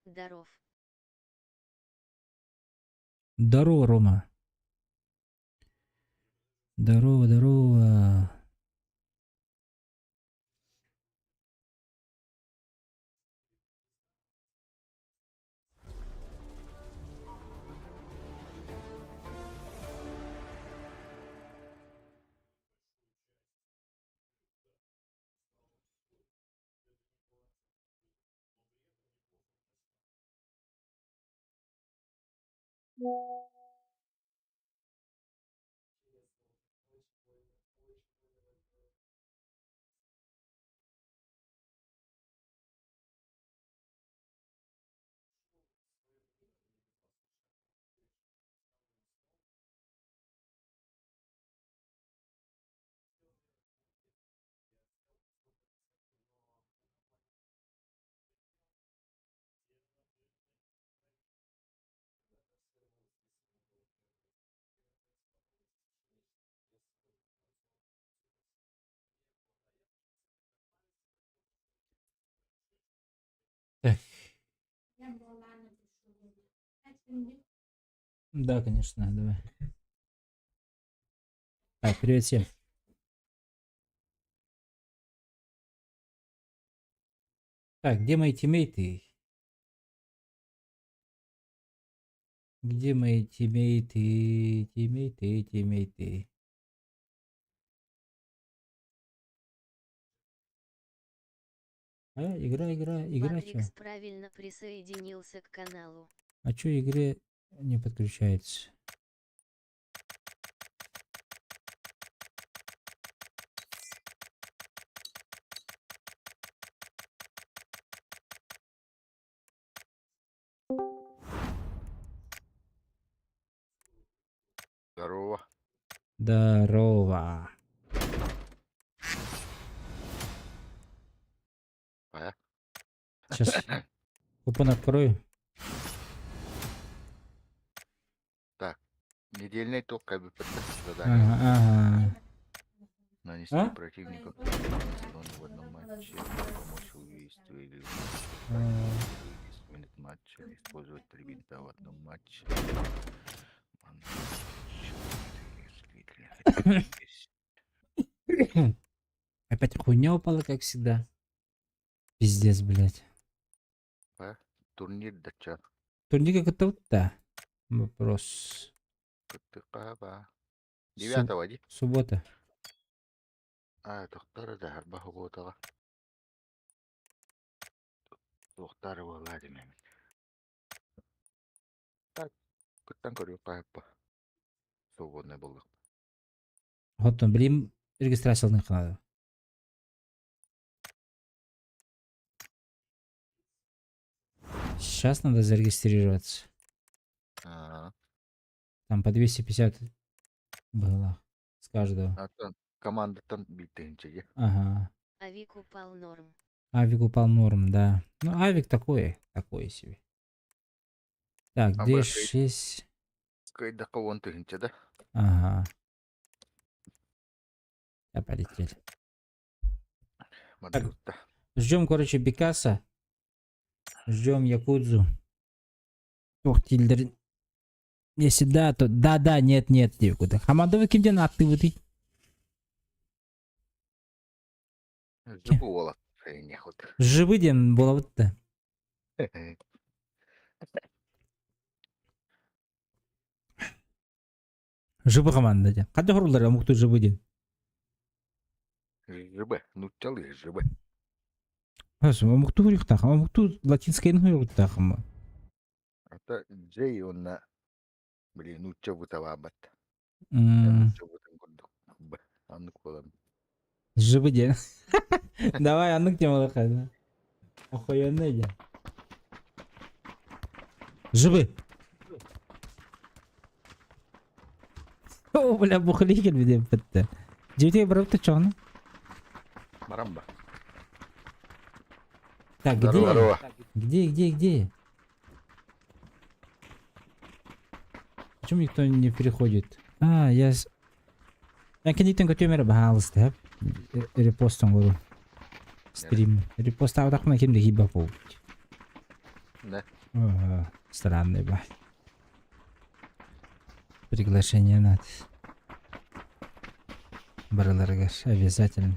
Здоров. Здорово, Рома. Здорово, здорово. Так. Да, конечно, давай. Так, привет всем. Так, где мои тиммейты? Где мои тиммейты? Тиммейты, тиммейты. А, игра, игра, игра чё? Патрикс правильно присоединился к каналу. А чё игре не подключается? Здорово. Здорово. А? Сейчас купон открою. Так, недельный ток как бы задание. Ага, ага. Нанести А? противнику зону в одном матче, помочь убийству или А. 10 минут матча, использовать три винта в одном матче. Опять хуйня упала, как всегда. Пиздец, блядь. А? Турнир дача. Турнир как это да. Вопрос. Кыттыкаба. Девятого ди. Суббота. А, тохтар да харба хугуотаҕа. Туохтар буоллаа димэмин. Так, кыттан көрүөххэ свободный буоллах. Оттон билим регистрациялыахха наада. Сейчас надо зарегистрироваться. А, Там по 250 было с каждого. Аттан командаттан биир Ага. Авик упал норм. Авик упал норм, да. Ну, авик такой, такой себе. Так, А где вы 6? Кыайдахха уон тыһыынча да? Ага. Да, полетели. Мадutta. Ждем, короче, Бикаса. Ждем Якудзу. Ох, Тильдер. Если да, то да-да, нет-нет, диэбит. Хамадовы кимден аттыбытый? Жыбы уолат. Нехут. Живы диэн буолабыт да. Живы команда диэн. Хадда хоруллар омукту живы диэн. Жыбы. Нуччалыы жыбы. Омукту хуруйуктаах. Омукту латинскайын хуруйуктаах. Ата Джей уонна били нуучча бутабаабат. Нуучча бутын курдук. Б. Аннык буолан. Живы диэн. Давай, аннык темалар да. Охуенный диэн. Живы. О, бля, бухали кэлбит эппэттэ. Дьиэтигэр барабыт чоҕуна. Барамба. Так, где? Здорово. Где, где, где? Почему никто не переходит? А, я... Я кэнниттэн көтүөм эрэ баһаалыста репостон көру. Стрим. Репостаабатахпына ким да киирбэт буолбут. Да. Странный ба. Приглашение надо. Барыларыгар обязательно.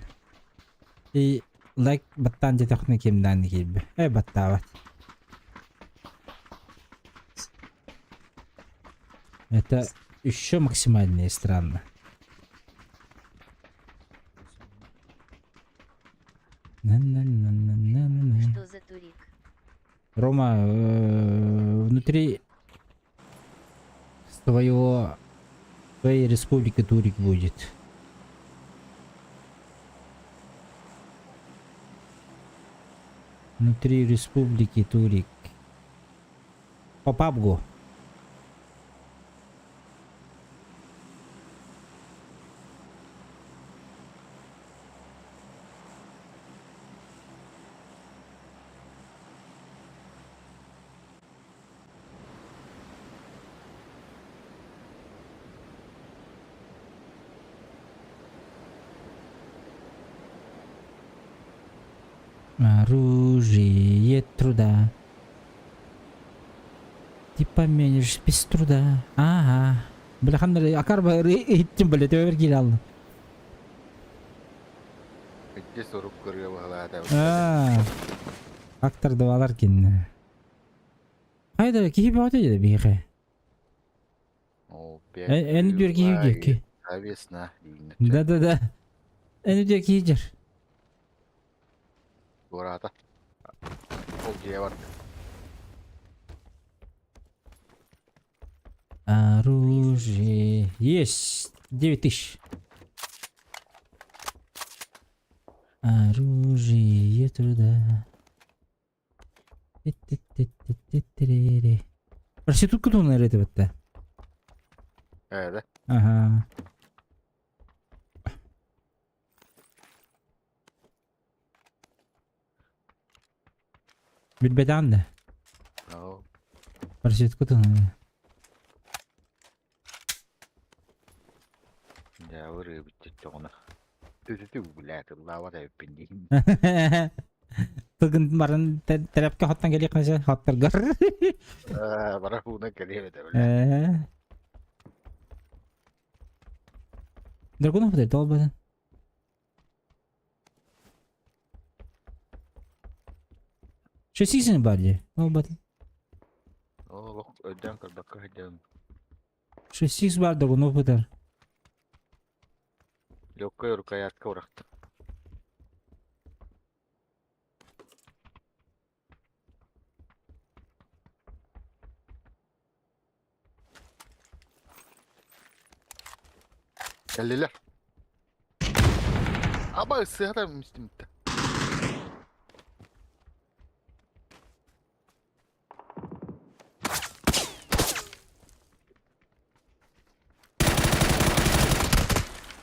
И лайк баттаан диэтэххинэ кимнээн киирбэ. Э баттаабат. Это еще максимальнее странно. На-на-на-на-на-на. Что за турик? Рома, внутри своего твоей республики турик будет. Внутри республики турик. По пабгу. Оружие труда. Ты поменишь без труда. Ага. Бля, ханна акар иттим, бля, төбөр киирэ алла. Икки сурук көрүө баһылаата. Аа. Актар двалар кинне. Хайда киһи бөҕөтө деді биһиэхэ. О, Эн үтүөр киһи диэки. Весна. Да-да-да. Эн үтүөр киһи дьэр. Туораата. Ол дьиэ бар. Оружие. Есть. 9000. Оружие труда. Проститутка туһунан эрэ этибит Ээ, Ага. Билбэтэҕин да? Оо. Проститутка туһунан. Дьэ, ырыабыт чоччоҕуна. Түтүтү блядь, ыллаабат эбиппин диин. Тыгын баран тэрэпкэ хоттон кэлиэххэ хоттаргар. Аа, бара хуунан кэлиэм этэ, блядь. Ээ. Драконов это долбадын. Что сисин бар дии? Долбадын. Олох өйдөөн көрбөккө сылдьабын. Шестикс бар драгунов бытар. Легкая рукоятка урахта. Кэллилэр. Аба сыһара мистимтэ.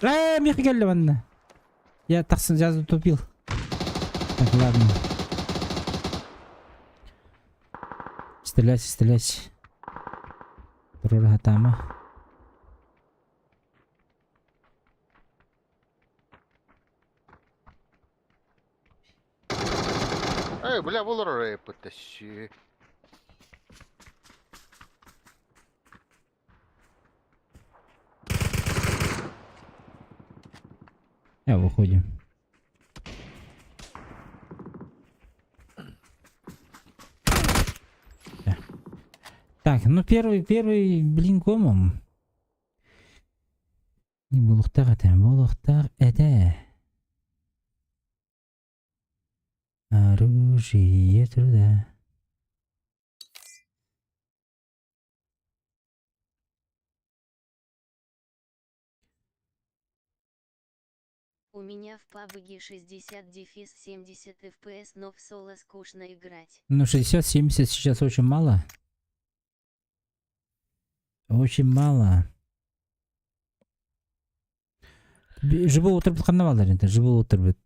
Э, миэхэ кэллэ манна. Я тахсан я затупил. Так, ладно. Стрелять, стрелять. Туруора хатаама. Эй, бля, бұл рэп-тащи. Я выходим. Так, ну первый, первый, блин, комом. Не буолуохтаах этэ, буолуохтаах этэ. Оружие труда. У меня в PUBG 60 дефис 70 FPS, но в соло скучно играть. Ну, 60-70 сейчас очень мало. Очень мало. Живой утырбыт ханна балар енді, живой утырбыт.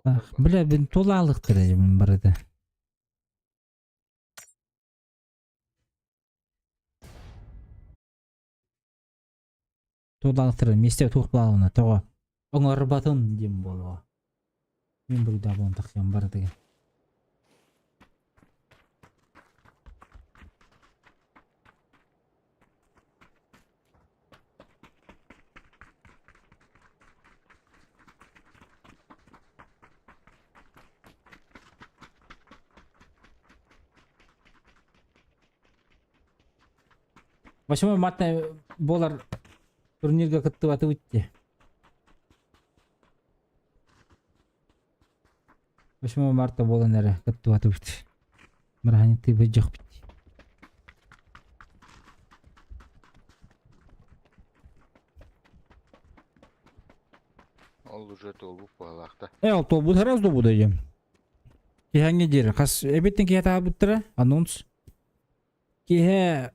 Ах, бля, бин тулалыктыр мен барыда. Тулалыктыр, месте тух балына, тоҕо. Оҥорботун диэн буолуо. Мин буруйдаах буолан тахсыам барытыгар. 8 марта буолар турнирга кыттыбатыбыт дии. 8 марта буолан эрэ кыттыбатыбыт. Бырааһынньыктыы быдьахпыт. Ол уже туолбут быһалаахта. Э, ол туолбут раз буду дием. Киһэҥҥэ диэри хас эбиттэн киһи таабыттара анонс. Киһи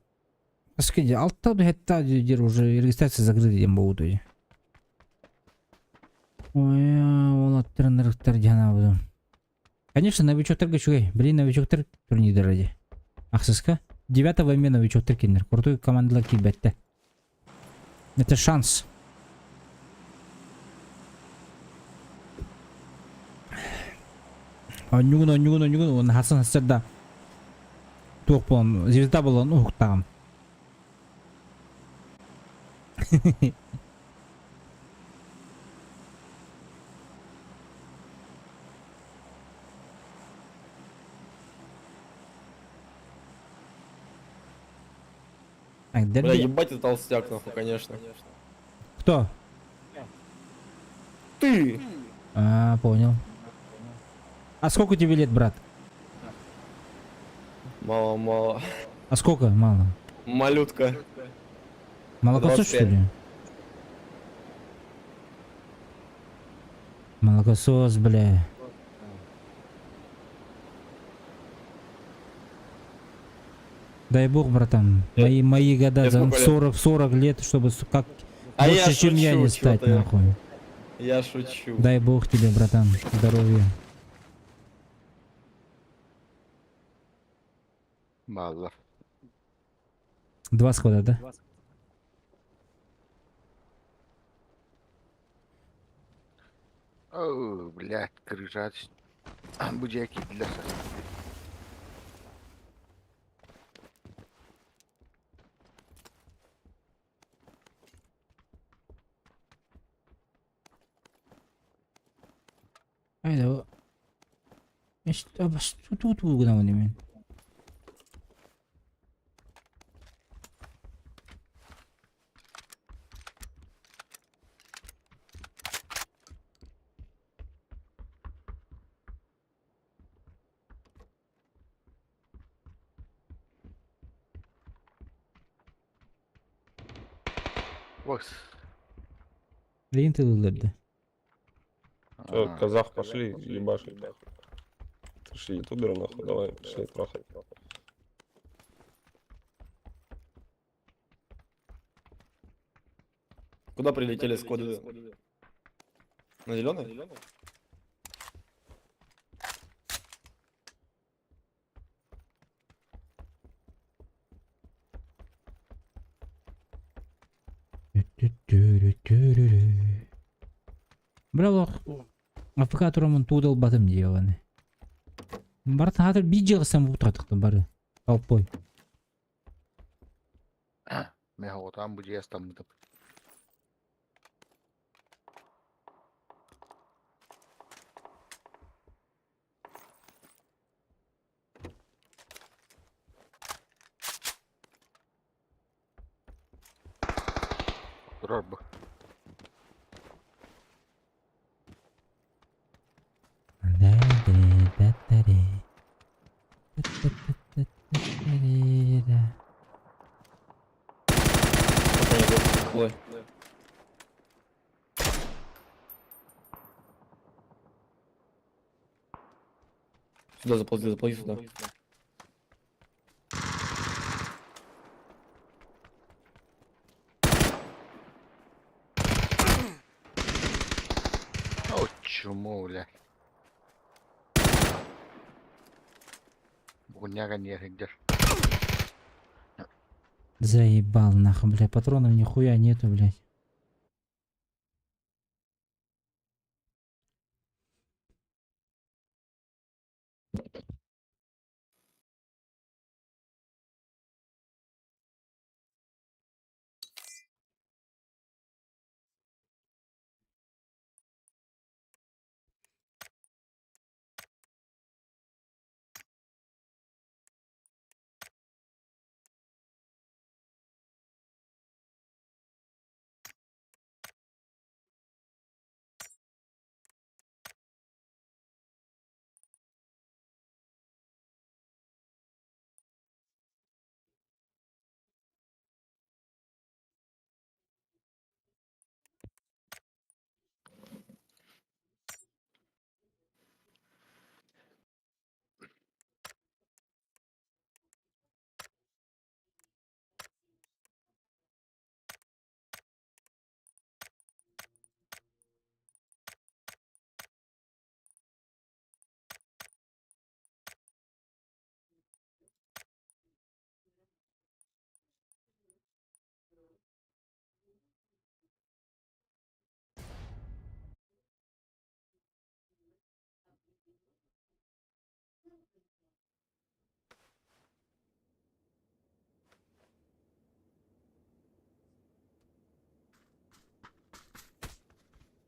хаска дии алта да хетта диир уже регистрация закрыта диэн буолбут дии. Ой, уолаттар ынырыктар диэн аабытым. Конечно, новичоктарга үчүгэй. Блин, новичоктар турнирдара дии. Ахсыска. Девятого эмиэ новичоктар кинилэр. Крутой командалар киирбэттэр. Это шанс. Онньугун, онньугун, онньугун, уонна хасан хасар да туох буолан, звезда буолан уһуктаҕым. Так, Бля, дерби. ебать ты толстяк, нахуй, конечно. Кто? Ты! А, понял. А сколько тебе лет, брат? Мало-мало. А сколько? Мало. Малютка. Молокосос, что 25. ли? Молокосос, бля. Дай бог, братан. Мои года тебе за сколько лет? 40 лет, чтобы как А я больше, чем я шучу, не чё стать, ты. нахуй. Я шучу. Дай бог тебе, братан, здоровья. Мало. Два схода, да? О, блядь, крыжа. Будяки для Айда. Тут гынабын мен. Вакс. Лейин тылылырды. Всё, казах, пошли, ебашить, нахуй. Ты ж ютубер, нахуй, давай, пошли трахать. Куда прилетели сквады? На зеленый? Бля, лох. АФК турамын туудал батым диеваны. Барт хатыр бир жыгысам бутатыктым бары. Толпой. Мен отам бу жестам. Турар бу. Вот они идут. Ой. Сюда заползи, заползи сюда. О, чмо, бля. Буняга не хедер. Заебал нахуй, бля, патронов нихуя нету, блядь.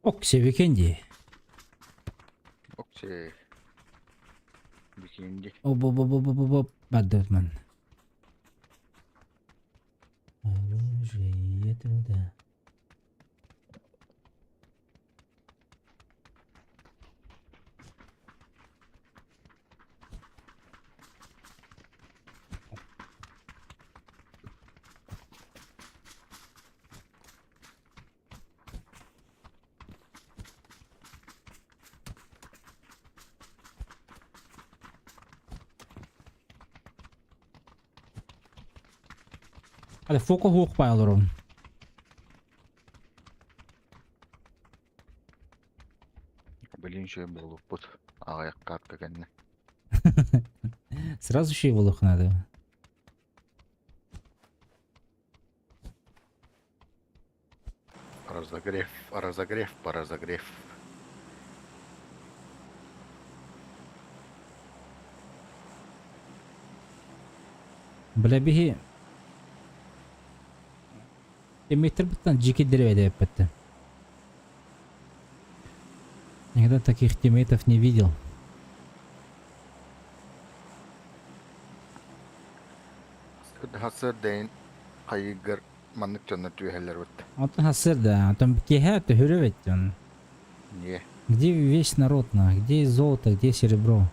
Ок-сиэ Викенди. Ок-сиэ. Викенди. Оп-оп-оп-оп-оп-оп. Бардыбыт манна. Оружие труда. Hadi фоко хуох олорон. Блин, үчүгэй буолбуппут. Аҕыйах картка кэннэ. Сразу еще его надо. Разогрев, разогрев, поразогрев. Бля биһи Эмиттер жики деревья эппеттен. Никогда таких тиммейтов не видел. Хасыр дэйин хайыгар маннык дьоннор түһэллэр бит. Онтон хасыр да, онтон киэһэ төһөрө он. Не. Где весь народ на? Где золото, где серебро?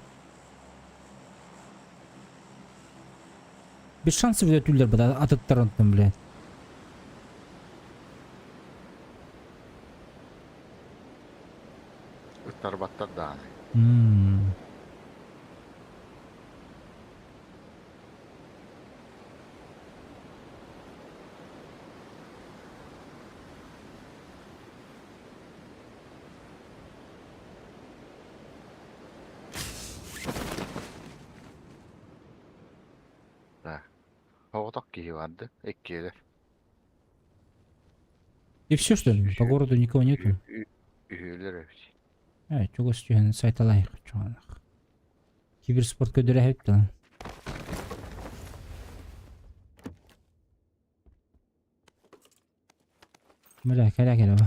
Без шансов өтүллэр бада атыттар онтон, блядь. Ыттарбаттар даҕаны. Да. Оҕотох киһи барды. Иккиэлэр. И все, что ли? По городу никого нету? Үһүөлэр эбит. Э, чугас түһэн сайталай чуганах. Киберспорт көдөрөһөт да. Бля, кэлэ кэлэ ба.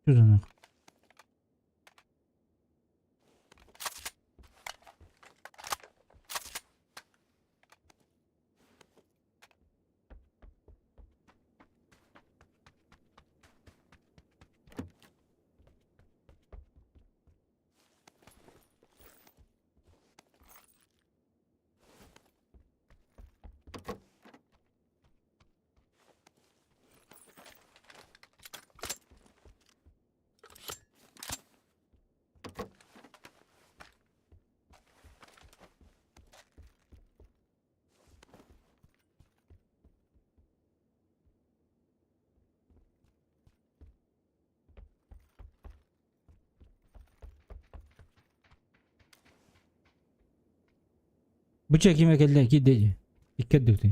Что за нахуй? Бу киме кэллэ киирдэ икки өттүктүү.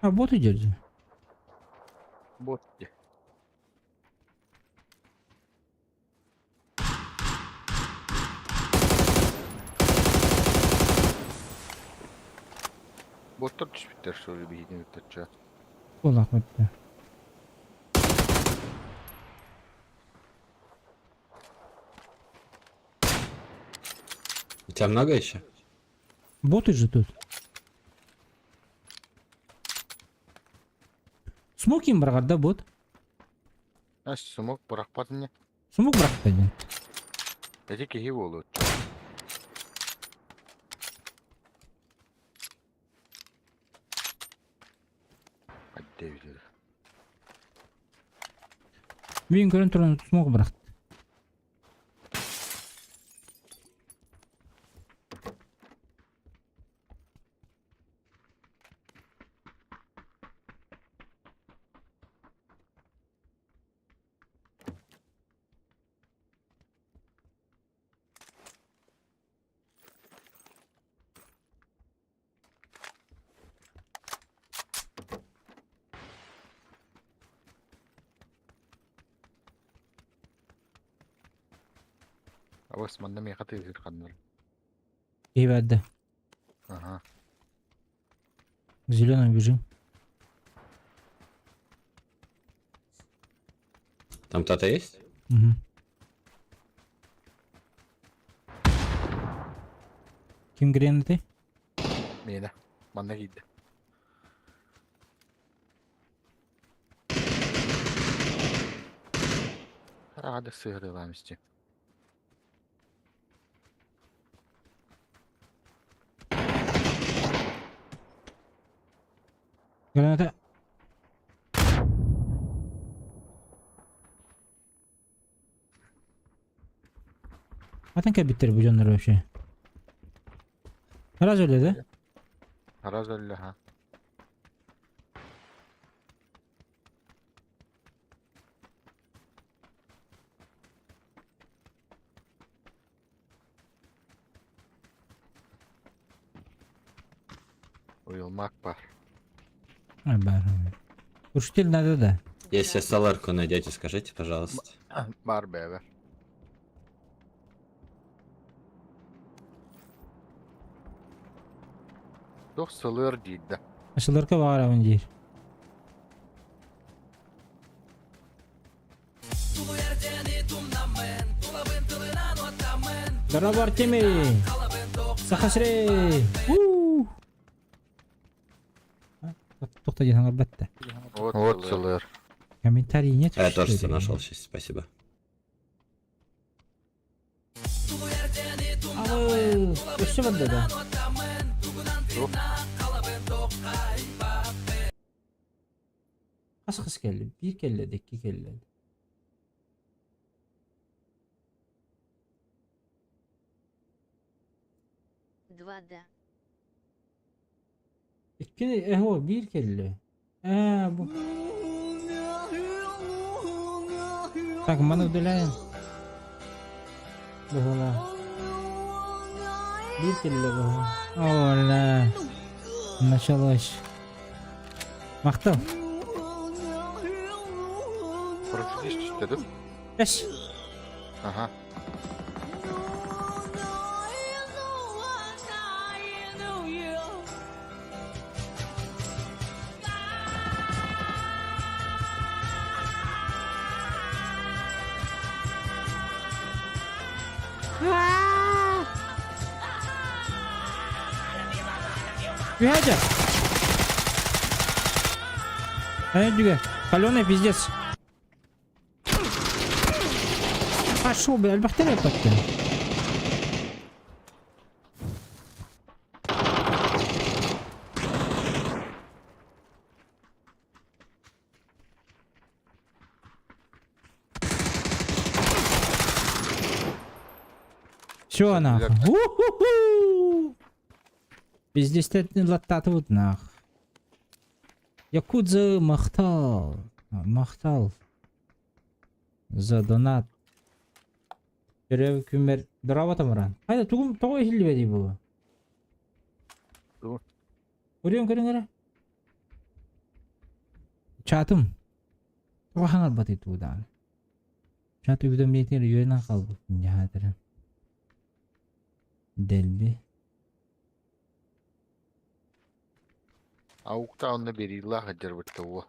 А боты держи. Бот дии. Боттар түспүттэр что ли биһигини ыттачча. Буоллах бытта. У тебя много еще? Боты же тут. Смог им быраҕар да бот? А смок бырахпат не. Смок бырахта диэн. Эти киһи буолуо. Адде Мин көрөн туран смок бырахты. Абыс манна миэхэ тыаһыыр ханна эрэ. Киһи баар да. Аха. К зеленому бежим. Там кто-то есть? Угу. Ким гренаты? Миэнэ. Манна киирдэ. Хараҕа сыһырылаан исти. Граната. Хантан кэлбиттэр бу дьоннор вообще? Раз өлө да? Раз өллө ха. Уйулмак бар. Ай, бар. Глушитель надо, да. Если СЛР-ку найдете, скажите, пожалуйста. Бар бэбэ. Туох сылыар диир да. СЛР-ка баҕарабын диир. Дорообо, Артемий! Саха сирэй! У! Туох да диэн хаҥарбат да. Вот сылыар. Комментарий нет, А я что тоже все ли? нашел сейчас, спасибо. Алы, өссө барда да. Туох? Хас хас кэллэ? Биир кэллэ, икки кэллэ. Два да. Икки, эһо, биир кэллэ. Ээ, бу. Так, маны удаляем. Быһыылаах. Биир кэллэ бу. Оля. Началось. Махтал. Профилист түстэ дуу? Эс. Аха. Пятя! Эй, Каленый пиздец. Пошел, бля, альбахтер опять. Все, нахуй. У-ху-ху! Пиздец, латтатывают нах. Якудза махтал. Махтал. За донат. Төрөөбүт күммэр дорообо Тамаран. Хайда тугум тоҕо иһиллибэтий бу? Тугу? Көрүөн көрүҥ эрэ. Чатым. Тоҕо хаҥарбатый туудаан. Чат уведомление үөрэнэн хаалбыппын дьаһаатырын. Дэлби. Аукта онно бериллаах дьарбытта уо.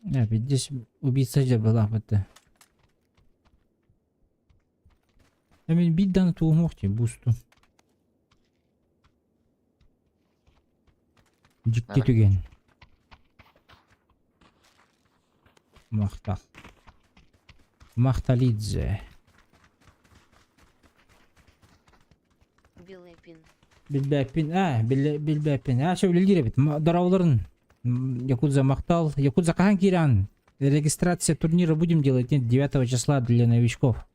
Я, здесь убийца была быта. Мен биир даҕаны тугум бусту. Дьикти Ана. түгэн. Махтал. Махталидзе. Билэпин. Билбэппин, а, билбэппин. А, шо билгире бит. Дорооболоруҥ. Якудза махтал. Якудза хаһан киирэн. Регистрация турнира будем делать, нет, 9 числа для новичков.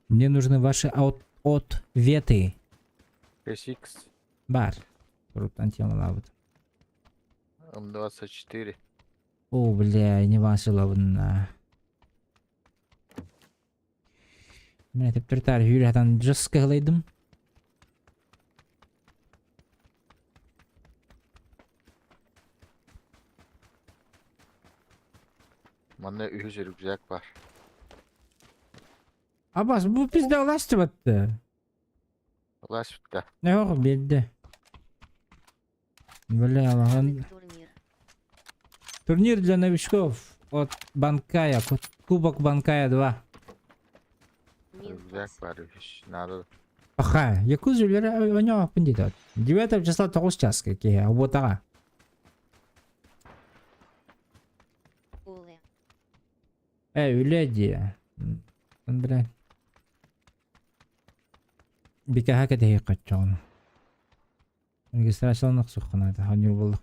Мне нужны ваши ответы. SX Бар. Круто, тема лабыт. М24. О, бля, не василовна. Мен тептертар хүрәтан жестко кылайдым. Манна үһүс рюкзак бар. Абас, бу пизда уластыбатты. Уласпыта. Yok bildi. Бля, Алахан. Турнир. Турнир для новичков от Банкая. Кубок Банкая 2. Рюкзак Минпас. бар үһүс. Надо. Паха, Якуза у него пандитат. 9 числа 9 час какие, а вот ага. Улы. Эй, үлэди. Бля. Бикаха кэтэһи каччоҕун. Регистрацияланах сухханаата, ханньур буоллах.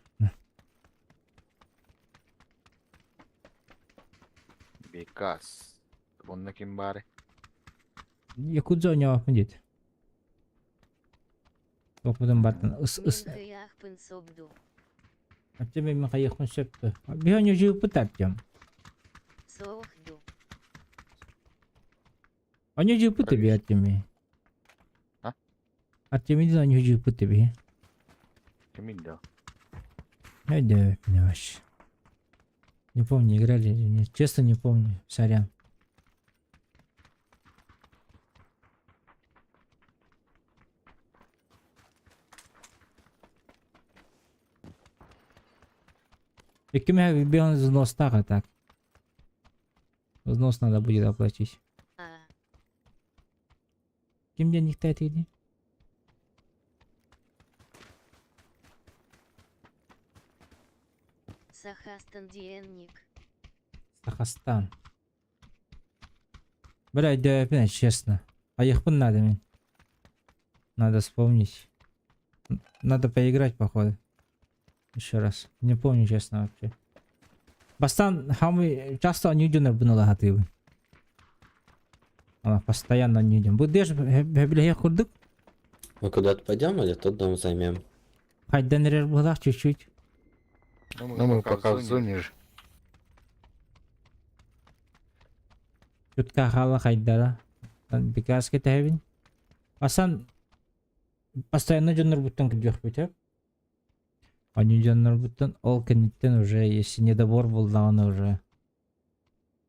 Бекас. Онно ким баары? Якудза оонньообоппун диэт. Туохпутун бартан ыс ыс Мин кыйаахпын собду. Артем мен хайыахпын сөп дуо? Биһи оонньуу Артем. Соохду. Оонньуу тебе Артеми. А? Артеми оонньуу тебе. Кимин да? Ай да, вообще. Не помню, играли или нет. Честно, не помню. Сорян. Икки бен взнос так, а так. Взнос надо будет оплатить. А. Ким денег иди? Сахастан Диэнник. Сахастан. Блядь, да, опять честно. А их надо мне. Надо вспомнить. Надо поиграть, походу. Еще раз. Не помню, честно, вообще. Бастан, хамы часто не идем на ты. Она постоянно не идем. Будешь курдук? Мы куда-то пойдем или тот дом займем? Хайдан рер чуть-чуть. Ну мы пока в зоне же. Чутка хала хайдара. Бикас кетебин. Асан постоянно дьоннор буттан күдүөх бүтөп. Они дьоннор буттан ол кэнниттэн уже если недобор булдаҕына уже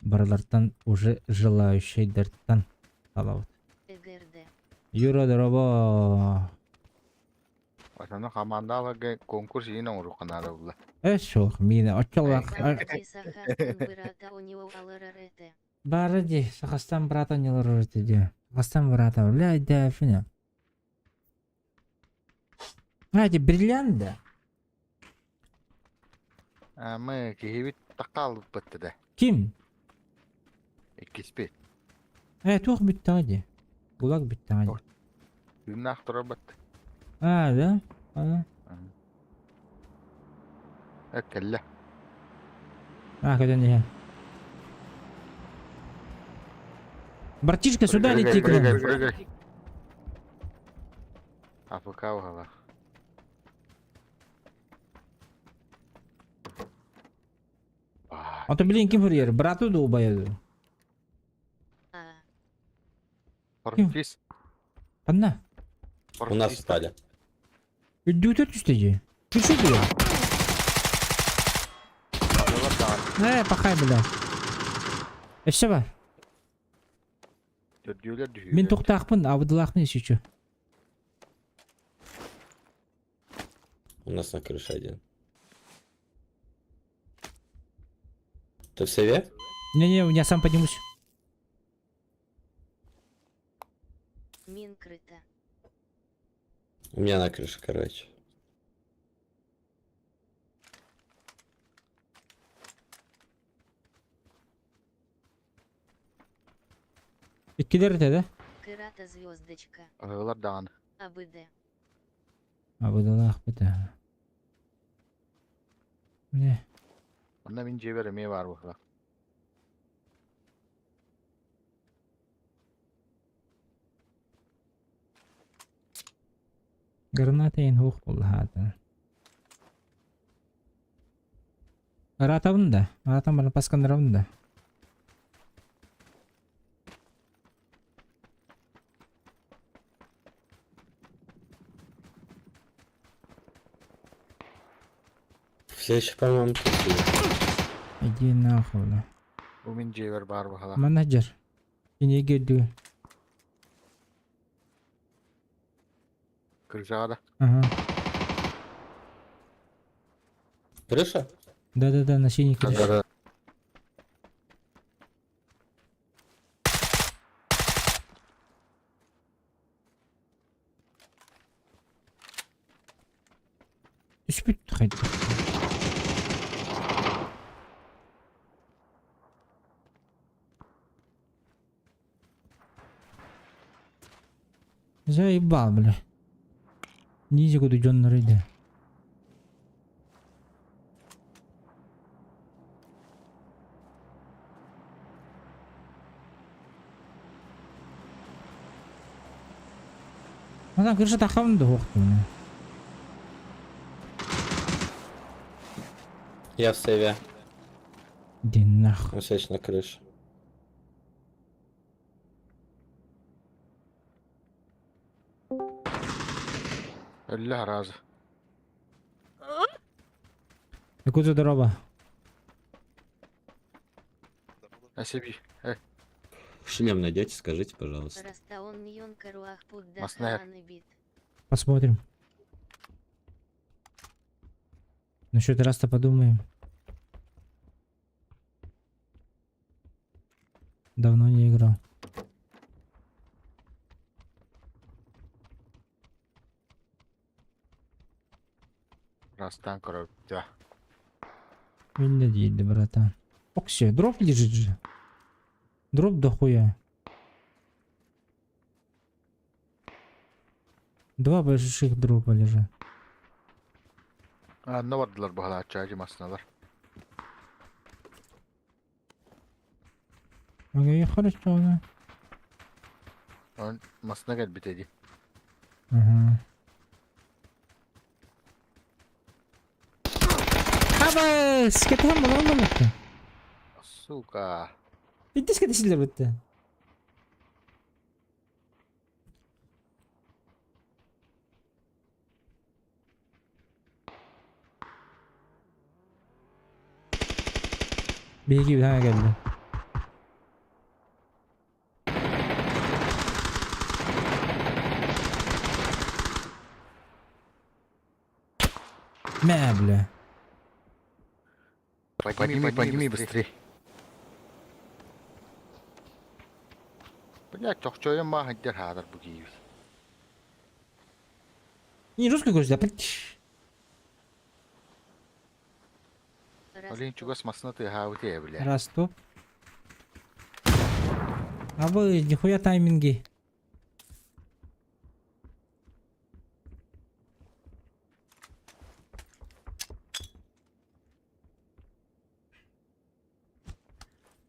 барылартан уже желающийдертан талабыт. ЭГРД. Юра дорогой. Основной командаларга конкурс иин оҥоруохха наада буолла. Э суох миинэ оччолоох Барди Сахастан бырата у него аларарете. бары ди Сахастан брата не лорорите ди. Сахастан брата, бля, да, финя. А, эти бриллиант да. А мы киһибит таккаалбыт да. Ким? Иккиспит. Э, туох бүттэҕэ дии. Гулаг бүттэҕэ дии. Тыыннаах турарбат. А, да? А, Э кэллэ. а когда не. Братишка, сюда Прыгай, лети к прыгай, нам. прыгай. АФК уһала. А то, блин, ким фурьер? Брату долбоеду. А. Форфис. Анна. У нас упали. Үддүүтөр түстэ Ты что делаешь? Э, пахай, бля. Өссө бар. Мин туохтаахпын, абыдылаахпын еще. У нас на крыше один. Ты в сейве? Не-не, я сам поднимусь. Мин крыта. У меня на крыше, короче. Иккилэр этэ, да? Кырата звездочка. Ыһыылар даҕаны. АБД. Абыдылаахпыт. Бля. Онно мин дьиэбэр эмиэ баар буолла. Граната ин хух буолла Ыраатабын да. Ыраатан баран пасканнарабын да. Все еще, по-моему, тут сидят. Иди нахуй, бля. Бу мин дьиэбэр баар буолла. Менеджер. Кинигэ дүү. Крышаҕа да. Ага. Крыша? Да-да-да, на синей крыше. Да-да. Түспүт хайдах. Заебал, бля. Низи куду дьоннор иде. Мана крыша тахам да хуохтум. Я в сейве. Иди нахуй. Он все еще на крыше. Өллө аразы. Якудза здорово. Әсеби. Шлем найдете, скажите, пожалуйста. Растаон Ньон Каруах Маснер. Пуддахаан бит. Посмотрим. Насчет раз-то подумаем. Давно не играл. Растан көрөбүт. Видно дейді, братан. Окси, дроп лежит же. Дроп дохуя. Два больших дропа лежат. Анна бардылар баһалааччы масыналар. Окей, хорошо, да. Он масына кэлбит эди. Ага. Хаба, скетам балан бітті. Сука. Бітті скетесілер бітті. Bilgi bir tane geldi. Мә, бля. Подними, подними быстрей. Блядь, чохчойон маахын дер хадар бу киибит. Не русский говоришь, да? Олин чугас масына тыаһаабыт ээ, бля. Раз, топ. А вы нихуя тайминги.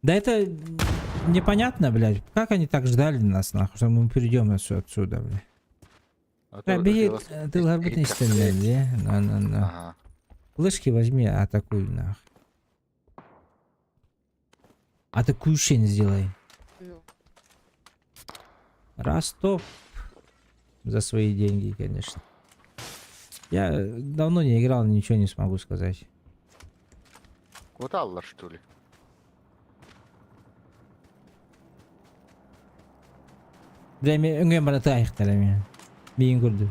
Да это непонятно, блядь. Как они так ждали нас, нахуй, что мы придем отсюда, блядь. А Да, то беги, дело- ты ларбут не стреляй, да? На, на, на. Ага. Флешки возьми, атакуй, нахуй. Атакующий сделай. Ну, Ростов за свои деньги, конечно. Я давно не играл, ничего не смогу сказать. Куталлар, что ли? Бля, мен өңген бара тайықтар мен. Миын көрді.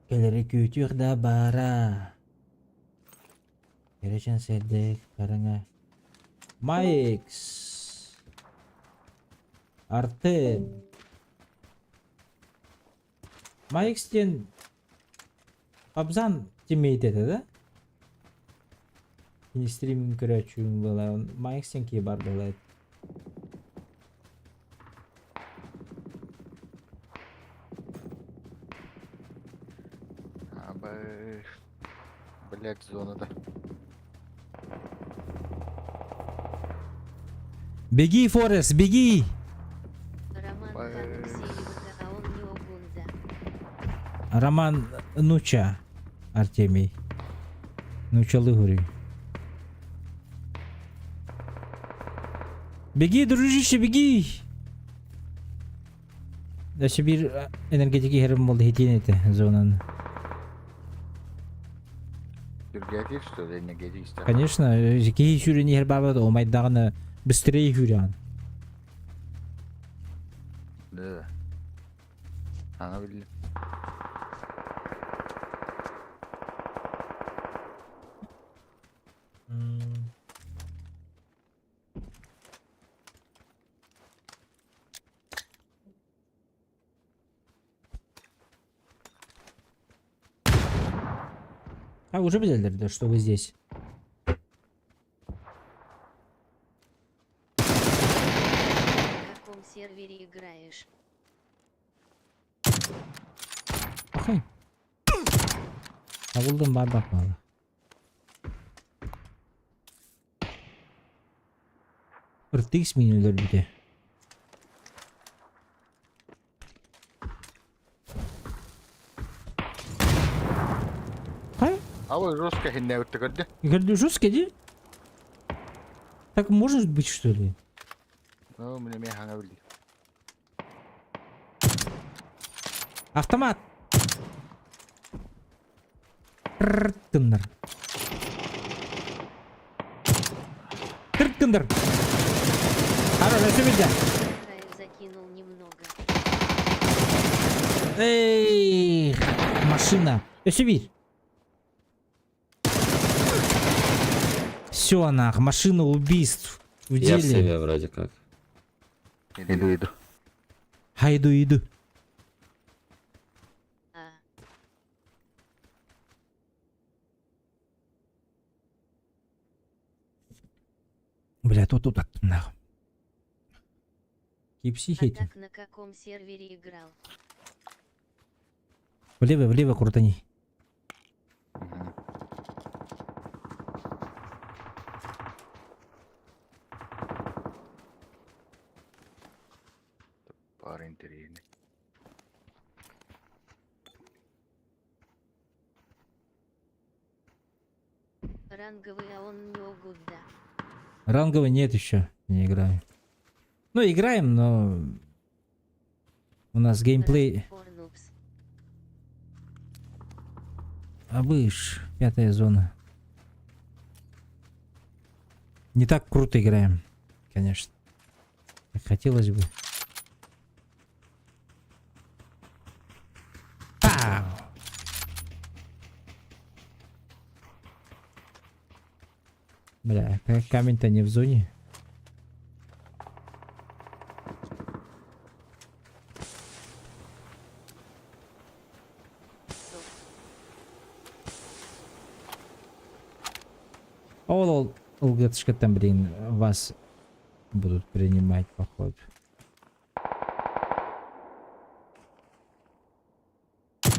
Келери күүтүөх да бара. Керечен сердек караңа. Майкс. Артем. Майкс диэн Абзан тиммейт этэ да? Кини стримин көрөөчүм была. Майкс диэн киһи бар была. Абы... Блядь, зона-то. Беги, Форест, беги! Роман Б- Ханук а он не Огунда. Роман Нуча Артемий. Нуча Лыгурий. Беги, дружище, беги! Өссө биир энергетики иһэрим буолла хитиэн этэ зонаны. Түргээтиир, что ли, энергетик истэххэ? Конечно, киһи сүүрэн иһэр баабат умайдаҕына быстрее сүүрэҕин. Да. Аны биллим. А, уже видели, да, что вы здесь? На каком сервере играешь? Окей. Табылдым бар бак. RTX мин өлөрбүтэ. Хай, А вы жестко хиннээбитте көрдө. Говорю, жестко, иди. Так может быть, что ли? Ну, мин эмиэ хаҥа биллим. Автомат! Тыртыннар. Тыртындар. Хорош, өссө биирдэ. Краев закинул немного. Эй, машина. Өссө биир. Все, нах, машина убийств. В Я в деле. сейве вроде как. Иду, иду. Хайду, иду. А. Бля, тут тут нах. Кипси А хейтим. так на каком сервере играл? Влево, влево крутани. Мгм. Пара интересный. Ранговый, а он не огуд, да. Ранговый нет еще, не играю. Ну, играем, но у нас геймплей... For noobs. А выш, пятая зона. Не так круто играем, конечно. Как хотелось бы. Пау! Бля, камень-то не в зоне. Софт. Ол ЛГТшка там, блин, вас будут принимать, походу.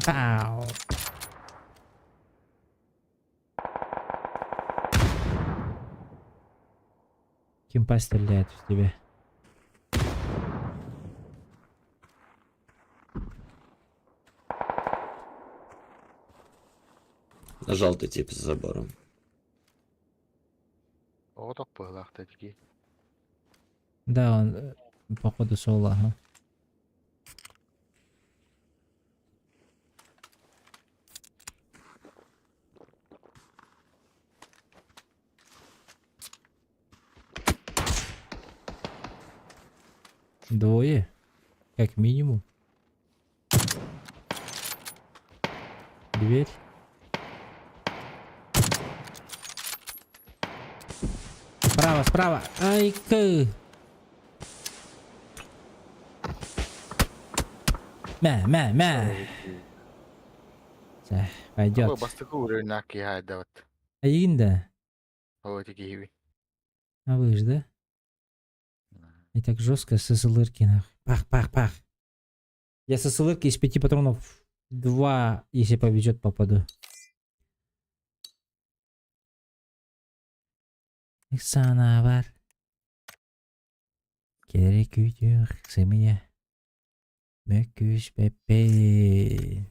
Пау. Кимпа стреляет в тебя. Желтый тип за забором. Оҕотох быһыылаах дии. Да, он, походу, соло, ага. Двое, как минимум. Дверь. Справа, справа. Ай, к. Мә, мә, мә. Чэ, пойдет. Бастакы уровень киһи вот. Эйигин да. О, ити киһи. А вы ж, да? И так жестко с СЛРки, нах. Пах, пах, пах. Я с СЛРки из пяти патронов два, если повезет, попаду. Оксана бар. Керек күүтүөх сымыйа. Мөккүспэппин.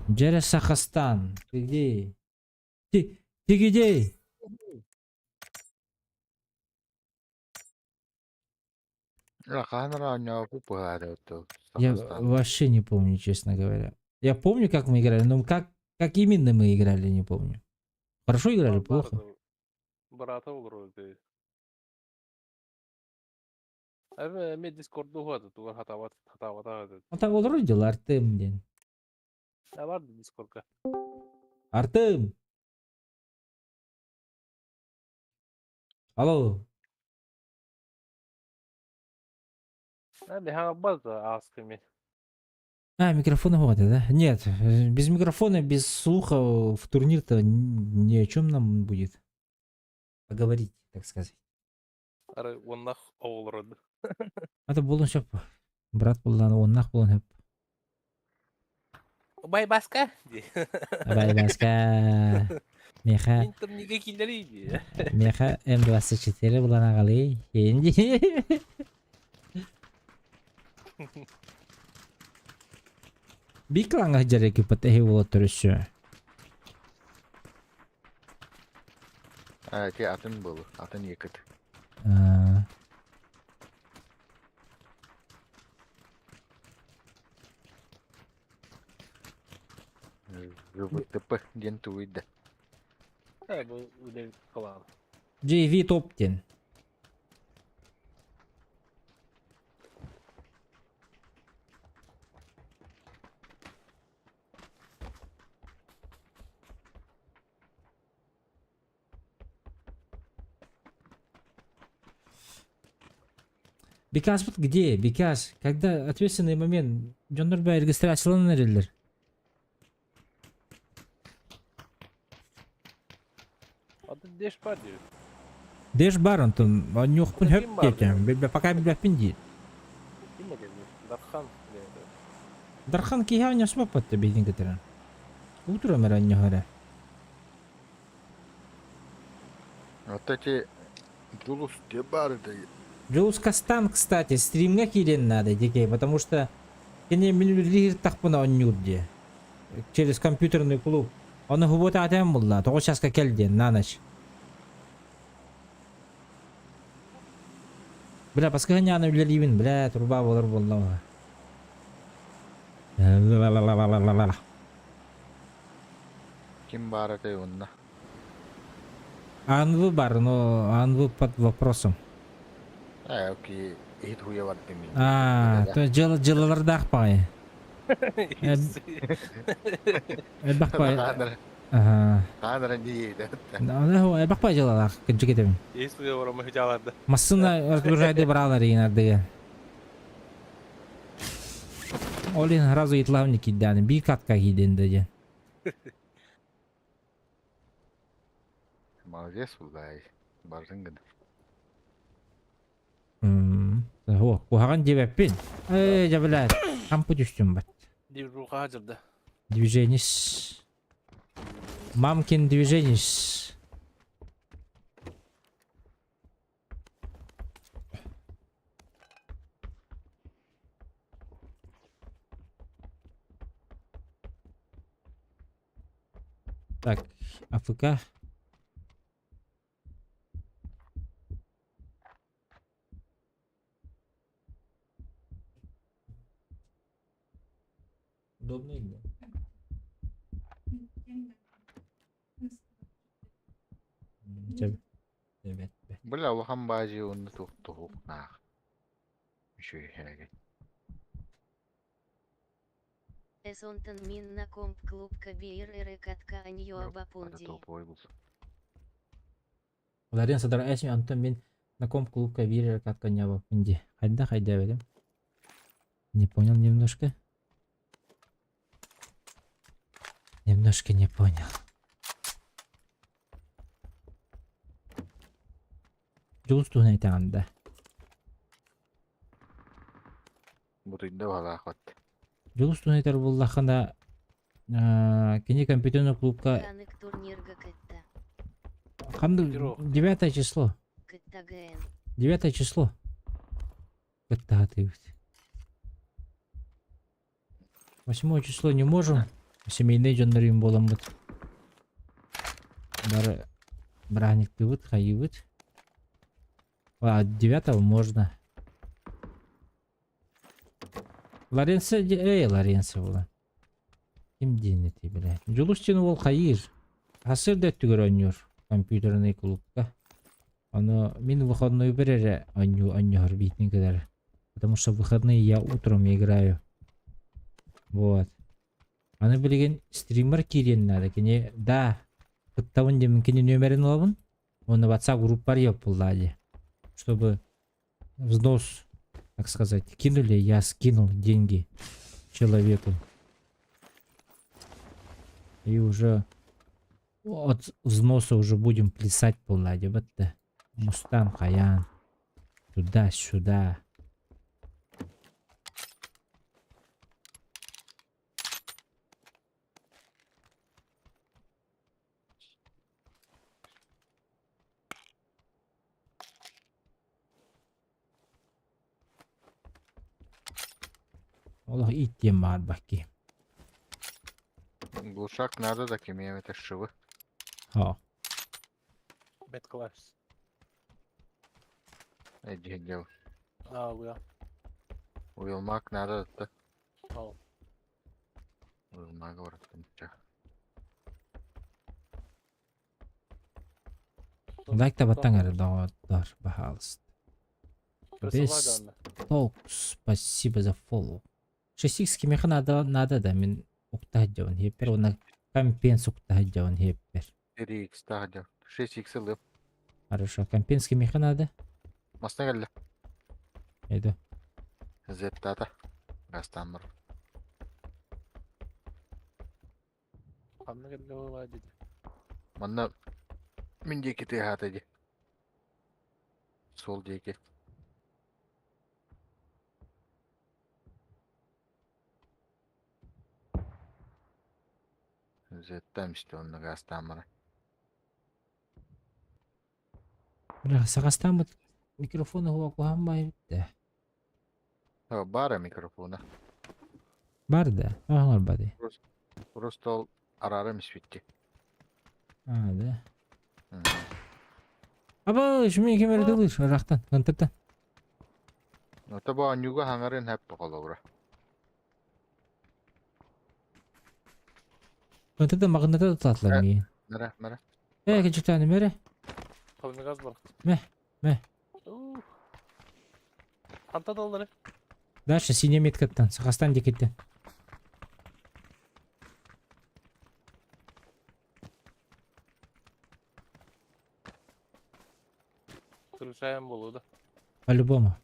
Джере Сахастан. Ты где? Ты где? Хаһан оонньообуппут Я вообще не помню, честно говоря. Я помню, как мы играли, но как, как именно мы играли, не помню. Хорошо играли, плохо? Быраата олорор дии. Эбэ эмиэ Дискорду уһаата тугар хатаабат хатаабатах этэ. Ата олорор дьыл Артем диэн. Э бар Дискордка. Артем! Алло. Э миһаҥарбат ааскы мин. А, микрофон вот, да? Нет, без микрофона, без слуха в турнир-то ни о чем нам будет поговорить, так сказать. Арай уоннах оҕолород. Это буолуон сөп. Брат буоллаҕына уоннаах буолуон сөп. Убай Баска дии. Убай Баска. Миэхэ Мин турнига киллэрий дии. миэхэ М24 булан аҕалый. Дии. Биир клаҥҥа сылдьар экипат эһи уолаттар өссө. А, ити атын буолу, атын якыт. Аа. ВТП диэн тугуй да. Э, бу үлэ кылаан. JV топ диэн. Бикаспыт где? Бикас. Когда ответственный момент, дьоннор баа регистрацияланан эрэллэр. Аты деш бар диир. Дэш бар онтон онньуохпун Аты хөп ким бар диэтэ. диир? Билбэ пока билбэппин диир. Ким этэй? Дархан диэтэ. Дархан киһи оонньоспоппут да биһигини кытары. Утром эрэ оонньоһо эрэ. Вот эти Дулус где бары да Дьулус Кастан, кстати, стримҥэ киириэн наада дикэй, потому что кини мин үлэлиир тахпына оонньуур дии. Через компьютерный клуб. Ону хубута атаан булла, тоҕо часка кэл диэн на ночь. Бля, баскыһынньааны үлэлиибин, бля, труба болар буолла. Ким баар этэй уонна? Анвы бар, но анвы под вопросом. Ээ, окей, иһит хуйа бардым мин. А, то есть дьыала дьыалалардаах баҕайы. Элбэх баҕайы. Ага. Хаанара диэйдэ. Элбэх баҕайы дьыалалаах кырдьык этэбин. Иһит хуйа барамы хычааларда. Массыына разгружайды бараалар иин ардыга. Ол иһин сразу ыйытылаһым киирдээн биир катка киирдин да диэн. Молодец, Улай. Бардын гына. О, куһаҕан диэбэппин. Ээ, дьэ блядь, хампы түстүм бат. Движуха дьырда. Движенис. Мамкин движенис. Так, АФК. Удобно или нет? Бля, улахан баажы онно туох туһук наах. Үчүгэй эрэгэй. Эсонтон мин на комп клубка биир эрэ катка аньё Ата абапунди. топовой был. Ларин садар эсми онтон мин на комп клубка биир эрэ катка ньабаппын дии. Хайда хайда эбэтим. Не понял немножко. Немножко не понял. Дьулус туһунан этэҕин да? Бутуйда баҕалаах от. Дьулус туһунан этэр буоллаххына, кини компьютерный клубка Ханык турнирга кытта. Ханнык девятое число. Кытта ГН. Девятое число. Кыттаһатыыбыт. Восьмое число не можем. Семейный дьоннорун буоламмыт. Бары бырааһынньыктыыбыт, хайыыбыт. А девятого можно. Лоренцо, эй, Лоренцо буолан. Ким диэн этэй, блядь? Дьулус диэн уол хайыыр? Сарсыарда өттүгэр оонньуур компьютернай кулуупка. Ону мин выходнойбар эрэ оонньуу оонньоһор биитин кытары. Потому что в выходные я утром играю. Вот. Аны билигин стример киириэн наада. Кини да кыттабын диэммин кини нүөмэрин ылабын. Уонна WhatsApp группар булла дии. Чтобы взнос, так сказать, кинули, я скинул деньги человеку. И уже от взноса уже будем плясать буолла дии бытта. Мустан хайаан. Туда-сюда. Олох ииттиэн баҕарбакки. Глушак надо да кимиэм это шивы. Һоо. Бэт класс. Эдьиһин Аа, уя. Уилмак надо да. Ол. Уилмак бараттым. Лайк табаттаҥ эрэ доҕоттор, баһаалыста. Без толк, спасибо за фоллоу. 6x кимиэхэ надо, надо да, мин укта сылдьабын иһиппэр уонна компенс укта сылдьабын иһиппэр. 4x таһдя. 6x ылып. Хорошо, компенс кимиэхэ надо? Масна кэллэ. Иду. Z-тата. Гастан бар. Ханна кэллэ буолаа дии. Манна мин диэки тыаһаата дии. Суол диэки. Z-там истэ онно гаастаан баран. Бля, саҕастааммыт микрофон уһуга куһаҕан баайбыт да. Баара микрофона. Бар да, оҥорбатый. Просто ол араарым испитти. А, да. Аба, шумин кем эрэ тылыыр, ыраахтан, кантыртан. Ото бу оонньууга хаҥарын хэп холобура. Кантыртан маҕынната тутаатылар миигин. Мара, мара. Ээ, кэчиктээни мэрэ. Хабыныгас бар. Мэ, мэ. Хантан ыллары? Дальше синяя меткаттан, сахастан диэкиттэн. Крышаем буолуо да. По-любому.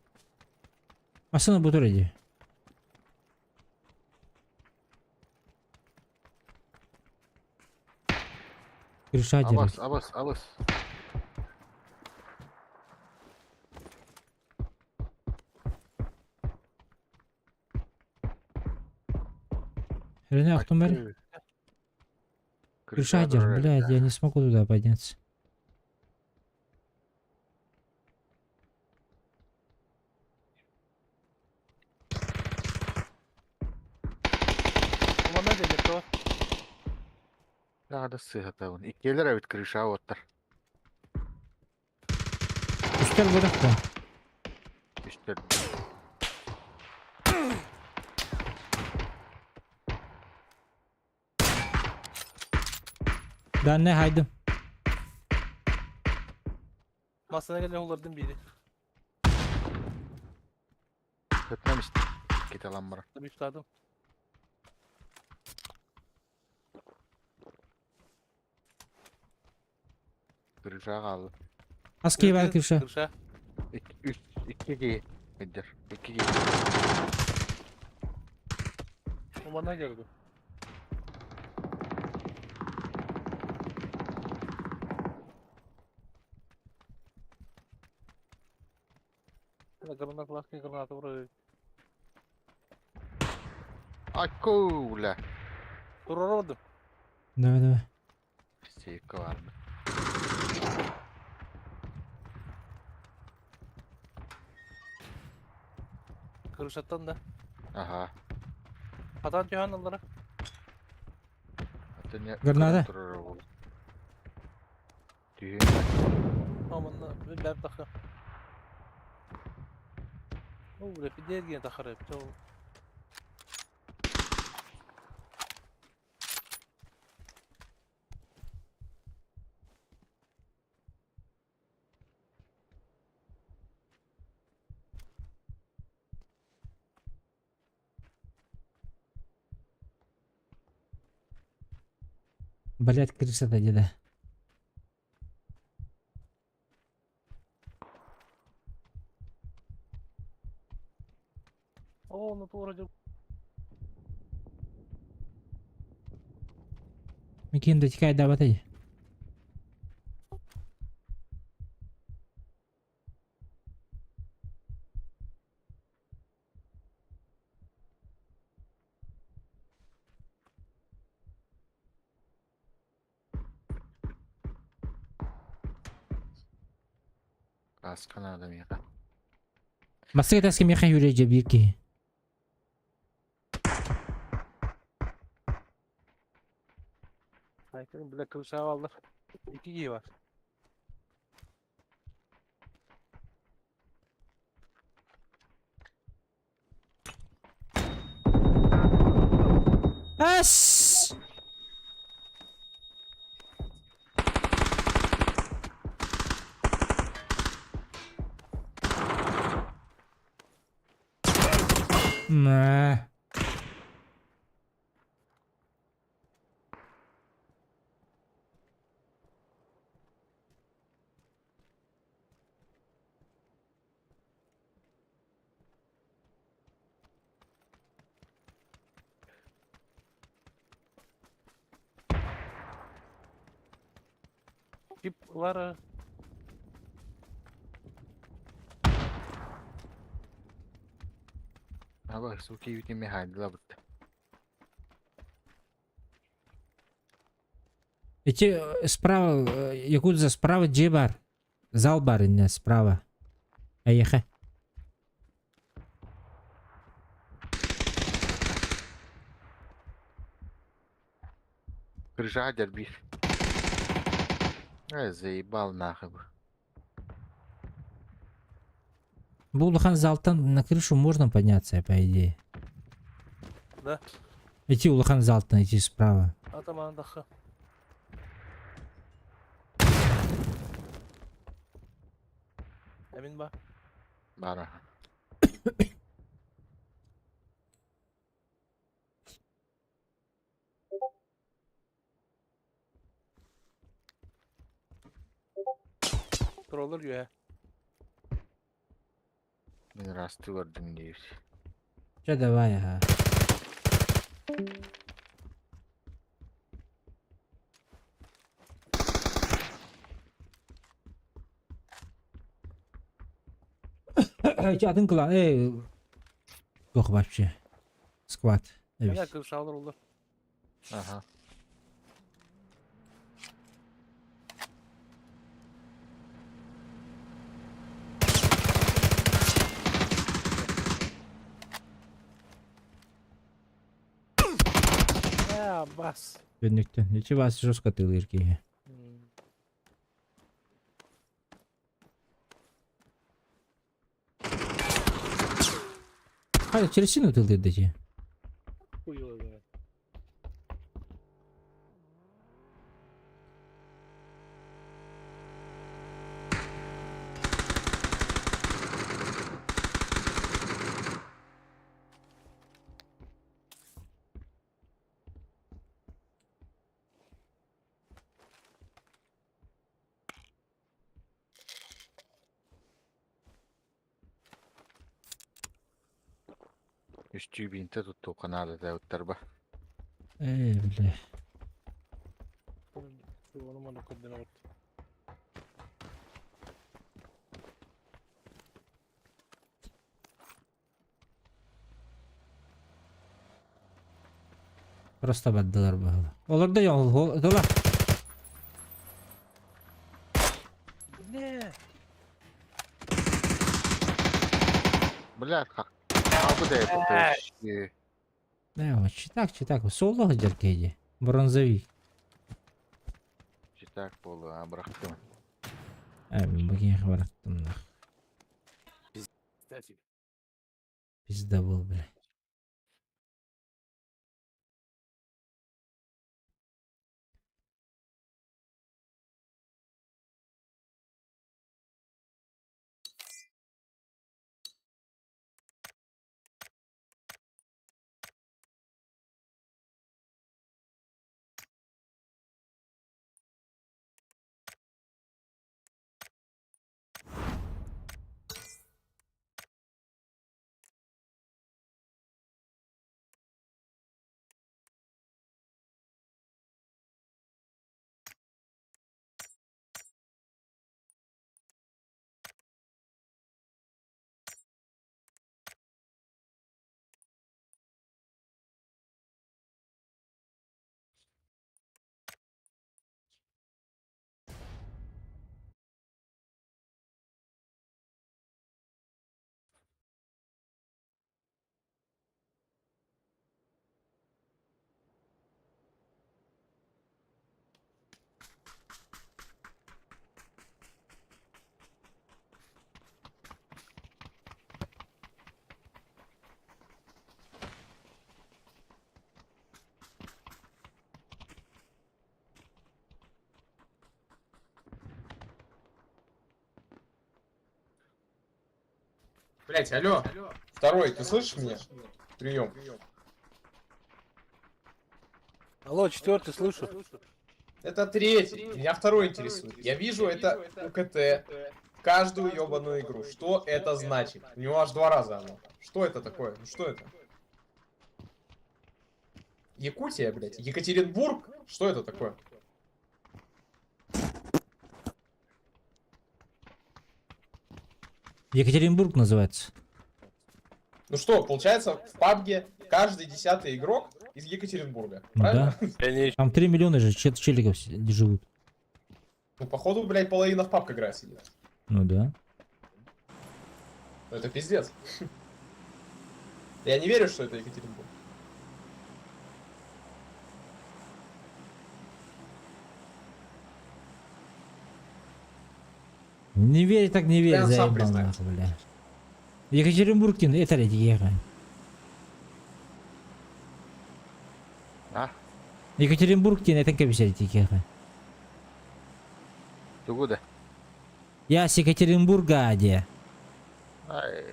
Массыына бу турар дии. Крыша Абас, дьарык. абас, абас. Рене, ахтум бэр. Крыша дьар, блядь, я не смогу туда подняться. Манна диэн то. Надо сыһатабын. Иккиэлэр эбит крыша оттар. Үстэр бырах да. Үстэр. Данне хайдым. Массыына кэлэн улардым биири. Көтмөм исти. Киталам бара. Үстадым. Крыша хаалла. Хас киһи баар крыша? Крыша. Икки, үс, икки киһи. Кыдьар. Икки киһи. Манна көрдүм. Граната ласки граната вроде. Акула. Турородум. Давай, давай. Сейка бар. Крышаттан да. Аха. Хатан түһэн аллара. Атын Граната. Түһүн. Аманна бэп таха. О, бля, пиздец тахары. Блять, крыса-то деда. О, ну вроде Микин дотекай да батай. Каска надо миэхэ. Массыга таска миэхэ юрэ дьэбиир киһи. Айкын бля крыша алды. İki giy var. Ас! Мэ. Tip var. Аба, суки юти мехайдыла бутта. Эти справа, Якудза справа дьиэ баар. Зал баар иннэ справа. Эйиэхэ. Крыша дербир. Ай, заебал нахуй. Бу улахан залтан на крышу можно подняться, по идее. Да. Идти улахан залтан, идти справа. Атаман даха. Emin ba. Бара. Troller diyor Мин расты көрдүм диир. Че давай, ага. Эти атын клан, эй, Ох, вообще. Сквад. ya. Эбит. Ya kırşa alır olur. Аха. Ya bas. Өннүктен. Ичи бас жестко тылыр киһи. Хайа, через стену тылдыр дечи. Kuyuyor evet. Үстүү бинте туттуу канаада да уттарба. Эй, бля. Onu mu kodunu vurdu. Просто баддылар баҕала. Олор да ял дола. Ne? Бля, хабы да это. Не, читак, читак. Соло деркеди. Бронзовик. Читак болу, а бырахтым. Э, мин бу бараттым нах. Кстати. Пизда был, бля. Блять, алло. Второй, ты слышишь меня? Прием. Алло, четвертый, слышу. Это третий. Меня второй интересует. Я вижу это УКТ каждую ебаную игру. Что это значит? У него аж два раза оно. Что это такое? Ну что это? Якутия, блядь. Екатеринбург? Что это такое? Екатеринбург называется. Ну что, получается, в пабге каждый десятый игрок из Екатеринбурга. Ну Правильно? да. Я не Там 3 миллиона же челиков живут. Ну, походу, блядь, половина в пабг играет сидит. Ну да. Ну это пиздец. Я не верю, что это Екатеринбург. Не верь так не верь, Прям сам заебал признаюсь. нахуй, бля. Екатеринбург, это ехай. А? Екатеринбург, это ехай. Тугу да. Я с Екатеринбурга, де. Ай.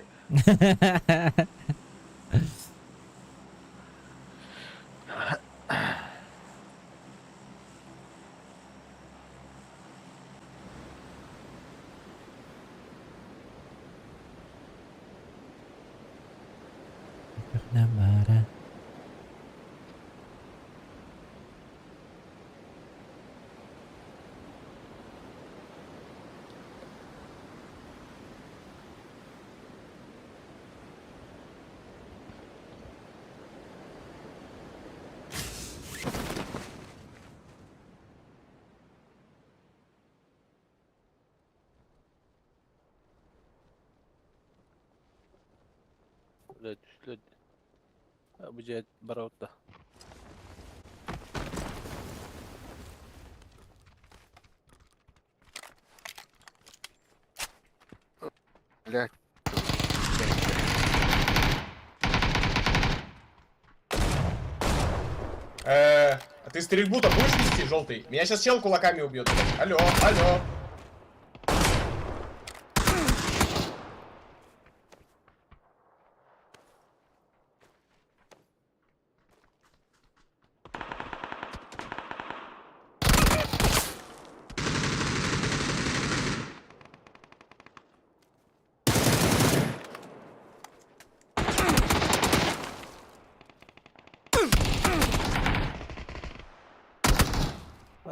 Намара. Блядь, блядь. Бу бараута. Блядь. А ты стрельбу-то будешь вести, желтый? Меня сейчас чел кулаками убьет. блядь. Алло, алло.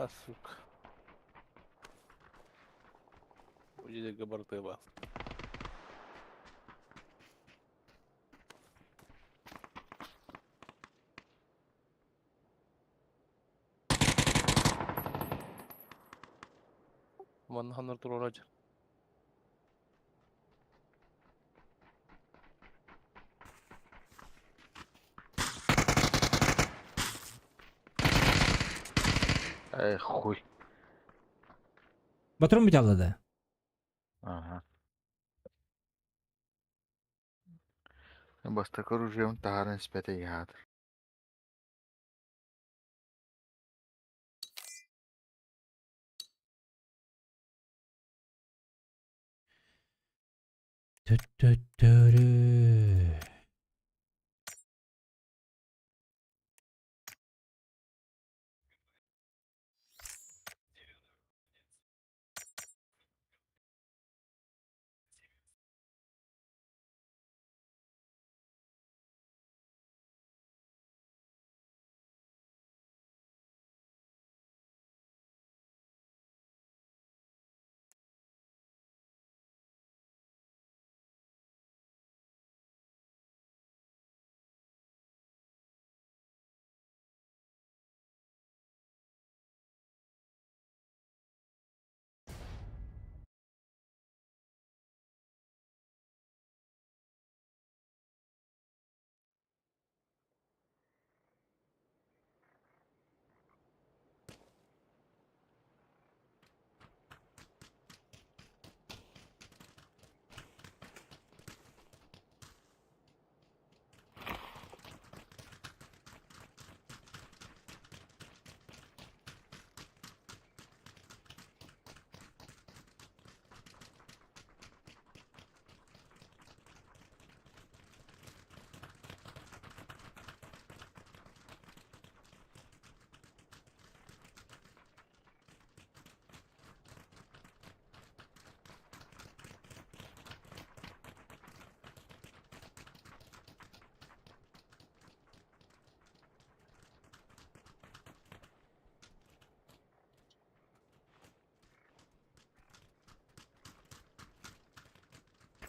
А, сука. Будет габартыба. One Roger. Ай, хуй. Батрон бит аллада. Ага. Бастакы оружием таһарын испэт ыйаатыр. Tü-tü-tü-rü.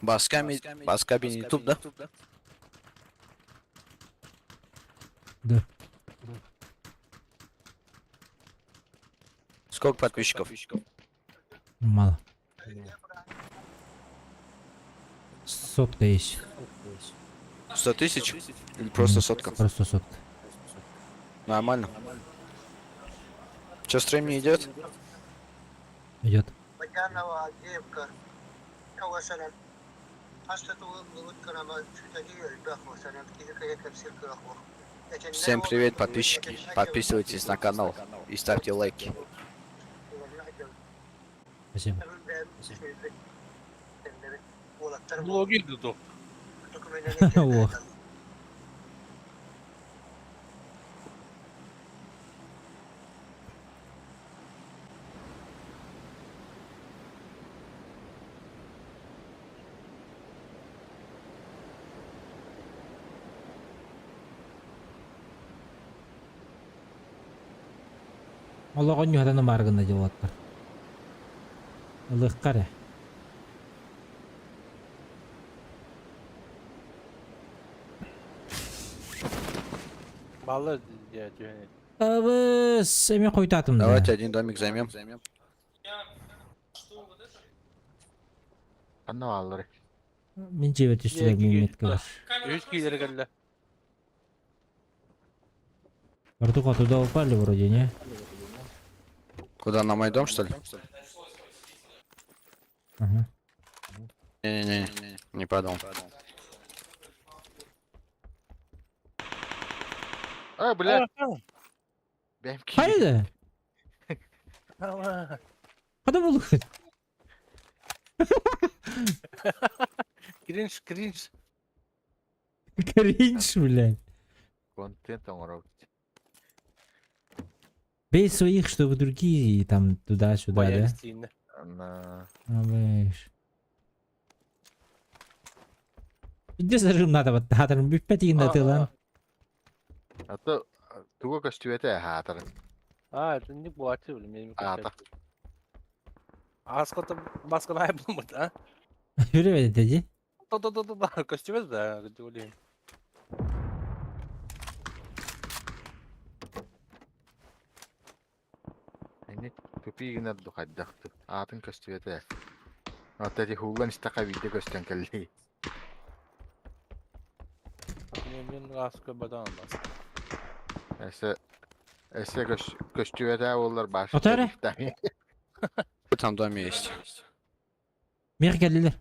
Басками, Басками YouTube, да? Да. Сколько подписчиков? Мало. Сотка есть. 100 тысяч? Или просто сотка? Просто сотка. Нормально. Че, стрим не идет? Идет. Всем привет, подписчики. Подписывайтесь на канал и ставьте лайки. Спасибо. Блогер да Ох. Олоҕун ньуһатан ымаар гына дьолуоттар. Ылыахха эрэ. Баллар дьэ түһэн Абыс, эмиэ хойутаатым да. Давайте один домик займем. Ханна бааллар. Мин дьиэбэр түстүлэр мин бар. Үс киилere кэллэ. Бартуха туда упали вроде, не? Куда, на мой дом, что ли? Ага. Не-не-не, не падал. А, блядь. Бэм Хайда? Хада булук. Кринж, кринж. Кринж, блядь. Контент оҥоробут. Бей своих, чтобы другие там туда-сюда, да? Боялись тииннэ. На. Абыш. Где зажим надо вот хатырым бүппэт игин атылан. А то туга көстүбэтэ хаатарын. А, это не буачы били, мен Аата. Аскота баскалай булмут, а? Хүрэ деді. То-то-то-то, костюмес да, блин. Эни тупи гынар духайдахты. Аатын көстүбэтэ. Ата ти хуллан истака виде көстөн кэлли. Мен мен аска бадан бас. Эсе эсе көстүбэтэ боллар баш. Ата эрэ? В этом доме есть. Мер келдилер.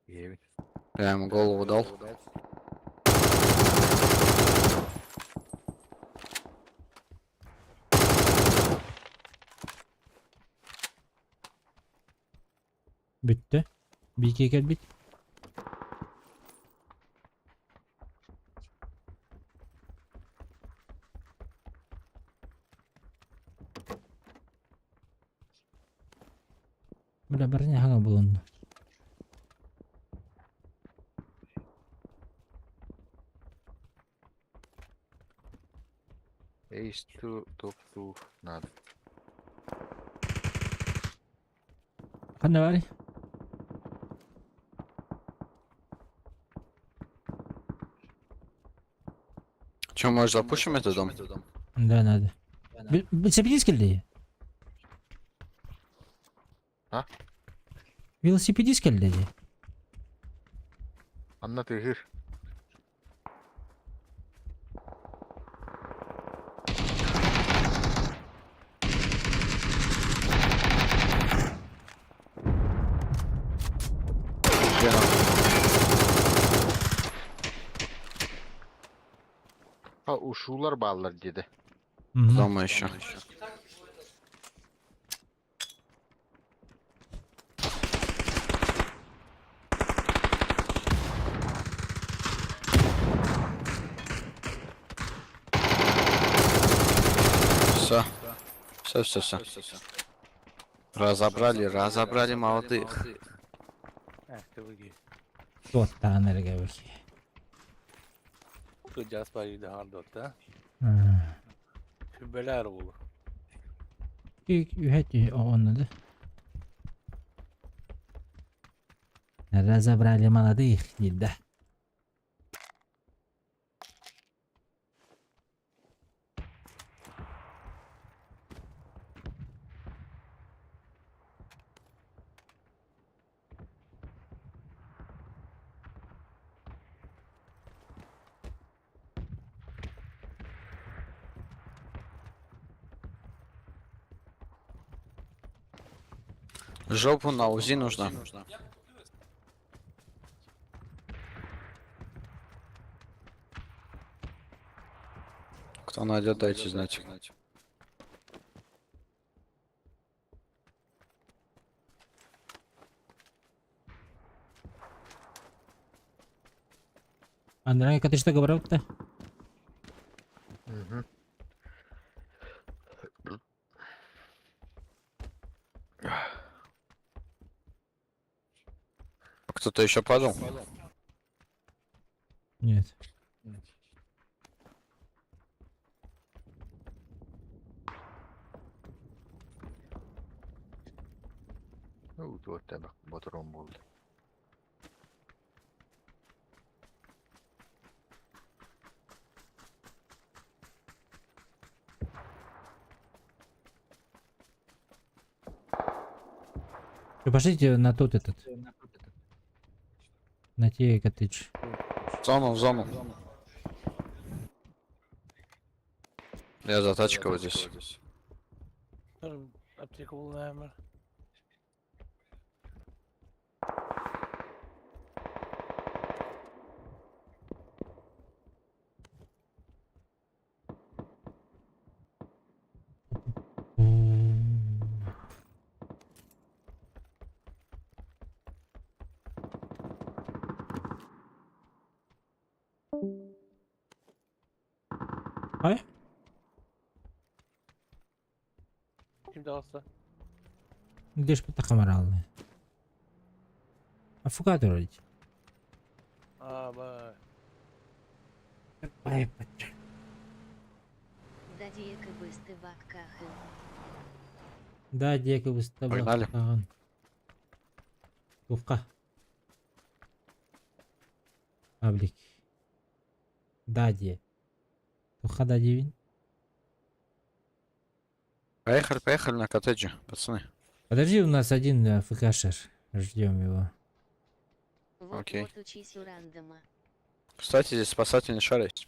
Я ему голову дал. Бүттү. Бийке келбит. Бля, барыня хага булунду. Эйс ту топ ту надо. Ханна бары? Че, может, запушим этот дом? Да, надо. Велосипедист келди? А? Велосипедист келди? Анна тыгыр. Где нам? Ha ушулар бааллар диде. Мгм. Дома еще. Все. Все, все, все. Разобрали, разобрали молодых. Эх, ты выги. Туоттаан эрге бiki. Кыджас бар иди хардот, да? Хүбелер болу. Үһәт оннады. Разобрали молодых, не да. Жопу на УЗИ нужно. Кто найдет, дайте знать. Андрей, ты что говорил-то? Угу. Кто-то еще падал? Нет. Ну, вот тебе батрон был. Вы Пошлите на тот этот. На те коттедж. В зону, в зону. Я за тачкой вот здесь. Аптека булла Ай? Ким дагыста? Где ж потахамаралны? Афугатор ведь. А, ба. Ай, патра. Дади быстываккахын. Да, диэки Погнали. выставлен. Туфка. Паблик. Да, де. Туха да девин. Поехали, поехали на коттедже, пацаны. Подожди, у нас один ФКшер. Ждем его. Вот Окей. вот учись у рандома. Кстати, здесь спасательный шар есть.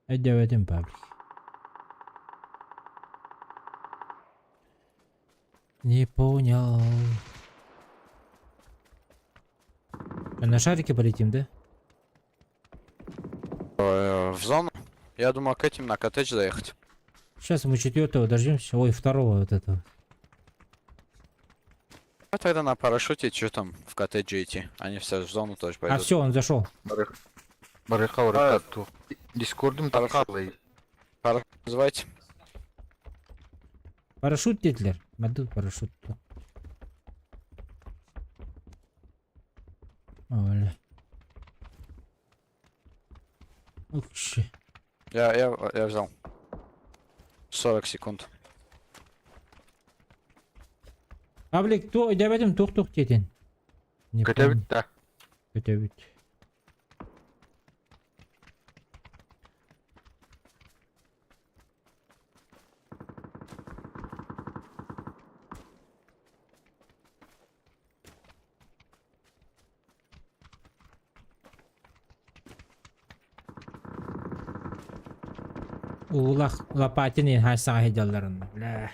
Один паблик. Не понял. А на шарике полетим, да? В зону. Я думал к этим на коттедж заехать. Сейчас мы четвертого дождемся. Ой, второго вот этого. А тогда на парашюте, что там в коттедже идти? Они все в зону тоже А пойдут. все, он зашел. Барыха барыха ту. Дискордум такалый. Парашют вызывайте. Парашют, Гитлер? Мадут парашют. Оля. Ух, щи. Я взял. 40 секунд. Павлик, ту, дәбәтем тух-тух тетен. Не Көтөбүт помню. да. Көтөбүт. Улах лопатин хаса хеджалларын. Бля.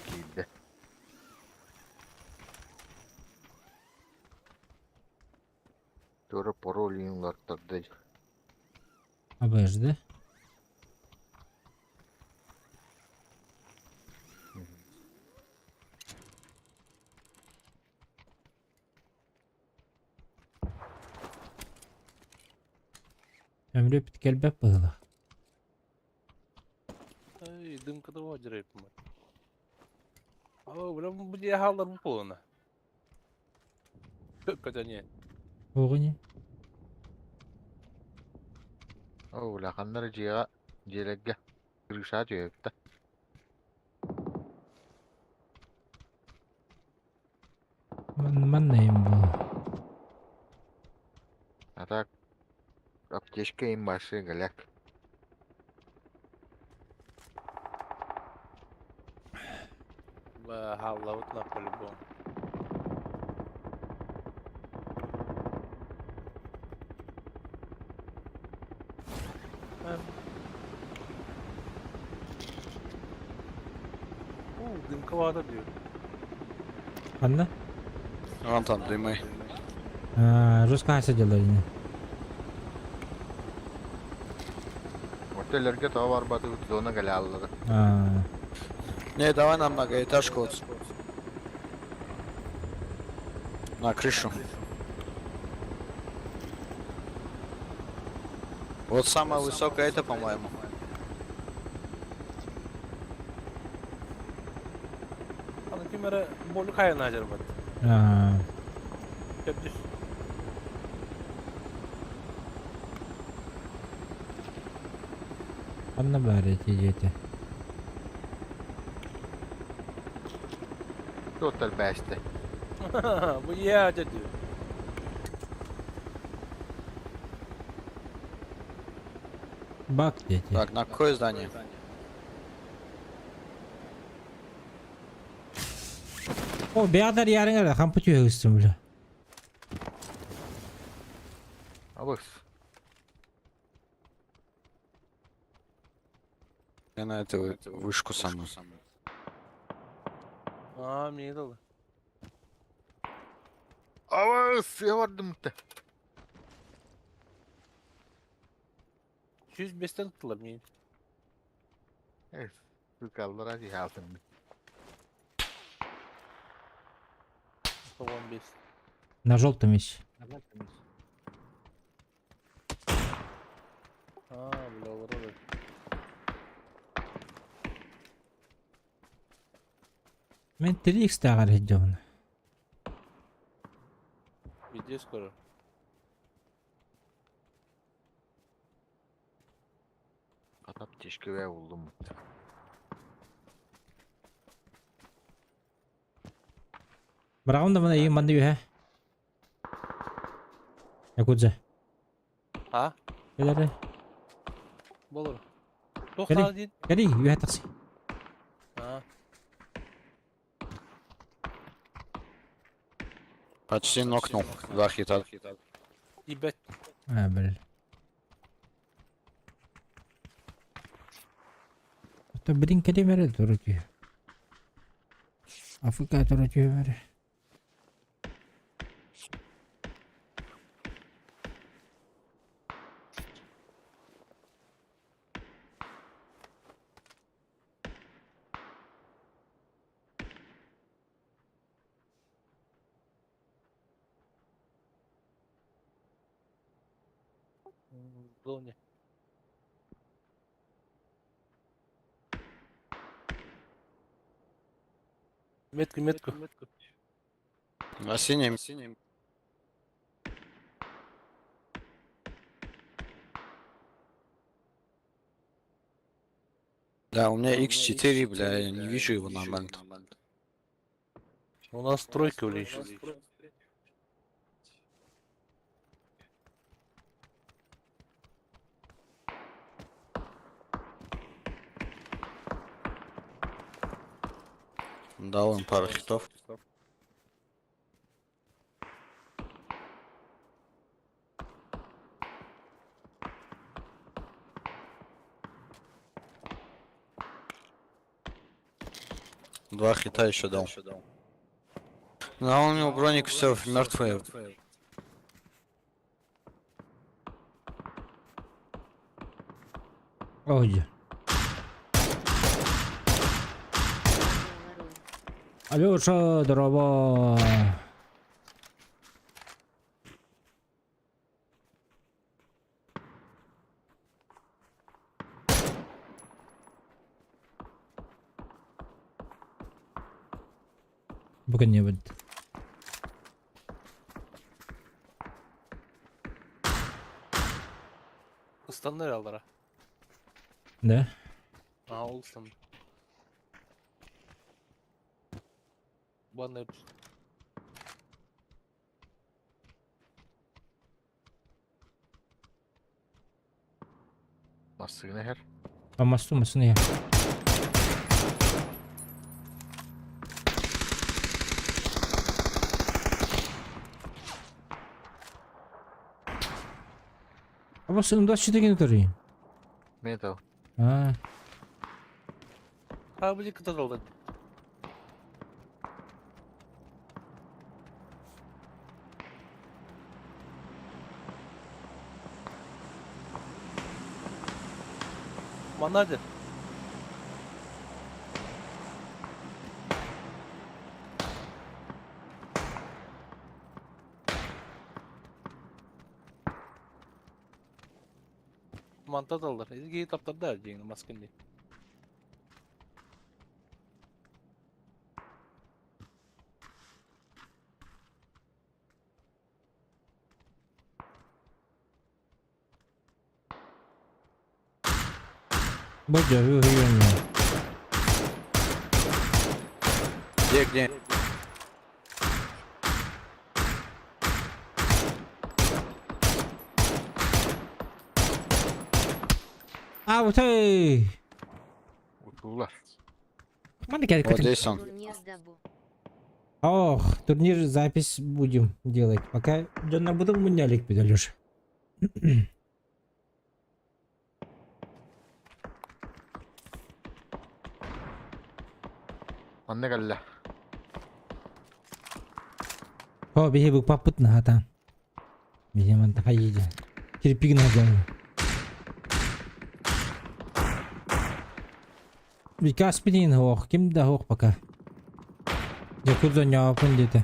Киирдэ. Тура пароль уларыттарды. АБШ, да? Өмрүпт кэлбэт быһыылаах. Эй, дымкада одьырайпын. О, бля, бу дьиэ хааллар бу буолуна. Көтөнүө. Оҕони. О, улаханнар дьиэҕэ, дьиэлэргэ крыша түһэбит да. Манна им буолла. А так аптечка им большие голяк. Хааллабыт на по-любому. Уу, дымковато диyor. Ханна? Вон там дымы. Жестко сидела ини. Отеллерге тоҕо барбатыбыт зона галяллары. А, Не, давай на многоэтажку вот. На крышу. Вот самая высокая это, по-моему. Аны ким эрэ болу хайана жарбат. а, Сөптүс. Ханна баар эти дьиэтэ. Туоттар бээстэ. Бу я деді. Бак дети. Так, на какое здание? О, бэйэҕэр ярыҥ эрэ, хампы түһэ бля. Абыс. Я на эту вышку самую. А, мне дала. Абыс, я бардым да. 105-тен tutular мне. Э, Сыкаллара дьиһаалтын. 15. На желтом есть. А, бля, олорор. Мен 3x тааҕар иһдьэбин. Иди скоро. Ат аптечка бээ булдум. Быраҕым да мына ийин манна үһэ. Якудза. А? Кэлэрэ. Болор. Туох Кэлий. саҕа диин? Кэлий, үһэ тахси. А, Почти нокнул. Два хита. ебать. А, блин. Это блин кэлимэрэ туру түһэ. Африка туру түһэмэрэ. В зоне. Метку, метку. На синем. Да, у меня X4, бля, я не вижу его нормально. У нас тройка увеличилась. Дал им пару хитов. Два хита еще дал. Да, у него броник все мертвый. Ой. Алеша, здорово. Бу кэннэ бит. Ыстаннар аллара. Да? А, ол ыстанды. Баннер. Массыына иһэр. Амасту массыына иһэр. Абас ындас читеген өтөрүй. Метал. А. А, били кытарылды. Манна дьэ. Манта таллар. Изги таптарда дьиҥ маскын дии. Бодьо, үһүйэн. Где, где? А, вот эй! Утуулар. Манна кэлэ Вот здесь он. Турнир дабу. Ох, турнир запись будем делать. Пока дьоннор будем муннялик бит, Алеша. Манна кэллэ. О, биһи букпаппыт наһатаан. Биһи манта хайыйда. Кирпигин хаджан. Викас билин хоох, ким да хоох пока. Якудза ньоопун диэтэ.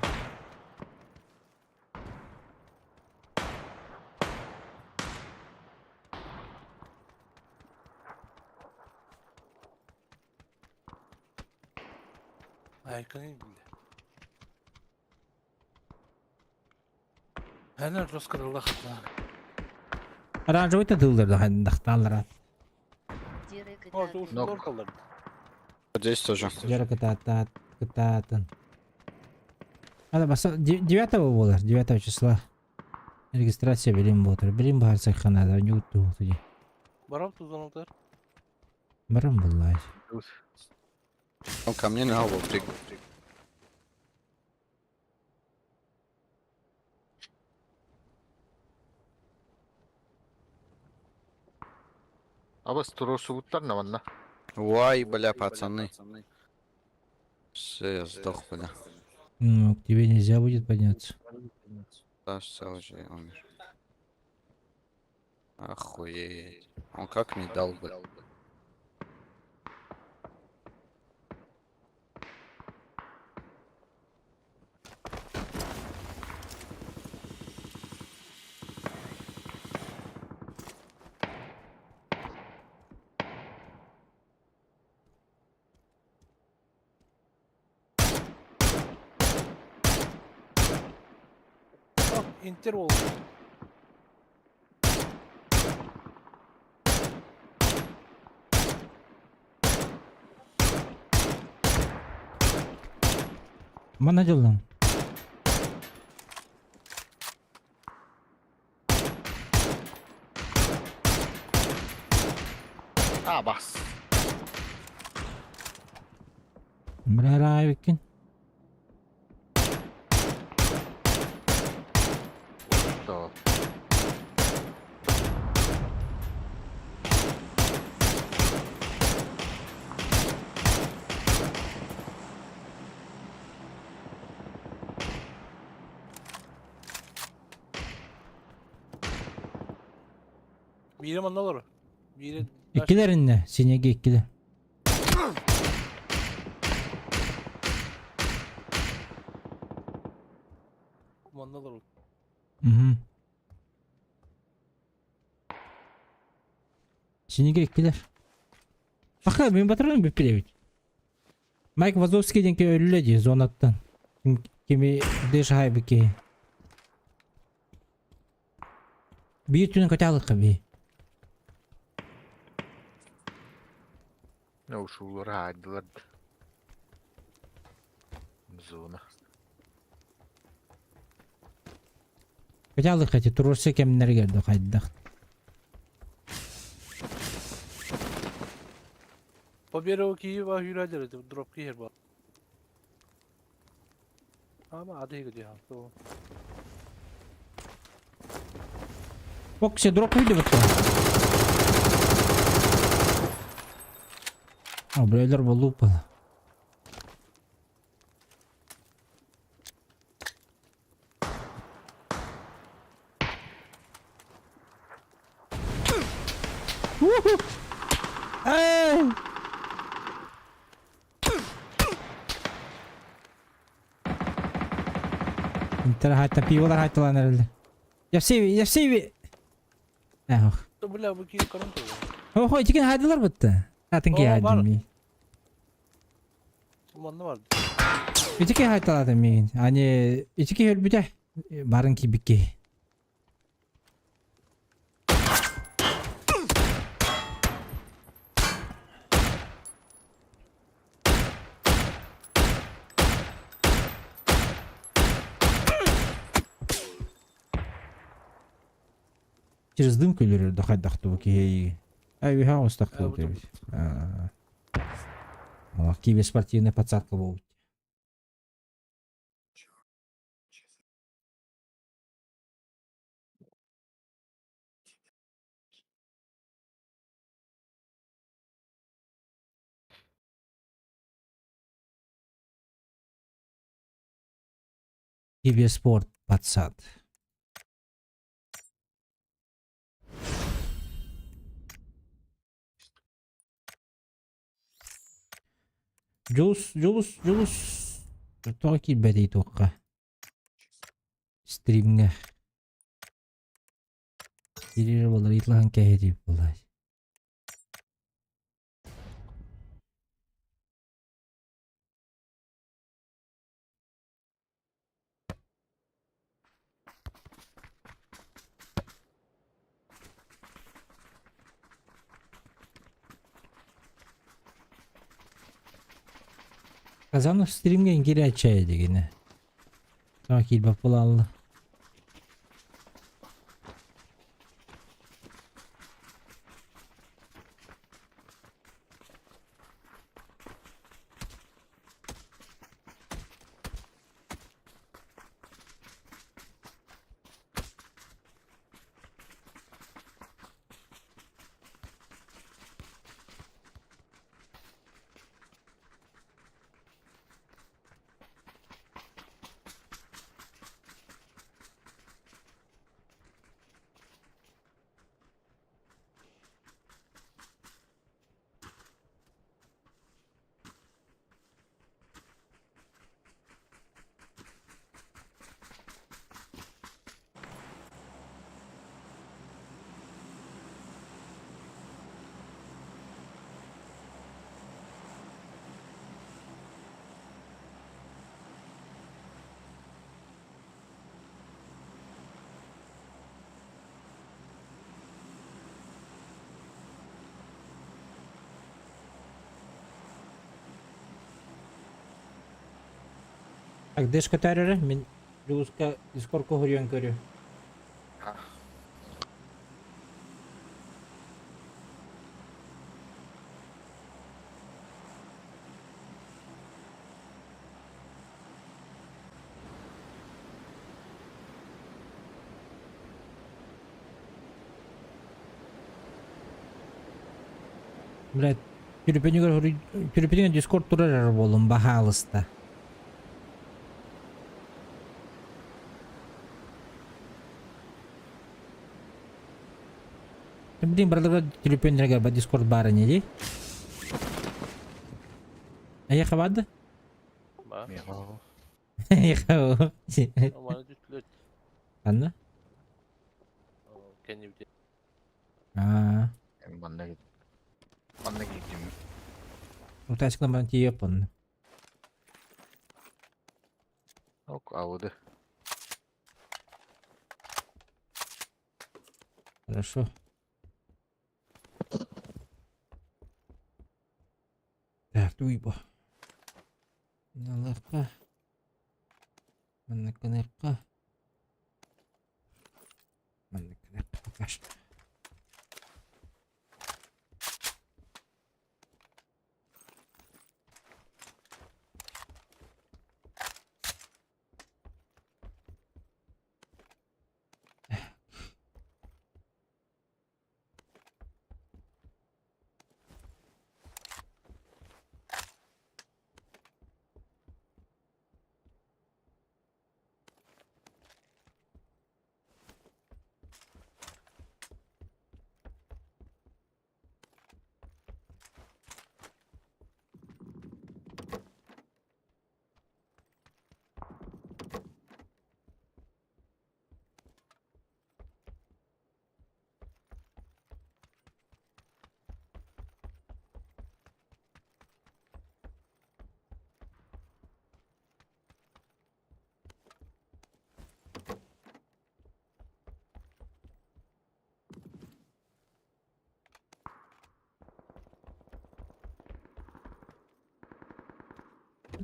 Айканы билде. Әнә роскырылла хатна. Оранжевый тыллар дахталлар. Дирек О, это уж Нок. норкалар. Вот здесь тоже. Дьара кытаатаат, кытаатын. Ада баса 9 буолар, 9 числа. Регистрация билим буолар. Билим баар саханада, ньутту туди. Барам тузанылдар. Барам буллай. Тут. Он ко мне на голову прыгнул. Абас туруорсубуттар на манна. Вай, бля, пацаны. Все, я сдох, бля. Ну, к тебе нельзя будет подняться. Да, все, уже я умер. Охуеть. Он как мне дал бы? О, интервал. Мана дьоллоҥ. Абас. Бля, викин. То. Бире манналар. Бире Иккилеринне, синеги иккиле. манналар. Угу. Синеги иккилер. Баха, мен батырым бүппелебит. Майк Вазовский денке өлүлэ дии зонаттан. Кими деш хайбы киһи. Биир түнэн көтө би. Ушулар хаайдылар. Зона. Көтө алыхха ти туруорса кэмнэригэр да хайдах. По берегу Киева юрادер дроп киһер бар. Ама ады гыди то. Оксе дроп үйдө бутта. О, блядь, болупала. Эй! Интер хайта пиволар хайталан эрэллэр. Япсеви, япсеви. Эх. Бля, бу киһи көрөн турар. Охо, итиген хайдылар бутта. Атын ки О, бар. хайдым ми. Манна бар. Итики хайталатым миин. Ани итики өлбүтэ. Барын кибикки. Через дымку или дахайдахту киһи. Ай, виха остахту Э, О, киберспортивная подсадка был. Киберспорт подсад. Жулус, Жулус, Жулус. Тоҕо киирбэтий туохха? Стримҥэ. Киирэр буолар ыйыталаһан кээһэтии буоллай. Казанов стримҥэ киирээччи дигинэ. Тоҕо киирбэт буолаалла. Так, дэшка тэрэрэ, мин Жулуска Дискордка хоруйан көрүө. Блядь, түрүпүнүгэр хоруй түрүпүнүгэр Дискорд турар эрэ буоллум, баһаалыста. Блин, барыларга түрүпүннэригэр ба Дискорд баар ини дии. Эйиэхэ баар да? Ба. Миэхэ Эйиэхэ Маны түстүлэр. Ханна? Кэннибит. Аа. Манна манна киирдим. Утаскынан баран тиийиэп онно. Ауды. Хорошо. Так, туйба. Налыахха. Маннык гыныахха. Маннык гыныахха пока что.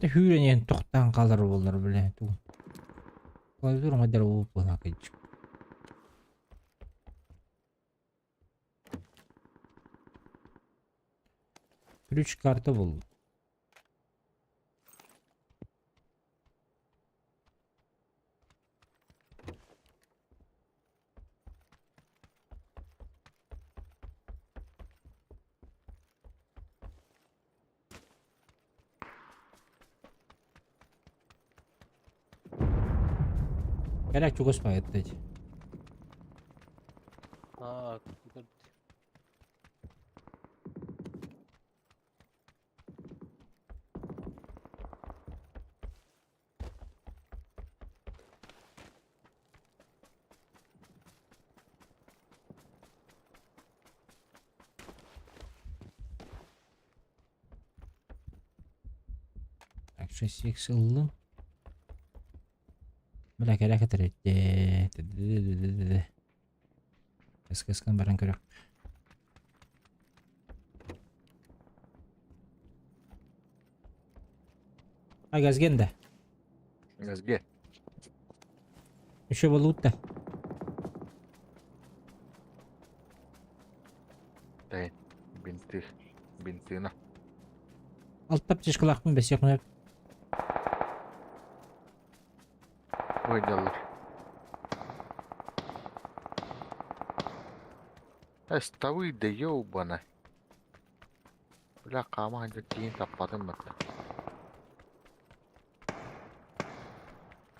Это hűrэнien тохтаан хаалар буоллар бile тугу. Клавиатура майдар буолуп буолаа кыйчык. Ключ карта буолла. Кэлэ чугас баҕайытыч. Аа, Так, 6x ыллым. Бля, кэлэ кэтэрэтте. СКС-кан баран көрөх. Ай, газген да. Газге. Еще валута. Дай. Бинты. Бинтына. Алта птичкалаахпын бэсиэх Ойдаллар. Эставый да ёбана. Бля, хаама сылдьар тииһин таппатым батта.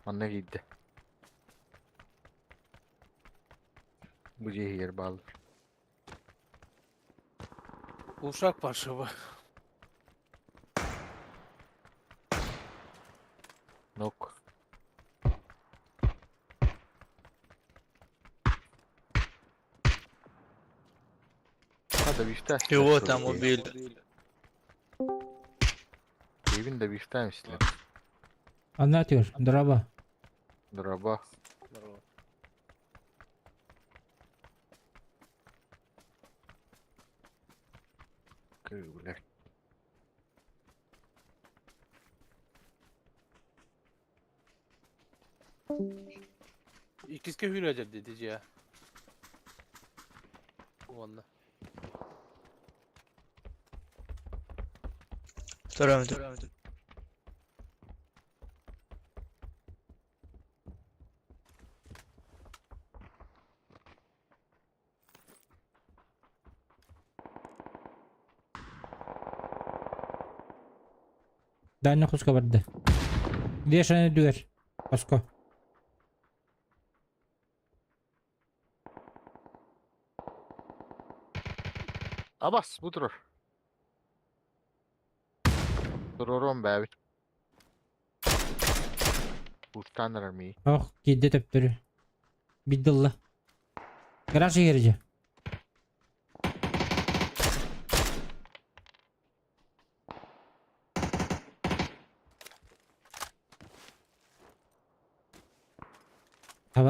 Манна киирдэ. Бу дьиэ иһигэр бааллар. Ушак паршивый. Нок. Его там убили. Кевин да бифтаем силер. Анна түр, дороба. Дороба. Здорово. Бля. Иккискэ hűrödер диди дьиэ. Уонна. Второй этаж. Дальний хоско барда. Вешаны дүгер. Хоско. Абас, бу турар. Туророн бэбит. Устан ми. Ох, киирдэ төптөрү. Биддылла. Гараж иһэрдьэ.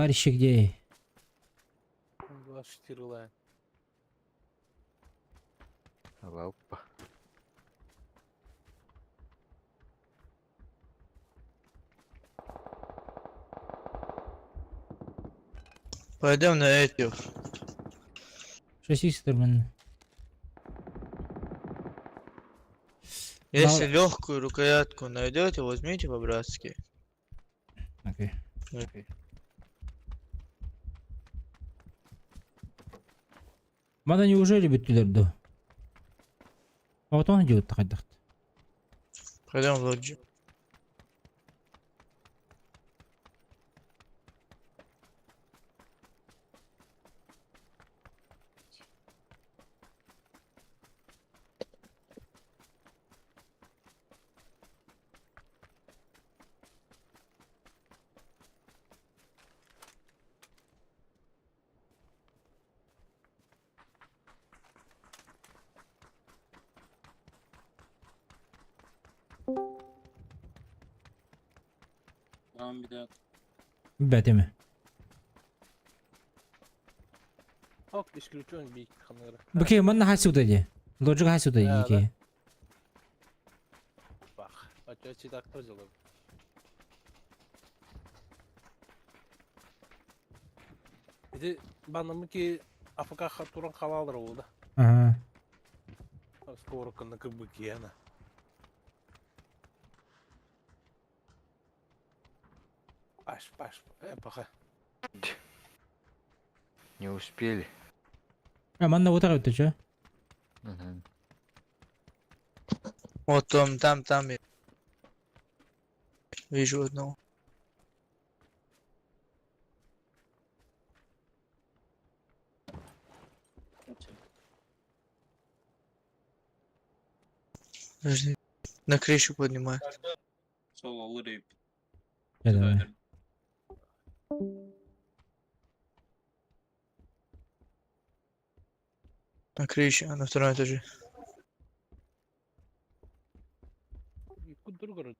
Товарищи где? 24 лая. Лаупа. Пойдем на этих. Шесть мен. Если легкую рукоятку найдете, возьмите по-братски. Окей. Окей. Мана неужели бүттүлэр дуу? Оҕотоон дьиэбит хайдахт. Пойдем в лоджию. Бэтими. Ок, исключен бик ханыгы. Бүке манна хасуда ди. Лоджига хасуда Да, ди. Бах. А чё так кто сделал? Иди банамыки АФК туран халалыр oldu. Ага. Скоро на кыбыки она. Паш, паш, пока. Не успели. А манна утара өттө чё? Мгм. Вот там, там, там. я Вижу одного. Подожди. На крышу поднимай. Давай. На крыше, а на втором этаже. Куда город?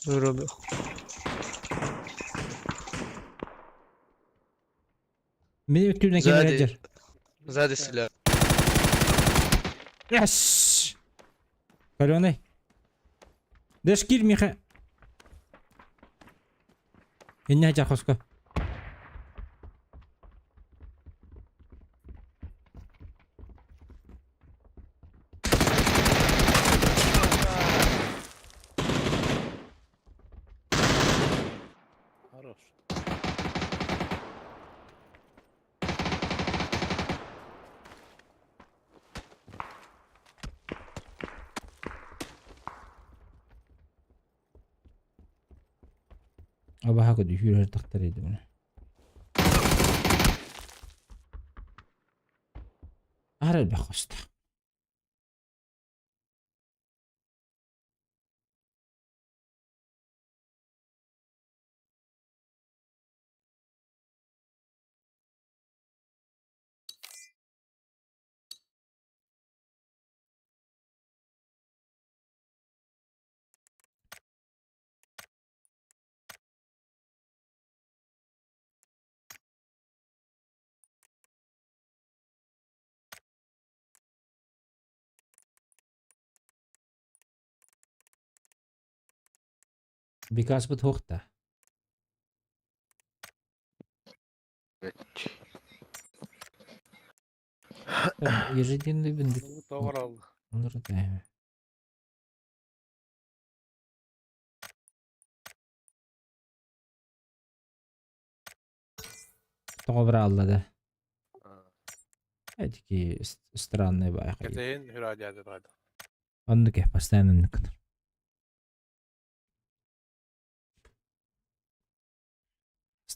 Вырубил. Мени өттүнө Сзади. кемер. Сзади стреляют. Yes! Каленый. Дэш кир Миха. Инне хачар хоско. Хорош. Абаха көдү хүрөр тахтар эди буну. Арал бахоста. Because бут хохта. Блядь. Ежедневный бендик. Ну, товар алды. Онор да. Тоҕо алла да. Эдики странный байқай. Кетейин hüradiyade daydı. Оннуке постоянно оннук.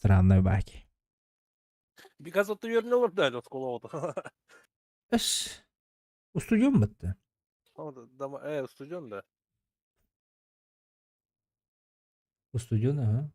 Странный байки. Because от yerine olur daydı otkulu oldu. Эс. Устудион бытты. Dama stüdyon da. Устудион, ага.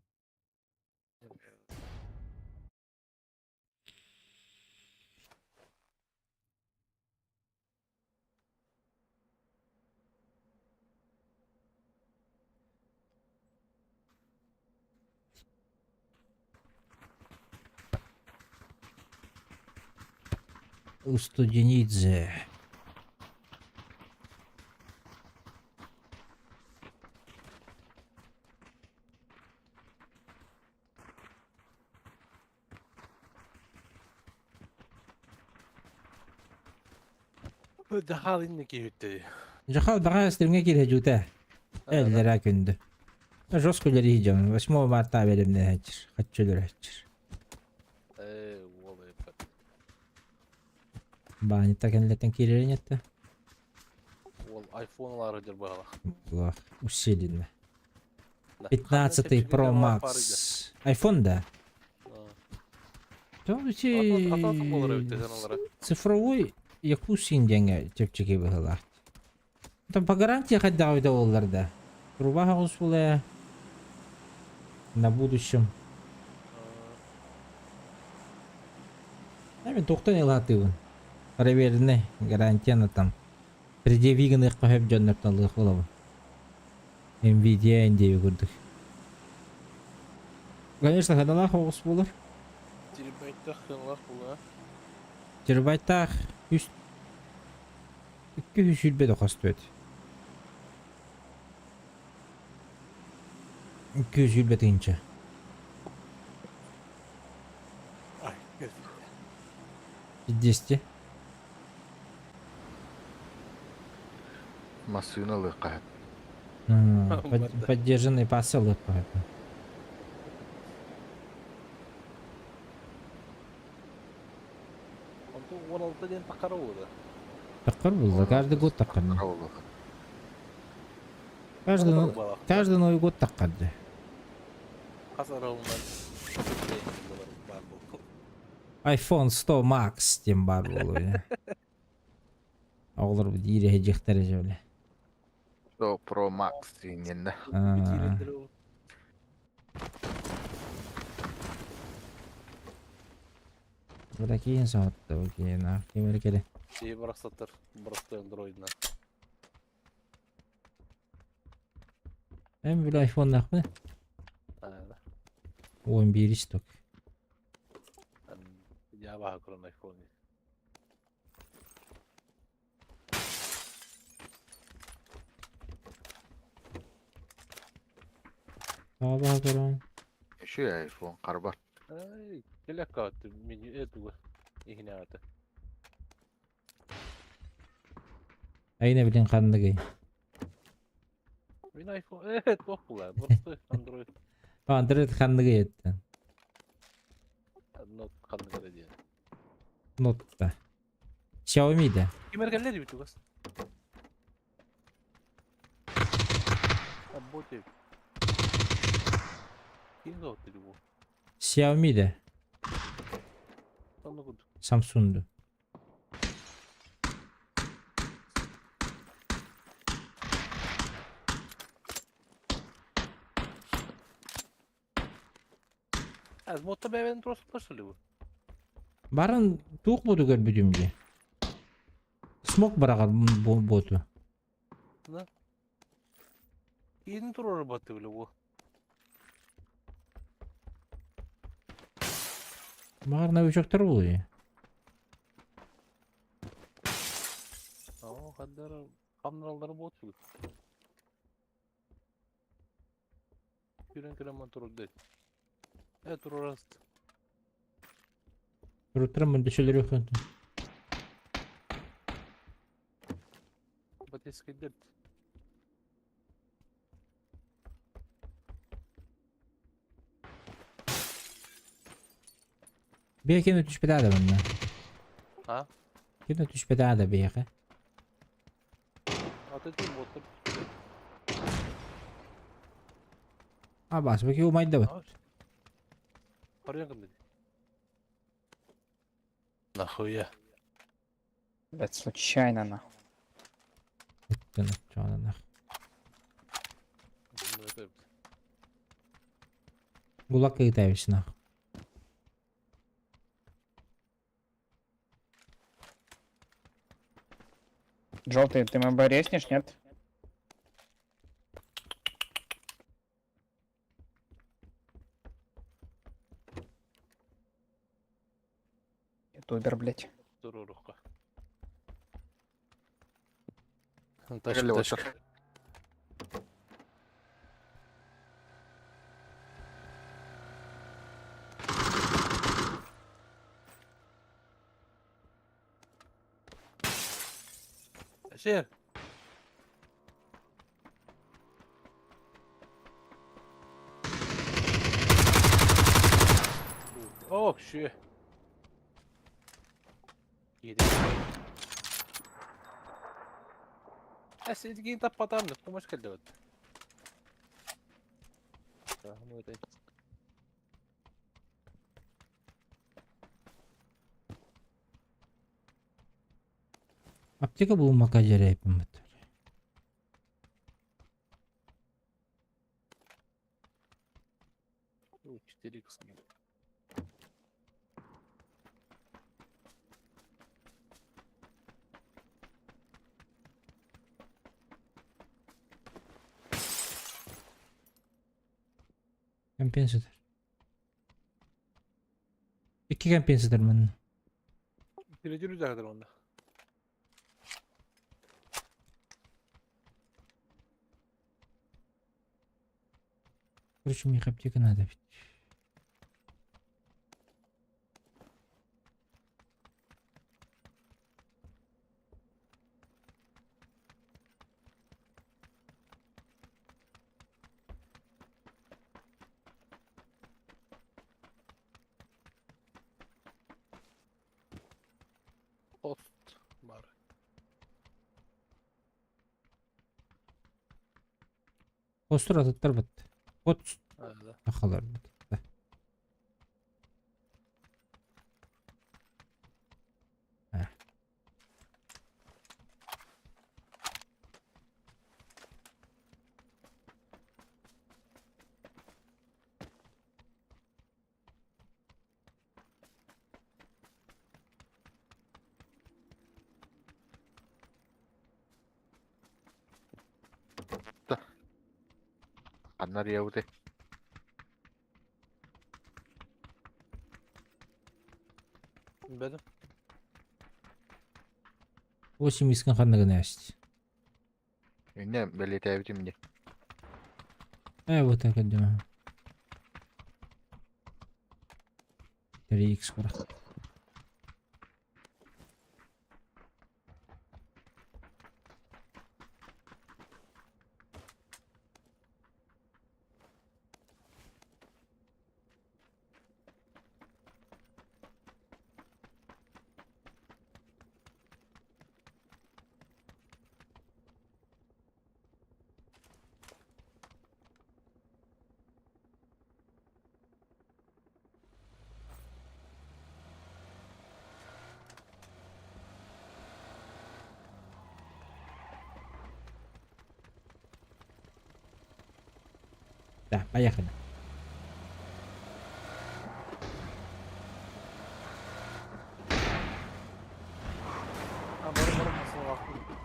Устуденидзе. Дьахал инники үттэй. Дьахал баҕа стримҥэ киирэ дьута. Эллэрэ күндү. Жестко үлэлии дьон. 8 марта бэлэмнэһэччир. Хаччы өлөрөччүр. Ээ, уол эппэт. Баанньыта кэннилэттэн киирэрин этте. Уол iPhone ылаары дьэр быһалах. Лах, усиленно. 15 Pro Max. iPhone да? Там эти цифровой Якусин диэҥҥэ чэпчэки быһыылаах. Там по гарантии хайдах эбитэ буоллар да. Труба хаҕыс буолуо на будущем. Мин туохтан ылаатыыбын. Проверенный гарантияны там. Предъяви гыныахха сөп дьоннортон ылыах буолабын. Nvidia диэби курдук. Конечно, сыаналаах оҕус буолар. Терабайттаах сыаналаах буолуо. Терабайттаах үс 220 да хостует. 220 тыһыынча. 200. Массыына ылыахха сөп. Поддержанный пасса ылыахха сөп. Онтон 16 диэн таххара буолуо. Таххар буолла, каждый год таххар. Каждый, каждый Новый год таххар дии. Хас аралынан iPhone 100 Max диэн баар буолуо. Оҕолор биир эһэдьиэхтэрэ дьэ 100 Pro Max диэн Бу киин соһутта бу киин аах ким эрэ кэлэ. Сии барахсаттар боростой андроидынан. Эн били айфоннаахпын. 11 исток. Я баха көрөн айфон. Тоҕо баха көрөн? Үчүгэй айфон харбар. Ай, келекка меню этуга иһинэҕэтэ. Айна билин ханныгый? Мин iPhone э туох була просто Android. Android ханныгый эттен? Note ханныгы диэн. Note да. Xiaomi да. Ким эргэллер дибит угас. Работает. Ким зовут бу? Xiaomi да. Сонно курдук. Samsung да. Азмотта бэйбэн туруорсуттар бу. Баран туох боту көрбүтүм дии. Смок бараҕар боту. Киин туруорар батты биле бу. Баҕар новичоктар буолуо. Оо, хаддара хамнараллара буот сүгүт. Күрэн кэлэн турар Э, туруораст. Туруттарам мөндүшөлөрү Батискайдар. Бэйэ ким түспэтэ да манна. А? Ким түспэтэ да бэйэхэ. А ты тем вот. А бас, бу ки умайда бат. Харыян кымды. Нахуя? Блять, случайно нахуй. Гулак кыйтаевич нах. Желтый, ты МБ резнешь, нет? Ютубер, блять. Туруорукка. Кэллэ Тачка, вот. Тачка. Сер. Ох, şu. Yedi. Эс, таппатам, помощь кэллэбит. Аптека булмакка дьэрээппин быттар. 4 х. Компенсатор. Икки компенсатор манна. Тирежир үзәгәдер онда. Короче, мне аптека надо ведь. Пост бар. Постур атыттар бат. От Да. ахалар бат. Да. А. Аннар яуды. Бәдем. 8 искин ханныгын әст. Инне белетәбитим не. Э, вот так вот думаю. 3х бар. Да, поехали. А, бар бар масыл вакыт.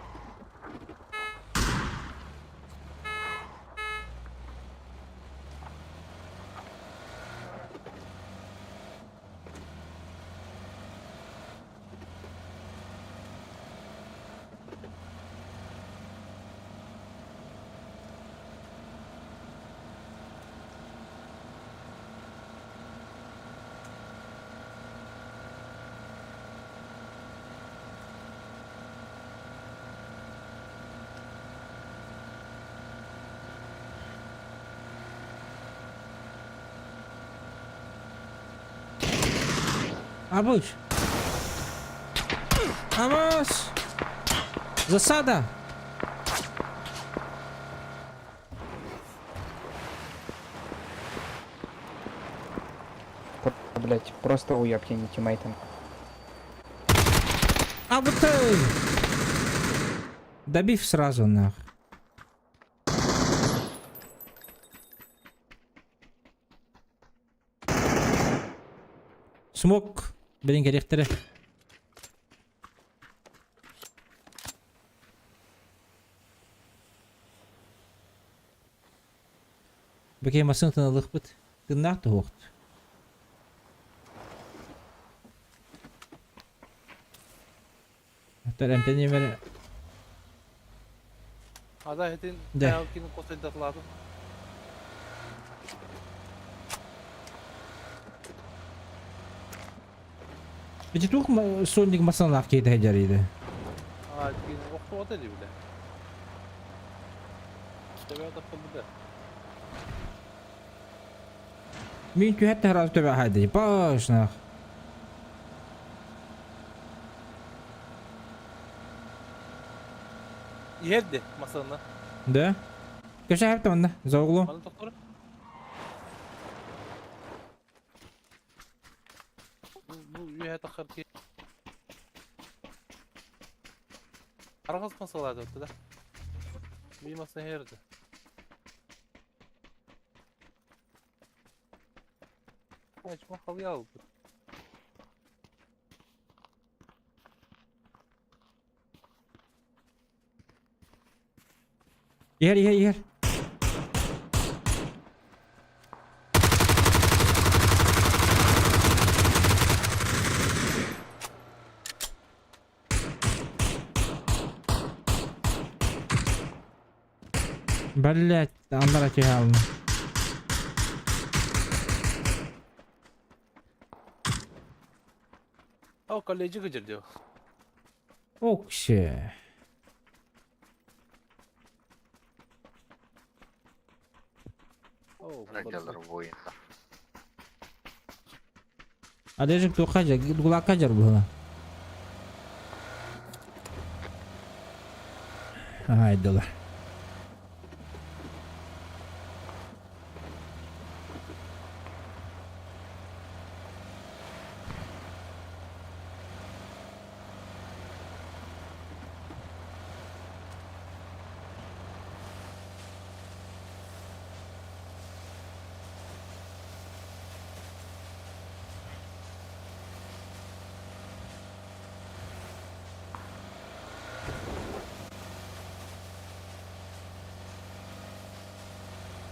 Абыч! Амаш! Засада! Блять, просто уебки, не тиммейтом. А вот ты! Добив сразу нах. Смок. Блин, керектере. Бекей масын тыналықпыт. Тыннақ туғыт. Оттон эмтэниим эрэ. Ада этин Дэ. кини косайдатлаатым. Ити туох сонник масалаах киһитэ дьарыйды. А, кини охтуота дибиле. Төбө тахсыбыта. Мин түһэт таһарас төбө хайды. Башнах. Иһэрди масаны. Да? Көшө хәпті онда, за углом. Маны тохтор. Бу үөһэ тахар ки. Аргыс масалады да. Би маса иһэрди. Ачма халыйа албыт. Иһэр, иһэр, иһэр. Блять, аннара түһэ ална. О, колледжи кыдьыр Окше. О, Раделар воинна. Адежик туха жа, гулака жар була. Айдылар.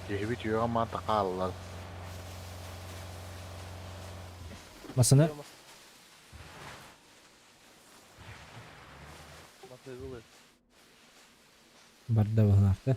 Киһибит үөҕэ маата хааллар. Масына барда баһылаахта.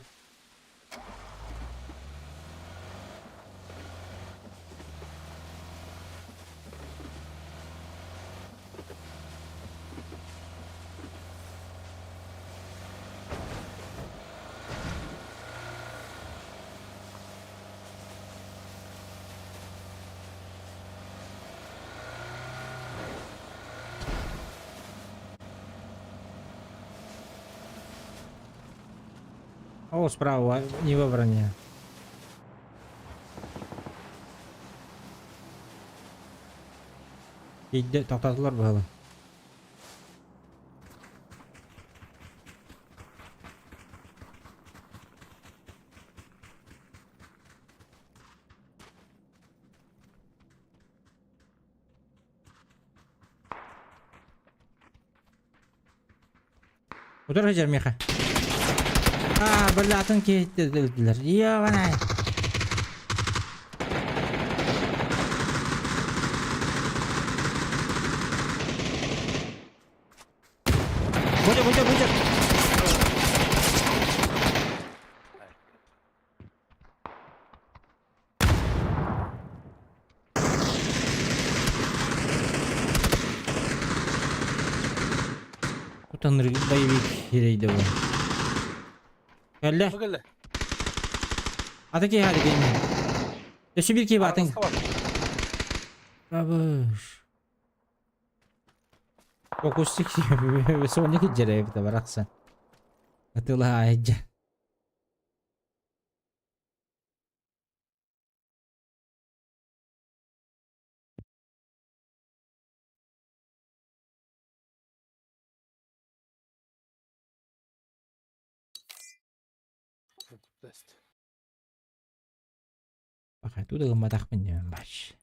О, справа, не во броне. Иде тоқтатылар баһылы. Утар хажар меха. А, барлатын кейттелдилер. Ёбанай. Бужа, бужа, бужа. Утаныр боевик хирейді bu. Кэллэ. Кэллэ. Ата ки хadi кейни. Өссө бир ки батын. Бабыш. Фокустик соны киджереп да бараксан. Атыла айджа. Баха туда гымматахпын диэн бач.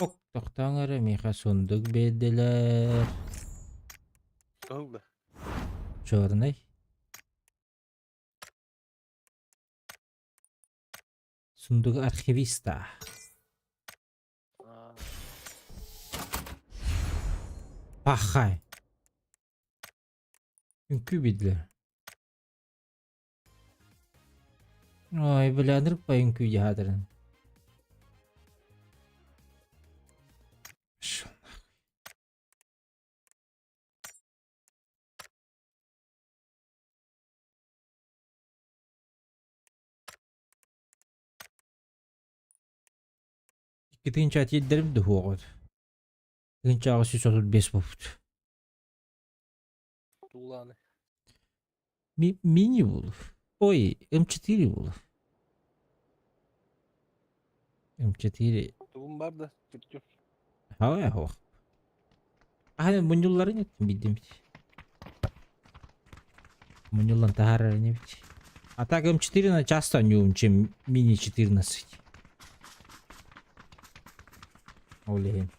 Ок, тохтооҥ эрэ миэхэ сундук биэрдилэр. Черный. Сундук архивиста. Пахай. Үҥкүү билдилэр. Ой, бля, ынырык бай үҥкүү дьаһаатарын. Пошел нахуй. Икки тыһыынча тиэрдэрим дуһуоҕут. Тыһыынча 835 буолбут. Туулааны. Ми мини буолур. Ой, М4 буолур. М4 Тугум бар да, чүрчүр. Хава хоох. Аһан мунньулларын еттим билдим. Мунньуллан таһаарар инибит. А так М4 на часто нюм, чем мини 14. Ол иһин.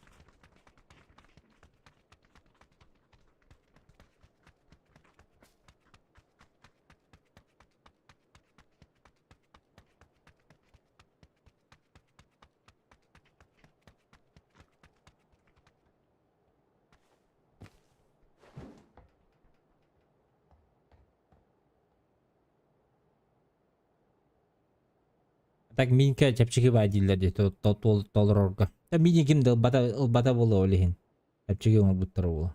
Так минка чэпчэки баа дииллэр дии толорорго. Мини ким да ылбата ылбата буолуо ол иһин. Чэпчэки оҥорбуттара буолуо.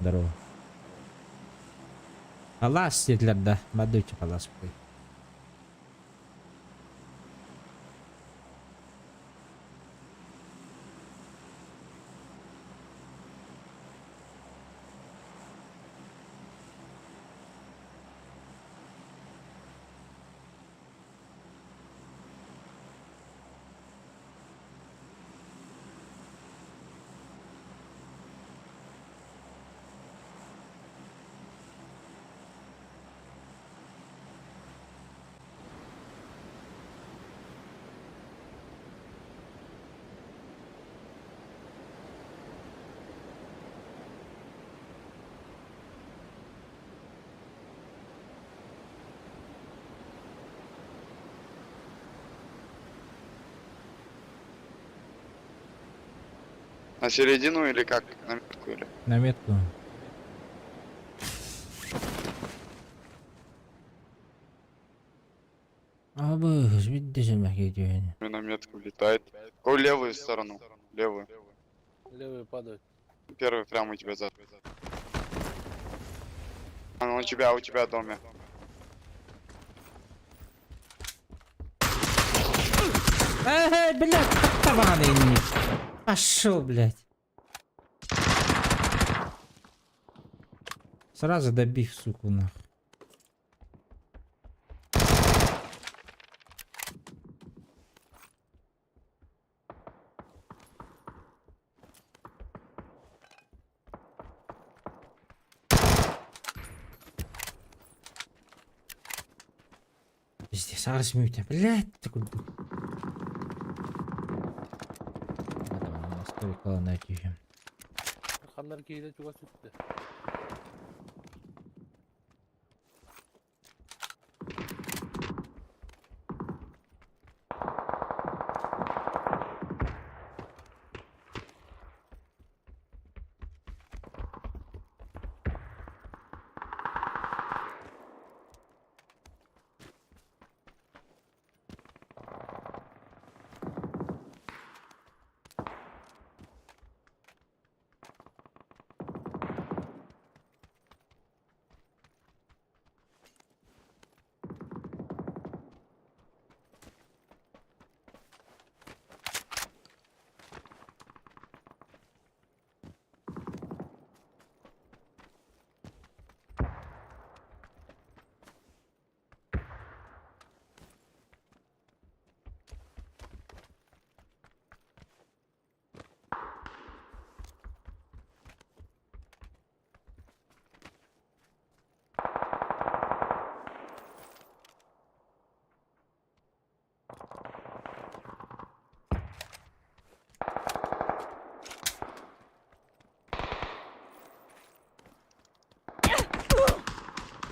Здорово. Палас диэтилэр да, бардыччы палас буй. На середину или как? На метку или? На метку. Абы, видите, На метку влетает. О, левую сторону. Левую. Левые падают. Первый прямо у тебя за. А, ну у тебя в доме. Эй, блядь, табаны Пошел, блядь. Сразу добив, суку, нахуй. Пиздец, арс мютя, блядь, такой. Давай, Ханнар киһитэ чугас сүттэ.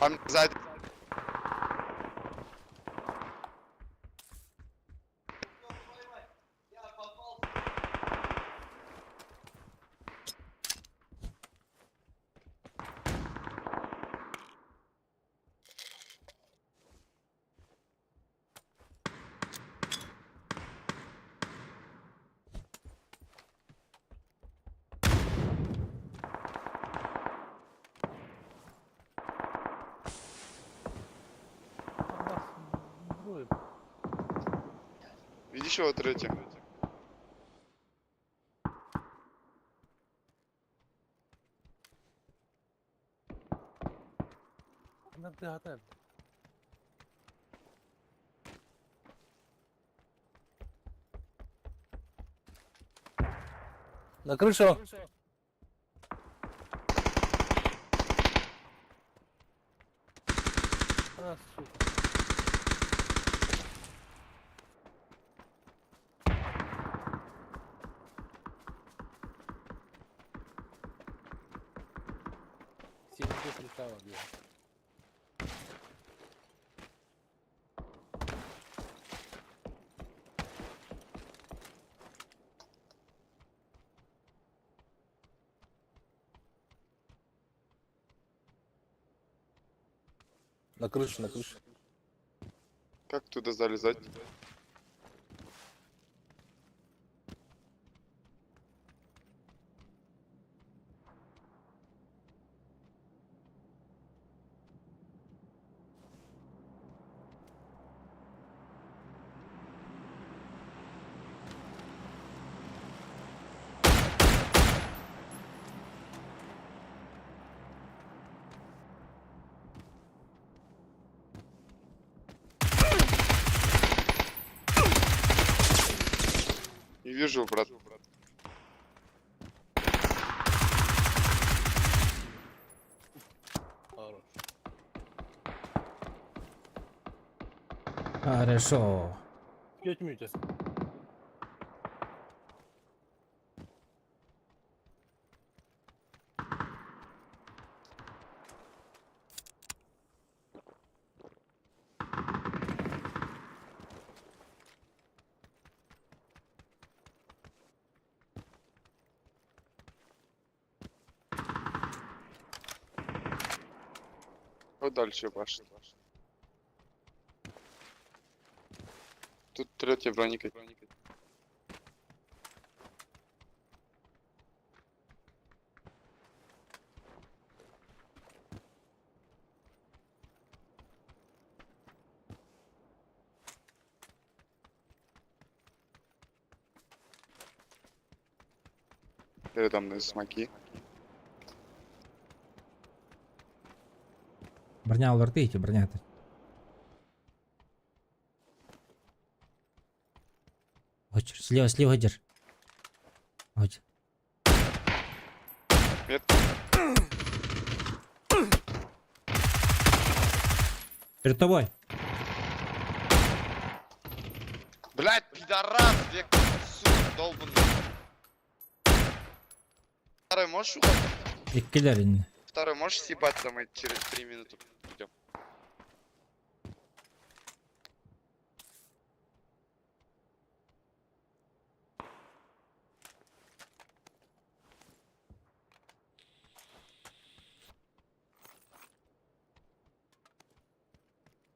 Там сзади. Двое. Видишь его третий? Надо На крышу! А, сука. Семь летала, блядь. На крышу, на крышу. Как туда залезать? Не вижу, брат. Хорош. Хорошо. Пять минут. Вот дальше башня. Тут третья броника. Передо мной смоки. Броня олорты эти, броня. Хочешь, слева, слева держи. Вот. Метка. Перед тобой. Блять, пидорас, век, сука, долбанный. Второй можешь уходить? Иккилер инне. Второй можешь съебаться, мы через 3 минуты придем.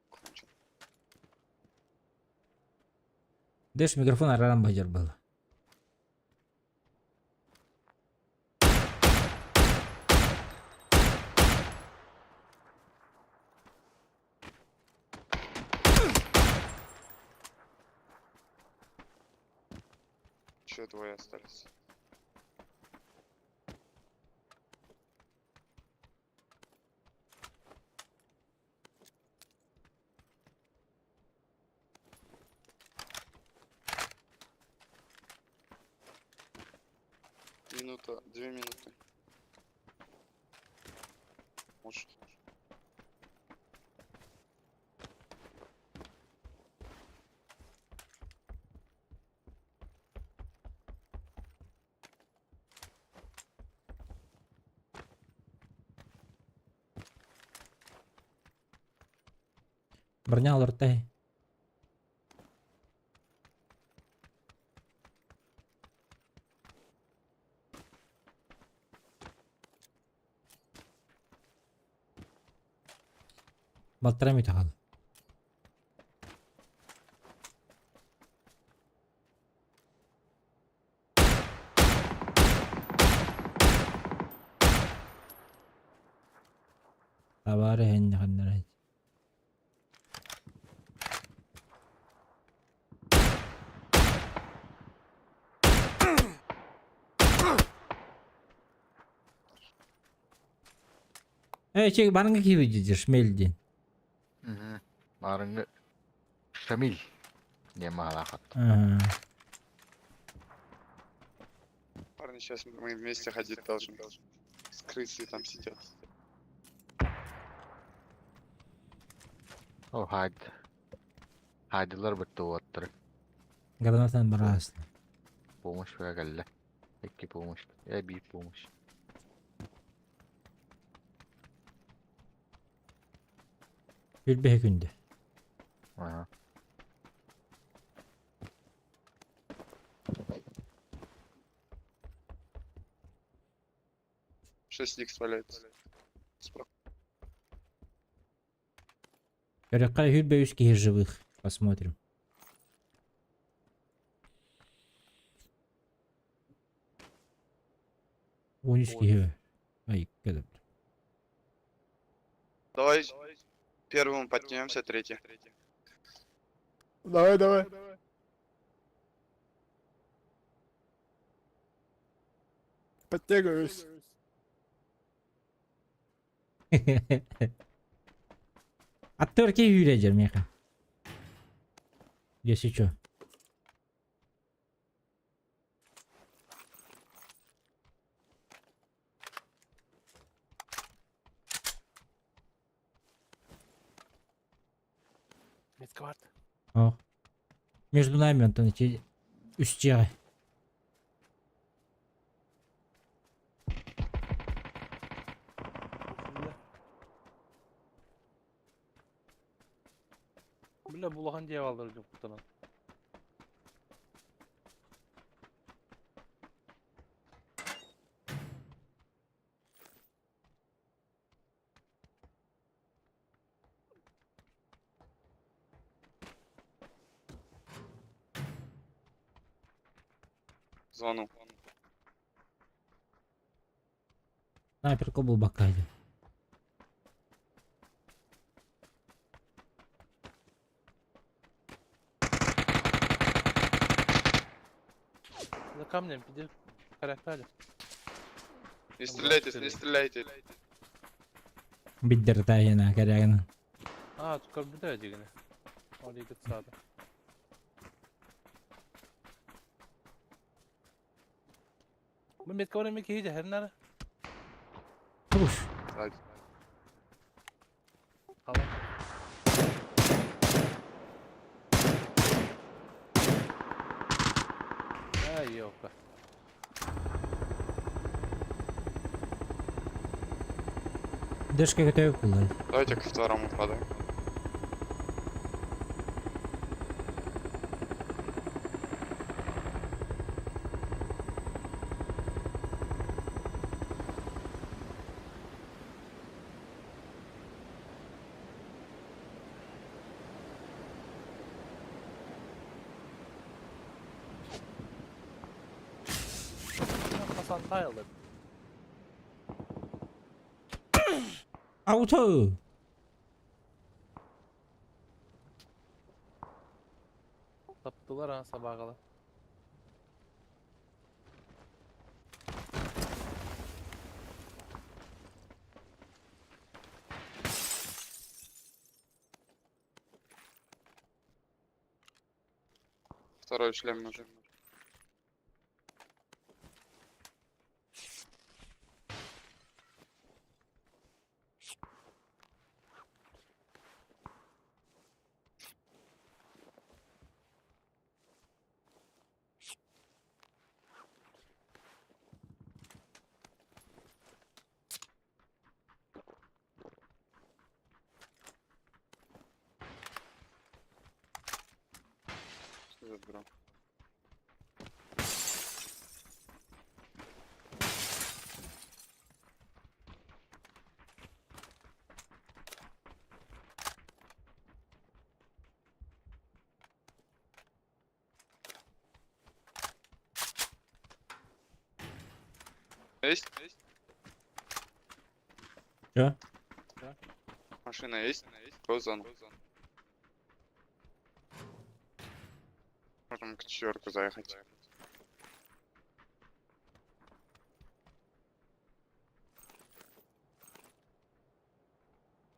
Кончил. Дэш микрофон араран бадьар был. Еще двое остались. Минута, 2 минуты. Может. Броня олорты. Балтара митахал. Табары хенне ханнарай. Э, чек барыңга киһи дии Шмель диэн. Мгм. Маарыҥҥы Шамиль диэн маһалаах ат. Ага. Парни, сейчас мы вместе ходить должны. С крысой там сидят. О, хайд. Хайдылар бытты уоттары. Гранатан бараасна. Помощь кэллэ. Икки помощь. Э, биир помощь. Билбэһэ күндэ. Ага. Шесть икс валяется. Справа. Көрөххө хүрбэ үс киһи живых. Посмотрим. Он үс киһи. Ай, кэлэп. Давай первым поднимемся, третий. Давай, давай. Подтягиваюсь. Аттыр киһи үүрэ меха. Если чё. Медкварт. О. Между нами, Антон, эти үстиэҕэ. Бля, булахан дьиэ бааллар дьон куттанан. Зону. Снайперка булбакка дии. За камнем, иди. Характали. Не стреляйте, не стреляйте. Биддертайына кэрэгин. А, тут көрбүтэ дигини. Ол икит саада. Бу метка бар эми киһи дьэһэрнэр. Туш. Сзади. Хала. Ай, ёлка. Дэшка көтөбүк булар. Давайте ко второму падаем. Хасан тайлы. Ауто! Таптылар а сабагала. Второй шлем нужен. Заберу. Есть? Чё? Машина есть? Какую зону? Можем к четверку заехать.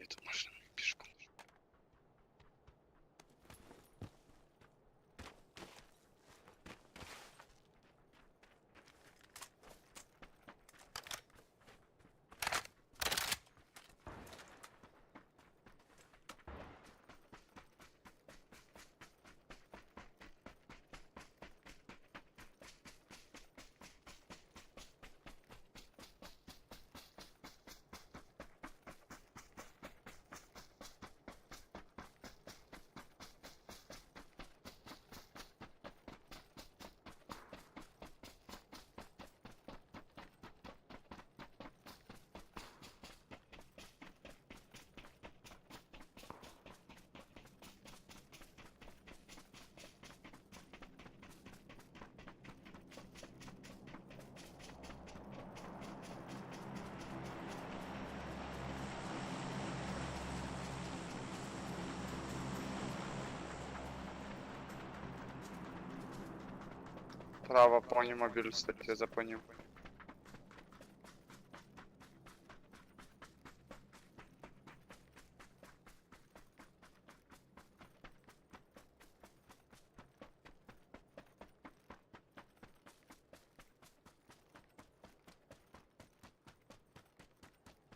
эту машину пешком. Право, пони мобиль, кстати, я запомнил.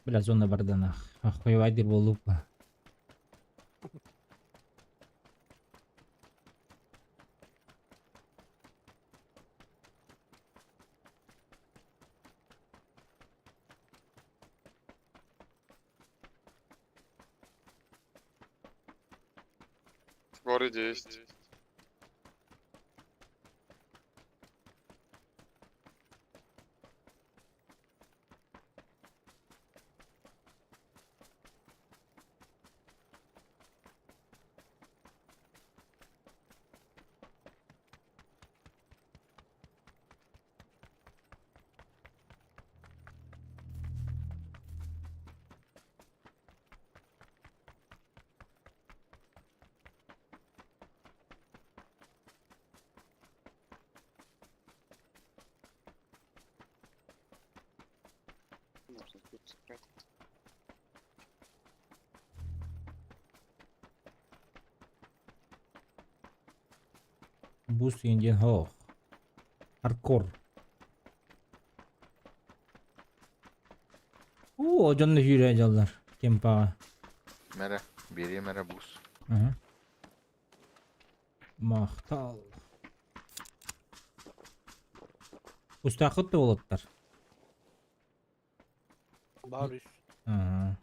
Бля, зона барданах. Охуевай болупа. В городе есть. Можно тут спрятать. Буст Индиан Хох. Хардкор. Оо, дьонно сүүрэ дьаллар. Кемпаҕа. Мэрэ, биэриэм эрэ буус. Аһа. Махтал. Устаахыт да уолаттар. Баар үс. Ага.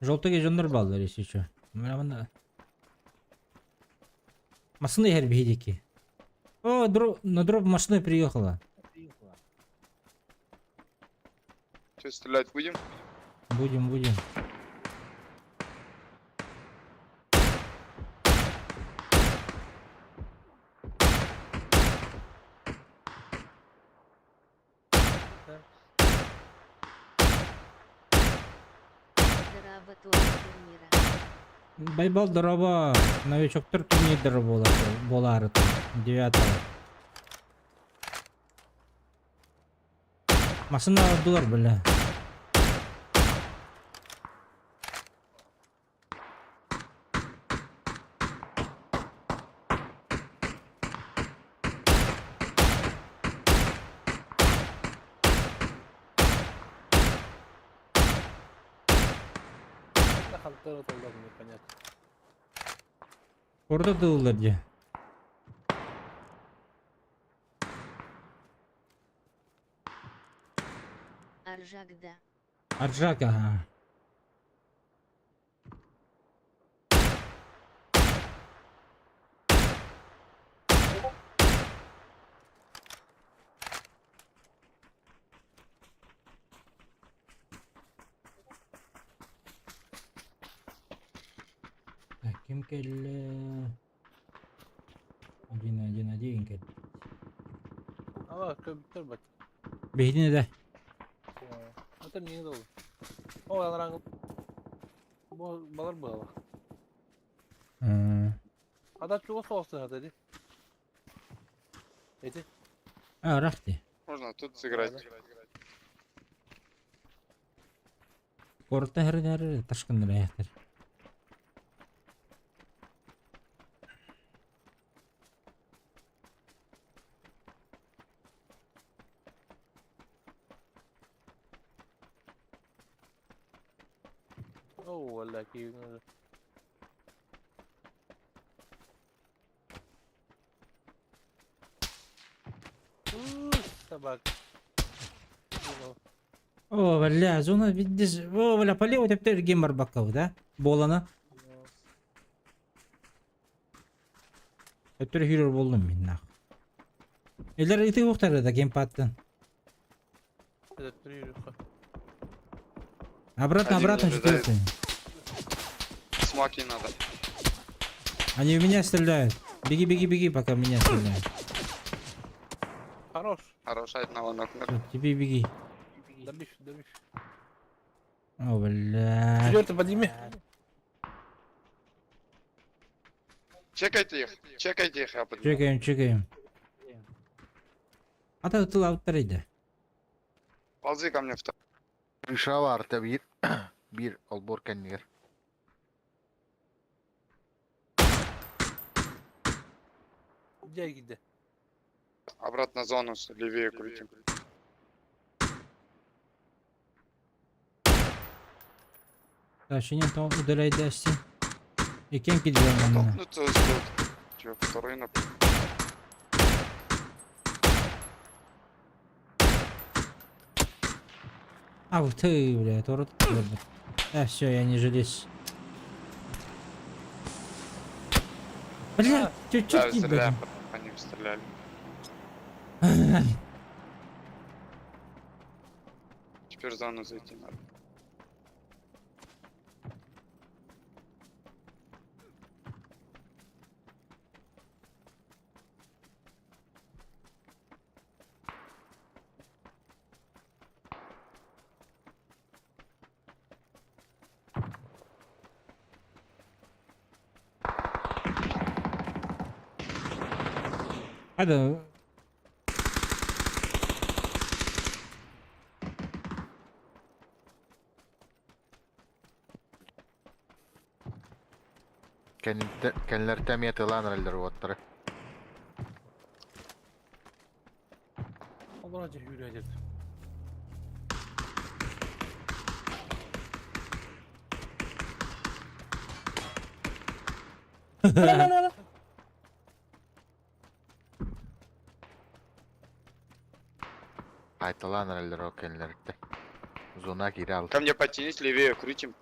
Желтый дьоннор бааллар если что. Мына Машина иһэр биһиги. О, дроп, на дроп машина приехала. Че, стрелять будем? Будем, будем. Дорообо турнира. Байбал дорообо. Новичоктар турнирдара буолар буолаары Девятого. Машина алдылар, бля. На хантера тогда непонятно. Орда дыллар дии. Аржак да. Аржак, ага. Так, ким кэллэ? Один, один, один кэл. Ала көбүттэр бат. Биһигини да. Это мне не дал. О, аларang. Бу балар буола. Ада чугас соҕус дии. Эти. А, рахти. Можно тут сыграть. Орта хәрі ташкыннар аяқтар. Оо, валла киирэн. Собак. О, бля, зона видишь. О, бля, по левой теперь гемор баков, да? Болана. Өттөр хүрөр болдум мин нах. Элер ити уктар да геймпадтан. Обратно, Один обратно, не влезает. четвертый. Смоки надо. Они в меня стреляют. Беги, беги, беги, пока в меня стреляют. Хорош. Хорош, одного нокнули. Всё, Тебе беги. Добьешь, добьешь. О, бля. Четвертый подними. Чекайте их, чекайте их, я подниму. Чекаем, чекаем. А то ты лауттар иди. Ползи ко мне в Крыша бар, биир. Биир олбуор кэннигэр. Где где? Обратно зону с левее крутим. Сообщение то удаляй дасти. И кем кидал на меня? Ну то тут. Че, второй на... А, вот ты, бля, это рот. А, все, я не жилец. Бля, чуть-чуть Да, не стреляем, по ним стреляли. Теперь в зону зайти надо. Hadi. Кэннилэртэн эмиэ тылаан эрэллэр уоттара. Вроде юрядит. Айталаан эрэллэр ол кэннилэриттэн. Зона киирэ Ко мне подтянись, левее крутим.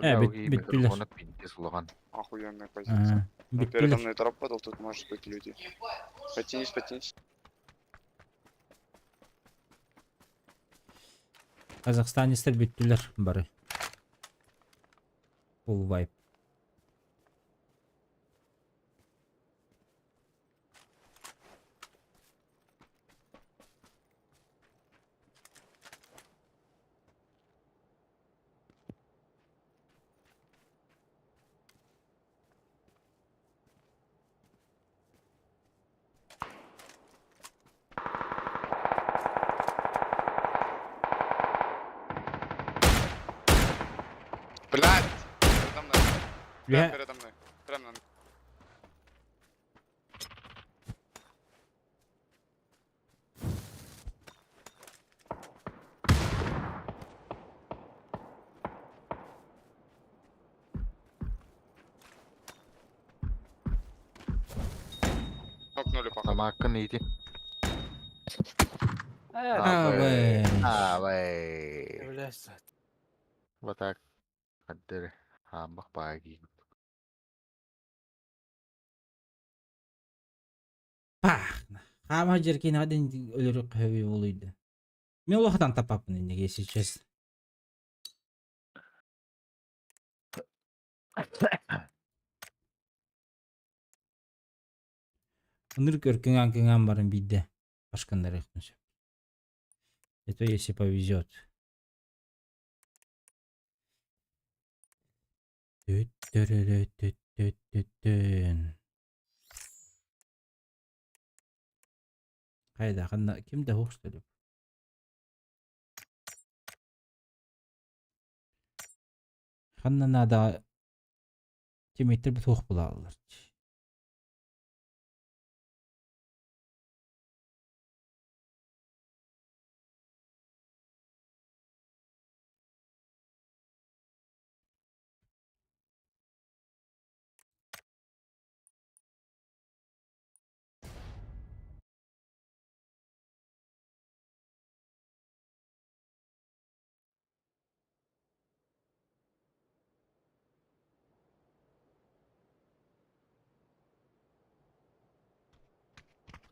Э, бүттүлэр. Микрофона пиздец улахан. Охуенная позиция. А, Ну, передо бүттүлэр. мной дроп падал, тут может быть люди. Подтянись, подтянись. Казахстанецтэр бүттүлэр бары. Full wipe. Блядь! Передо мной. Прям Я- передо мной. Прям на мной. Нокнули, походу. Тамааккын иити. А, бэй. Аабай. Блядь. Вот так. Хаддер. Хаамбах бааги. Пах. Хаама жеркин один өлөрүк хөбүй болуйду. Мен улахатан тапаппын инде, если честно. Ынырык өркүңан кыңан барын бидде. Башкандар сөп. Это если повезет. Төт-төрөрө-төт-төт-төт-төн. Кайда, канда, кимде хук что ли? Ханна наада тиммейттэрбит суох буолаллар.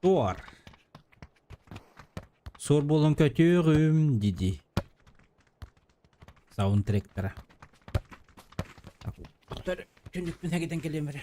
Суор. Суор буолан көтүөҕүм диди. Саундтректара. Түннүкпүн хэгитэн кэлиэм эрэ.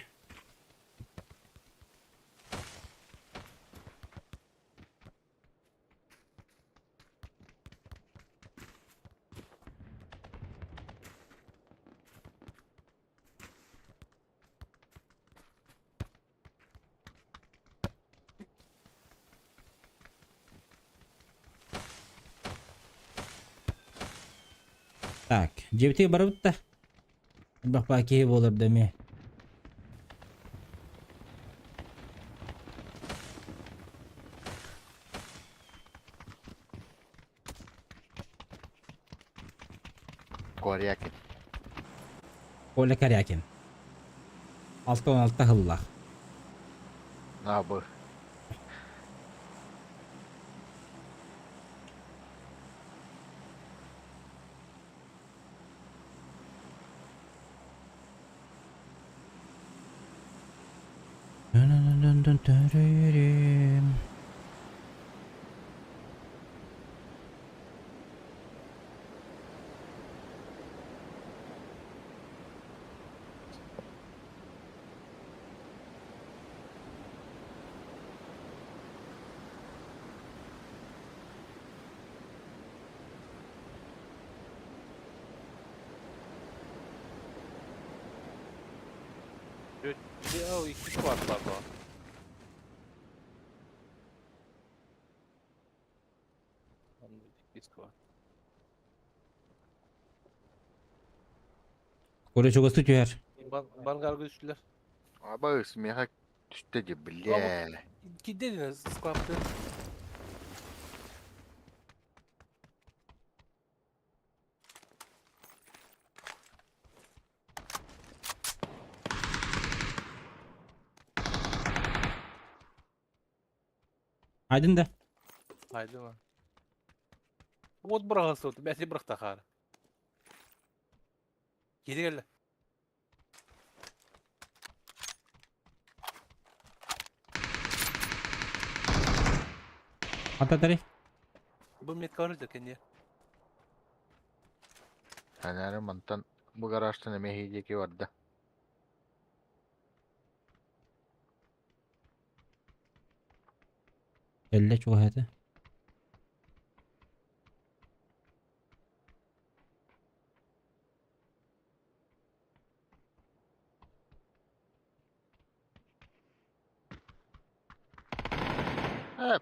Так, дьиэбитигэр барабыт да? Элбэх баа киһи буолар да эмиэ. Корякин. Коля Корякин. 66 сыллаах. Набы. Ya iki squad var bu. İki squad. Коля чугастыы түһэр. Бангарга düştüler. Аба смеха түстэ дии, бля. Ki dediniz squad'ı. Айдын да. Haydi mı? Вот бырағасы оту, бәсе бырақта қары. Кеде келді. Ататари. Бұл метка бар екен не? Анары мантан бу гаражтан эмиэ диэки барда. Элле чугаһата.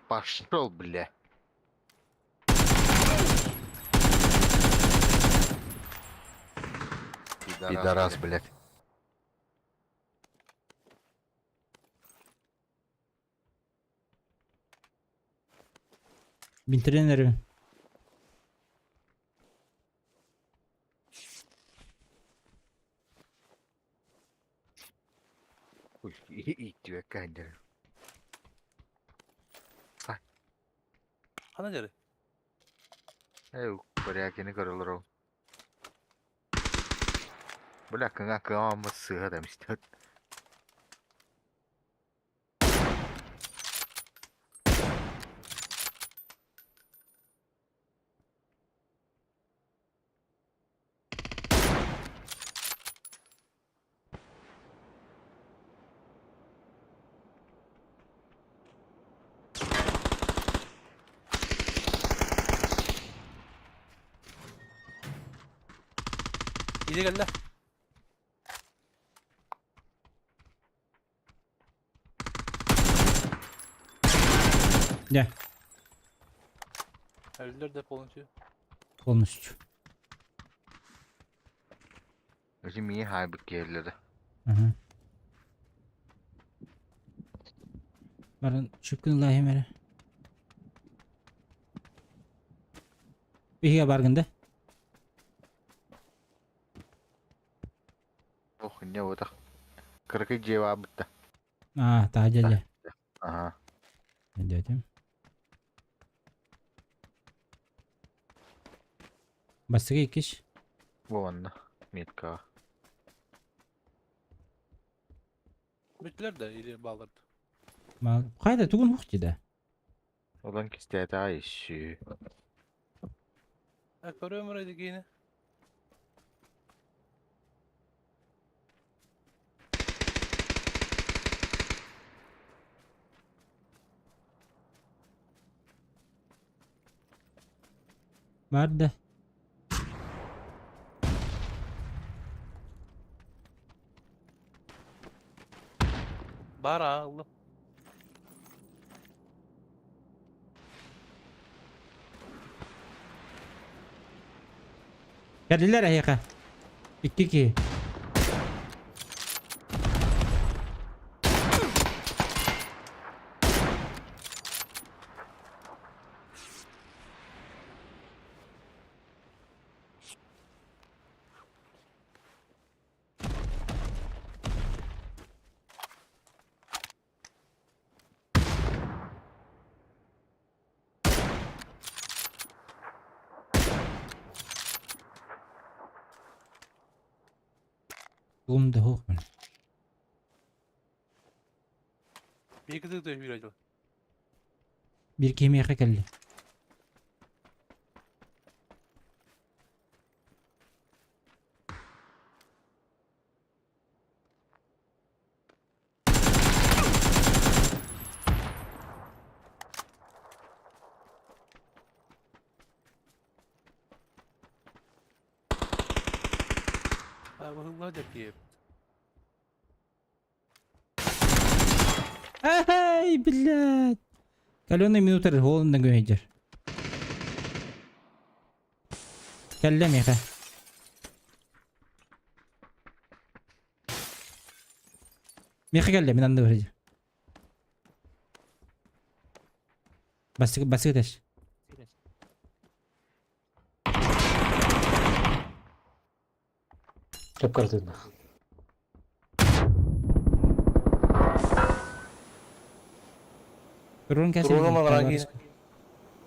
Пошел, бля. Пидорас, блядь. Мин тренербин. Ой, ииттибэккэ сылдьар. Қана жері? Ээ, Корякины көрөлөр ол. Бля, кыҥа кыҥа сыыһа да мистер. Кеде келді. Дьэ, Өлдер де полностью. полностью. Өзү мии хаайбыт киһилэрэ. Ага. Баран шипкин ылаһым эрэ. Биһигэ баргын да? Ох, инньэ буотах. Кыракый дьиэ баабыт да. А, таа дьэ. Аха. Дьэтим. Бастакы иккис. Бу манна. Меткаҕа. Бүттүлэр да или бааллар да? Хайда тугун ух да? Олон кистээтэҕэ ищи. А көрөм эрэ дигиини. Бар да. Бар ааллым. Кэллилэр эһиэхэ. Икки киһи. Тугум да суох мин. Биир кытыы тыа сүүрэ дьыл. Биир киһи миэхэ кэллэ. Быһылла дьэкиэп. Эй, блядь! Каленый минутар холодно көһөйдер. Кэллэ миэхэ. Миэхэ кэллэ, мин анды барыдьа. Басык басык тэш. Турун кэсин. Турун аларан киин.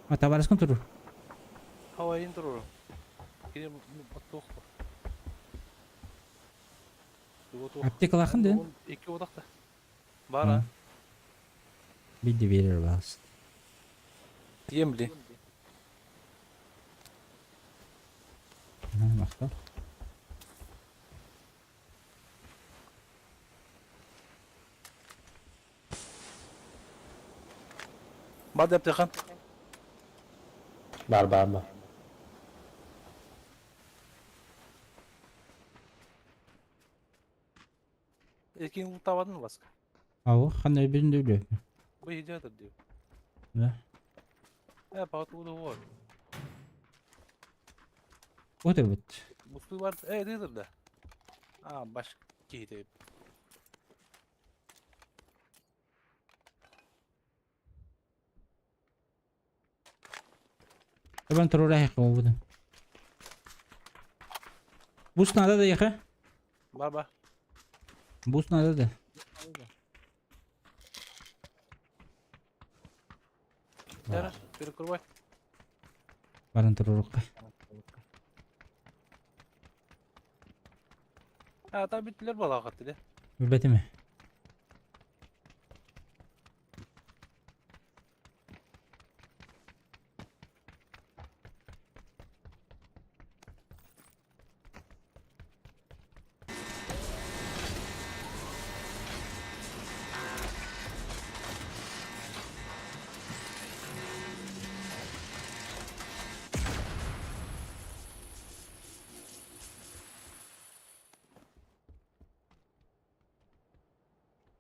А табарыскын турур. Хавайын туруру. Кини оттуох. Аптекалаахын да? Икки утахта. Бара. Бидди биэрэр баас. Емли. Махтал. Бад аптекан. Бар бар бар. Экин утабадын баска. Ау, ханна өлбүтүн да билбэппин. Бу идиотыр дип. Да. Э, паут уду бар. Вот эбит. Бусту бар, э, дедир да. А, баш киһи Табан турура хэ буду. Бус надо да яха? Бар бар. Бус надо да. Тара, перекрывай. Баран турурукка. А, там биттилер балаҕа да. Билбэтим.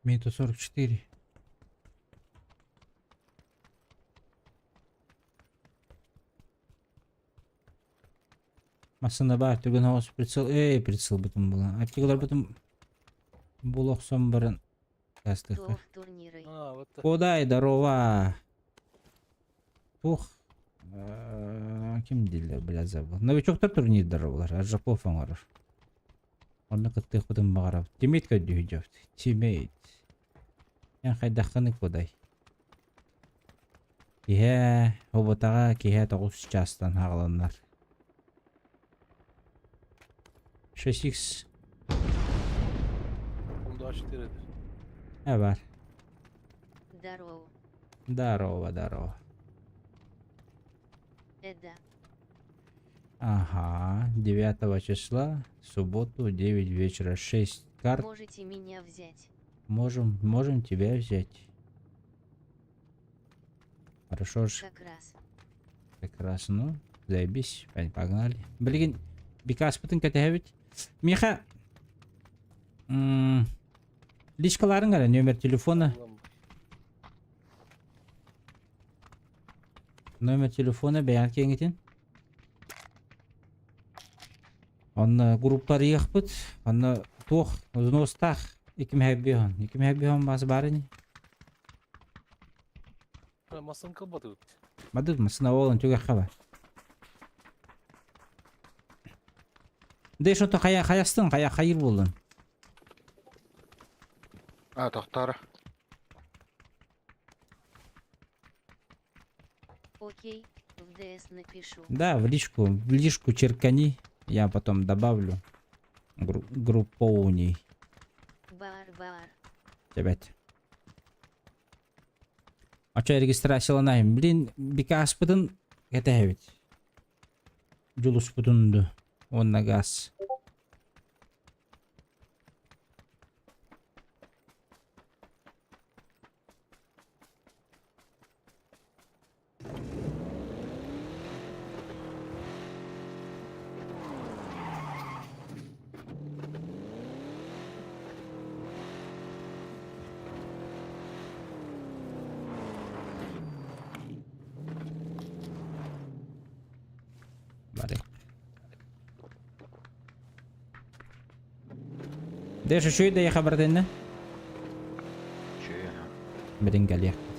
Минута 44. Массыына баар түргэн оҕус прицел, эй прицел бутун була. Артикларбытын була охсон баран кастыха. Туох турниры. А, вот так. Кудай, здорово. Тух. Ким дииллэр, бля, забыл. Новичоктар турнирдара булар, Аржаков оҥорор. Онно кыттыахпытын баҕарабыт. Тиммейт көрдүүһү Тиммейт. Эн хайдаххыный Кудай? Киһэ оботаҕа киһэ тоҕус чаастан аҕаланнар. 6x 24 э бар. Здорово. Здорово, здорово. Эда. Ага, 9 числа, в субботу, 9 вечера, 6 карт. Можете меня взять. Можем, можем тебя взять. Хорошо ж, Как раз. как раз, ну, заебись, погнали. Блин, бикаспытын кэтэһэбит. Миха, личкаларың эрэ, номер телефона. Номер телефона бэйэҕит киэҥитин. Онно группарыйыахпыт, онно туох взностаах 2 500, 2 500 баас баар ини. Масын кылбатыбыт. Мадык масына оолун түгэххэ бар. Дэ что-то хая хаястын, хая хайыр буоллун. А, тохтоор. Окей, в ДС напишу. Да, в личку черкани, я потом добавлю группоуний. Бар-бар. Тебет. А что регистрацияланайм? Блин, бикаспытын кэтэһэбит. Дьулуспутунду. Уонна газ. Бары. Дэш үчүгэй да яха бардынна. Үчүгэй, аха. Билин кэлиэхпит.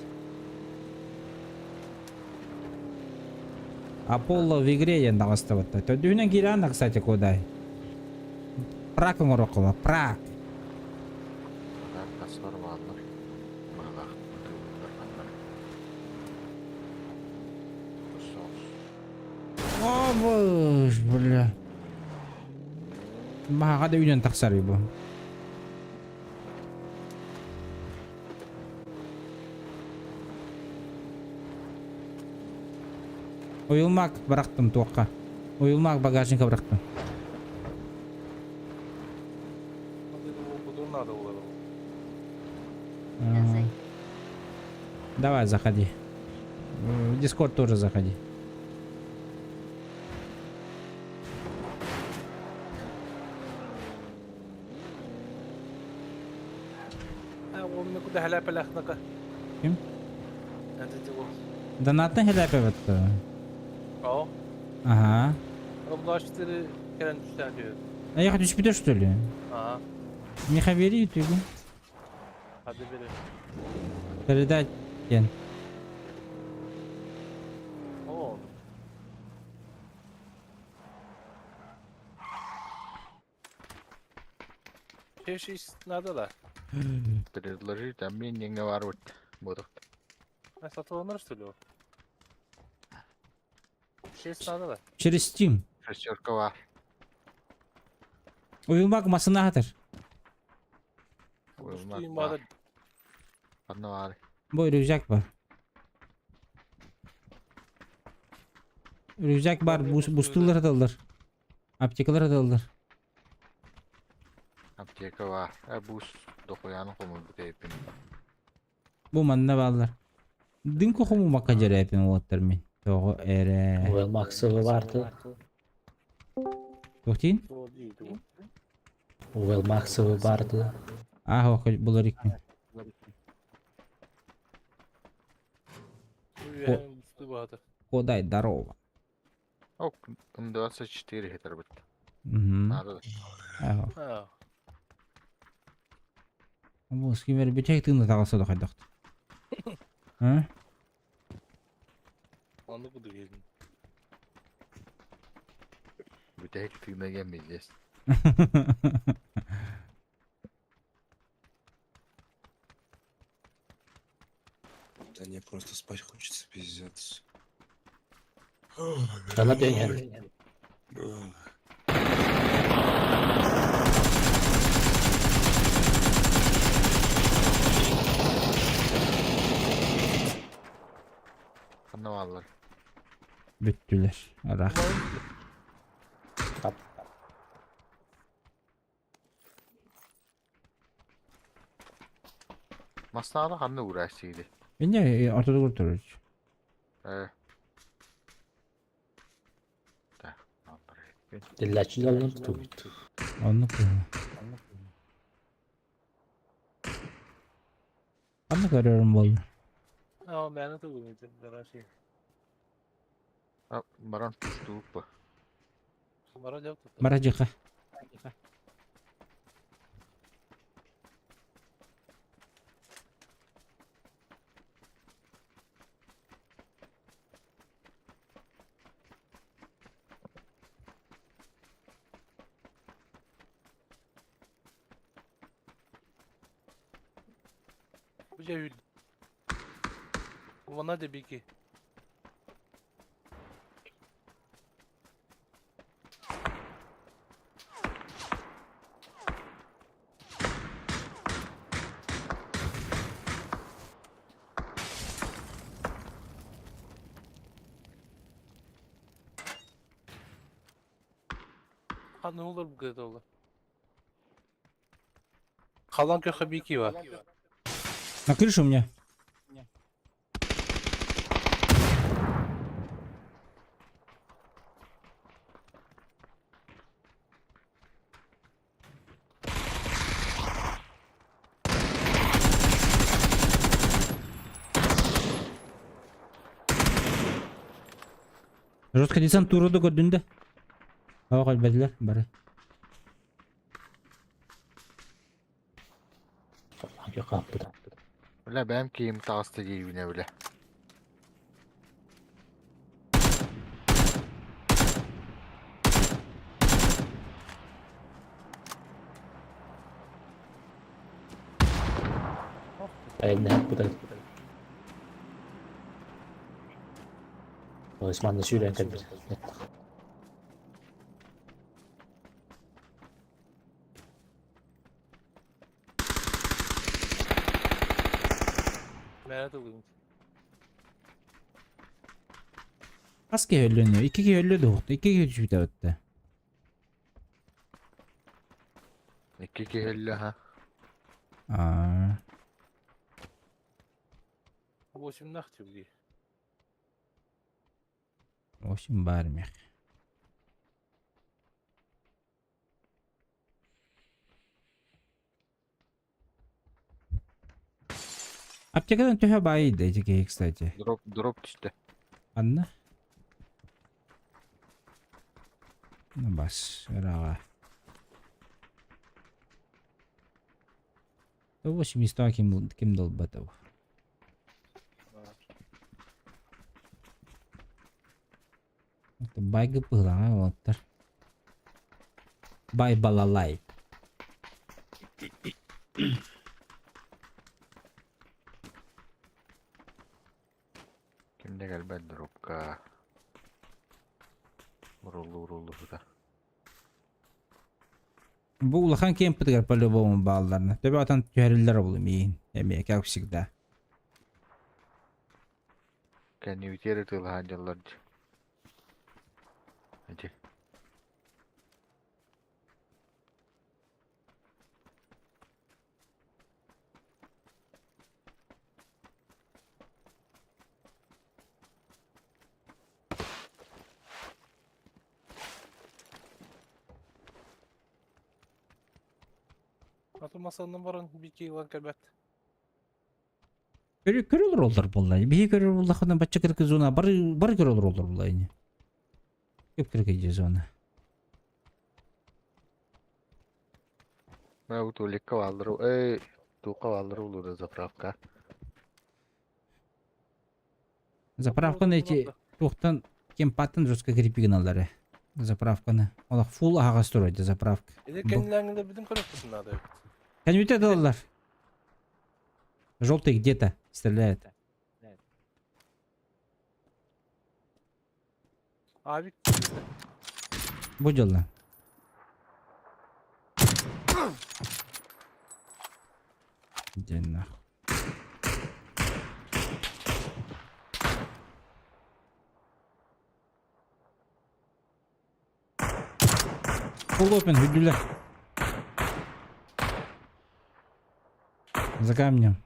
Аполло в игре диэн таҕыстыбыт. Төрдүһүнэн киирэн кстати, кудай. Прак оҥороххула, прак. Так, тастар бааллар. Быһылаах тыыллар ханнар. Соус. О, бля. Маһаҕа да үүнэн тахсар бу. Уйулмак бырахтым туохха. Уйулмак багажникка бырахтым. Надо было. Да зайду. Давай, заходи. В Дискорд тоже заходи. А, он мне куда халяпа ляхнака. Ким? Это дело. Донатный халяпа О, Ага. он 24 кэлэн түстэ. А я хочу спитать, что ли? Ага, Миха бери ютубе. хады бери. Передать Кен. О. Шесть надо да. Предложить, а мне не говорят. Буду. А сатыланар что ли? Шесть надо да. Через Steam. Шестерка бар. Уйулмак масына хатыр. Уйулмак Steam бар. бады. Одно бар. Бу рюкзак бар. Рюкзак бар, бус, бустулар аталлар. Аптекалар аталлар. Аптека бар. Э, бус дохуяны хомуй бутейпин. Бу манна бааллар. Дым хому макка жарайпин уоттар мин. Тоҕо эрэ. Well, Максовы барды. Туохтин? Well, Максовы барды. Ах, ох, булар иккин. Бусты бады. Кодай, здорово. Ок, М24 хитер бит. Мгм. Надо. Аһа. А, Бу скимер бүтэһик тыына таҕыста да хайдах. А? Оннук курдук иһин. Бүтэһик тыына диэн пиздец. Да не, просто спать хочется, пиздец. Она пионер. Ханна бааллар? Бүттүлэр. Арах. Мастаана ханна уураассыйды? Инне ортодугар турар. Э. Так, аллар. Диллаччылар тутубут. Оннук. Ханна көрөрүм буолла. Аа, мээнэ тугун ити гаражи. А, баран тустууп. Бара жок тут. Бара жыка. Бу же үл. Вона дебики. Ha ne olur bu kadar olur. Kalan köşe bir iki var. На крыше у меня. Жестко десант туруду көрдүн да. Ага калбадылар бары. Бля, бэм киим таҕыста диибинэ бля. Манна сүүрэн кэлбит. Мээнэ тугун. Хас киһи өллөнүө? Икки киһи өллө дуһукту. Икки киһи түспүтэ бытта. Икки киһи өллө ха. Аа. Восемнах тюги. В общем, бар мех. Аптекадан төһө баайда эти киһи, кстати. Дроп, дроп түстэ. Анна? Ну бас, ыраҕа. 82 ким, ким долбатов. Байгы пыһылаҥа уолаттар. Бай балалай. Ким да кэлбэт дропка. Уруллу уруллу сыта. Бу улахан кемпитигэр по-любому баалларна. Төбө атан түһэриллэр ол миин. Эмиэ как всегда. Кэннибитиэр ытыалаһан дьаллар дии. Ити. Аты масаннан баран бики ылан кэлбэт. Көрө көрөлөр олар булла. Биһи көрөр буллахына бачча кыркы зона бары бары көрөлөр олар булла ини. Кып-кыракый зона. На утуликка бааллар, эй, туохха бааллар улуура заправка. Заправканы эти туохтан кемпаттан жестко крепи гыналлар. Заправканы. Олох фул аһаҕас турар заправка. Или кэннилээҥҥилэр бүтүн көрүөхпүтүн наада эбит. Кэннибитэ дылаллар. Желтый где-то стреляет. Авик. Бу дьылла. Диэн нахуй. Full open, үрдүлэр. За камнем.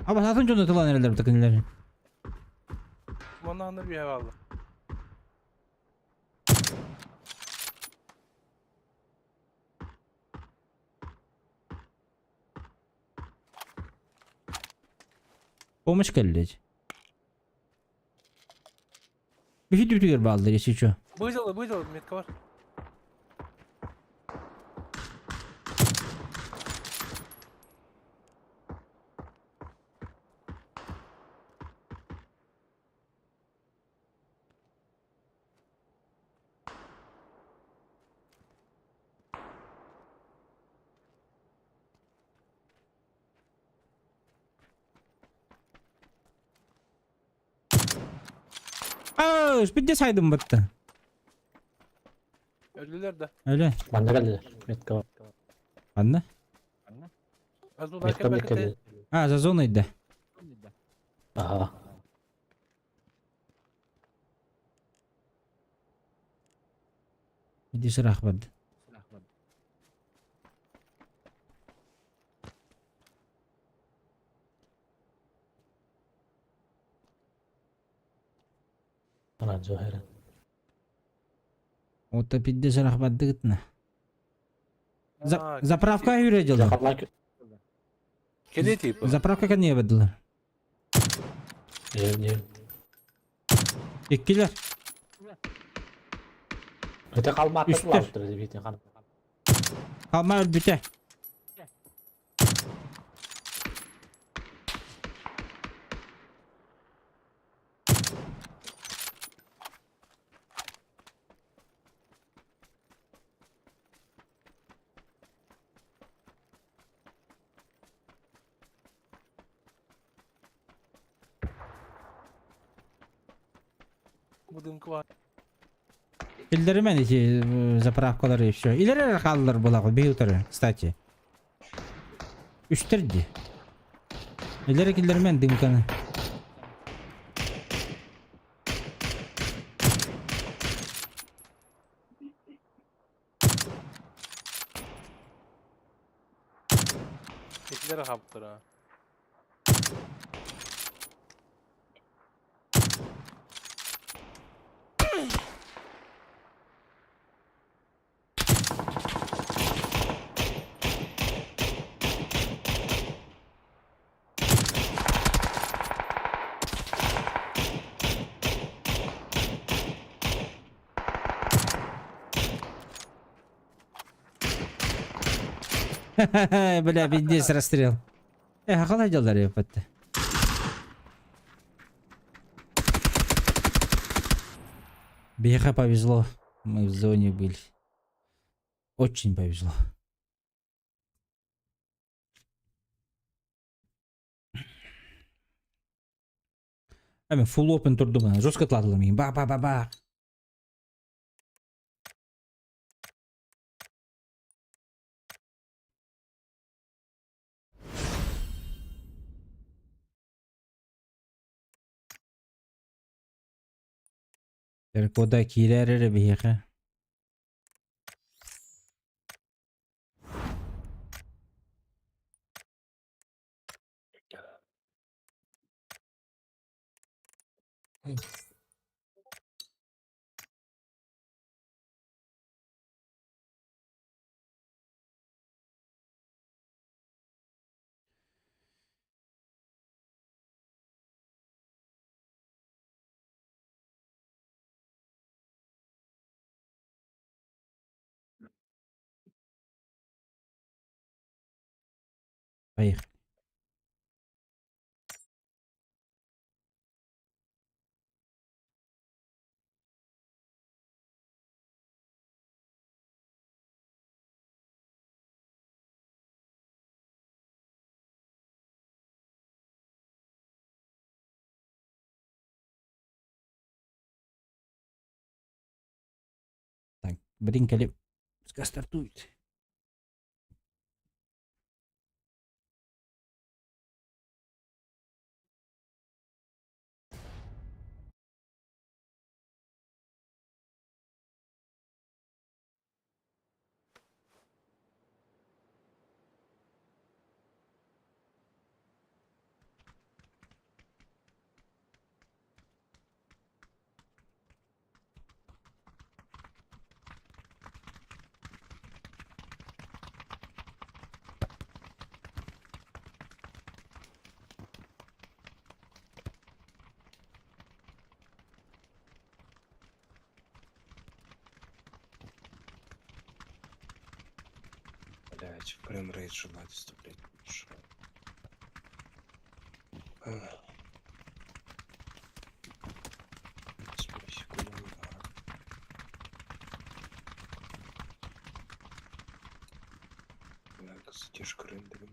Аба сатын дьону тылан эрэллэр бу кинилэр. Манна bir aldı. Помощь кэллэ. Биһи түтүгэр бааллар, если чё. Быжалы, быжалы, метка бар. Аа, бидде сайдым батта. Öldüler de. Öyle. Манна кэллилэр. Метка бар. Анна? Азул Метка арка кэллилэр. А, за зоной да. Ага. Иди сырах барды. Ана Джохера. Ота пидде сырах барды гытна. Заправка юре дела. Жахаллар Кене типа. Заправка кане бадылар. Не, не. Иккилер. Это калматты Үстер. кылаптыр деп битин хан. Kalma бүтэ. Будынкы бар. Киллеримен эти заправкалары и все. Илер қалдыр булагы бейутары, кстати. Үстерди. Илер киллеримен дымканы. Tekilere haptır ha. Бля, пиздец расстрел. Э, а қалай делали епатты? Беха повезло. Мы в зоне были. Очень повезло. Эми full open турдум. Жестко тладылар мин. Ба ба ба ба. Кода кирер беха. Поехали. Так, блин, кали... Пускай стартует. Блять, фреймрейт желательно, блять. Задержка рендеринга.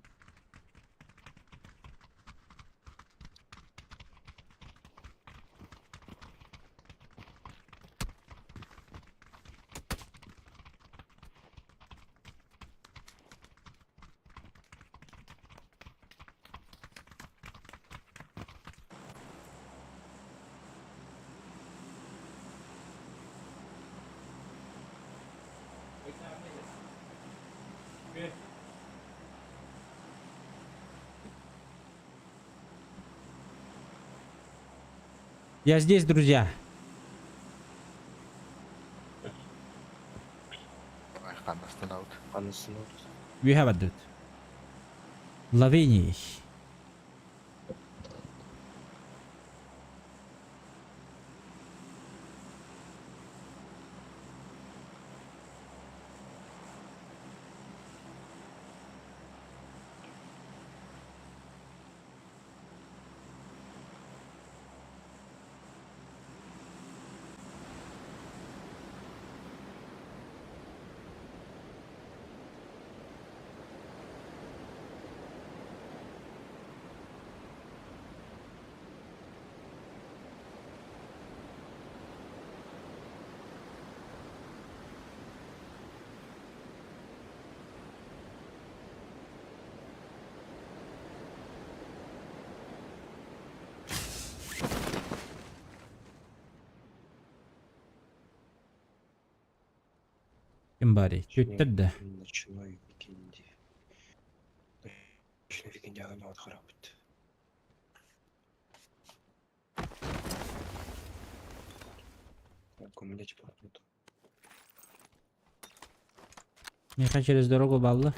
Я здесь, друзья. Ханнастанабыт. We have a dude. Лавиний. Ким барый? Түттер да. Ночной викинди. Ночной викинди ағын харабыт. Так, у меня типа нету. Миха через дорогу балла.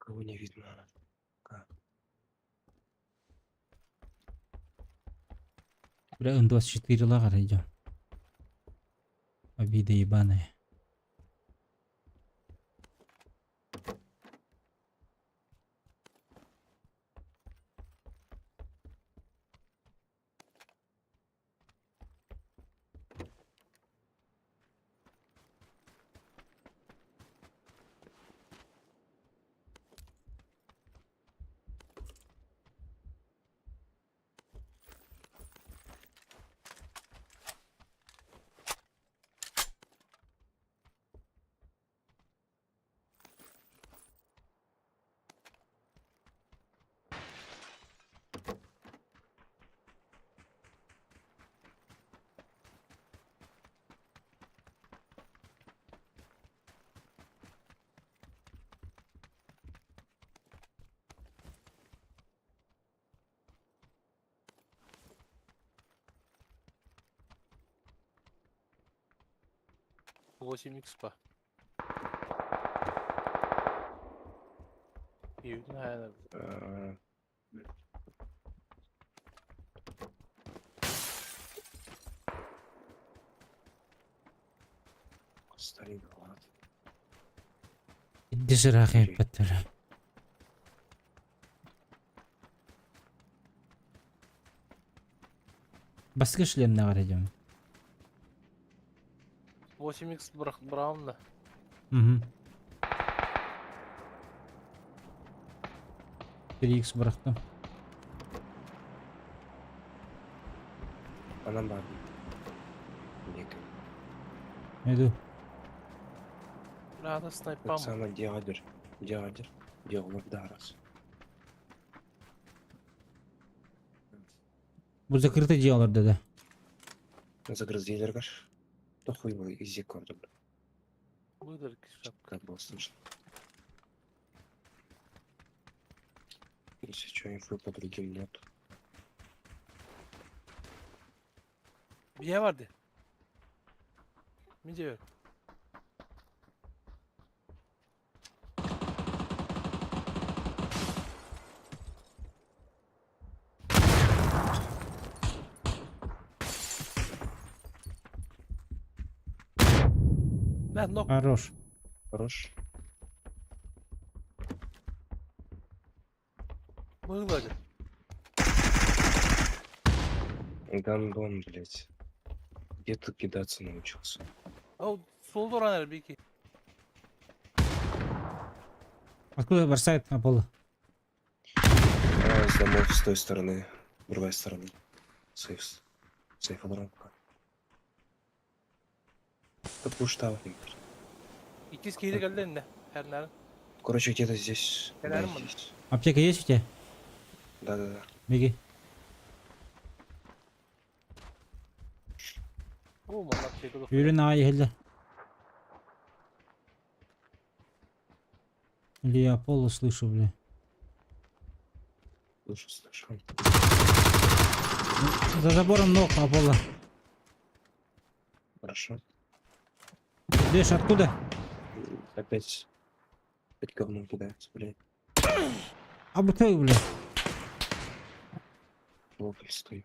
Кого не видно? Бля, Н-24 лагер идем. Обида ебаная. 8x па. Наверное. Дежирахы паттара. Баскы шлем на идем. 8x браунна. Угу. 3x бырахтым. Анам бар. Иду. Надо снайпам. Оксана, дядер. Дядер. Дядер, да, раз. Бу закрытый дело, да, да. Загрызли гаш. То хуй был изи кордон. Выдалки шапка. Как было слышно. Если что, инфы по другим нет. Бие барды. Миде. Да, нок. Хорош. Хорош. Было. Гандон, блять. Где ты кидаться научился? О, солду ранер бики. Откуда бросает на пол? А, с домов с той стороны. Другая сторона. Сейф. Сейф обратно. Да пуш там. İkiz keydi geldi eline. Her nerede? Короче, где-то здесь. Да, Helal mi? есть. Аптека есть у тебя? Да-да-да. Беги. Bu malak şey Yürü на ехали. Или я Аполло слышу, бля. Слышу, слышу. За забором ног, Аполло. Хорошо. Видишь, откуда? Опять. Опять говном кидается, блядь. А ты, бля. Лопай, стой.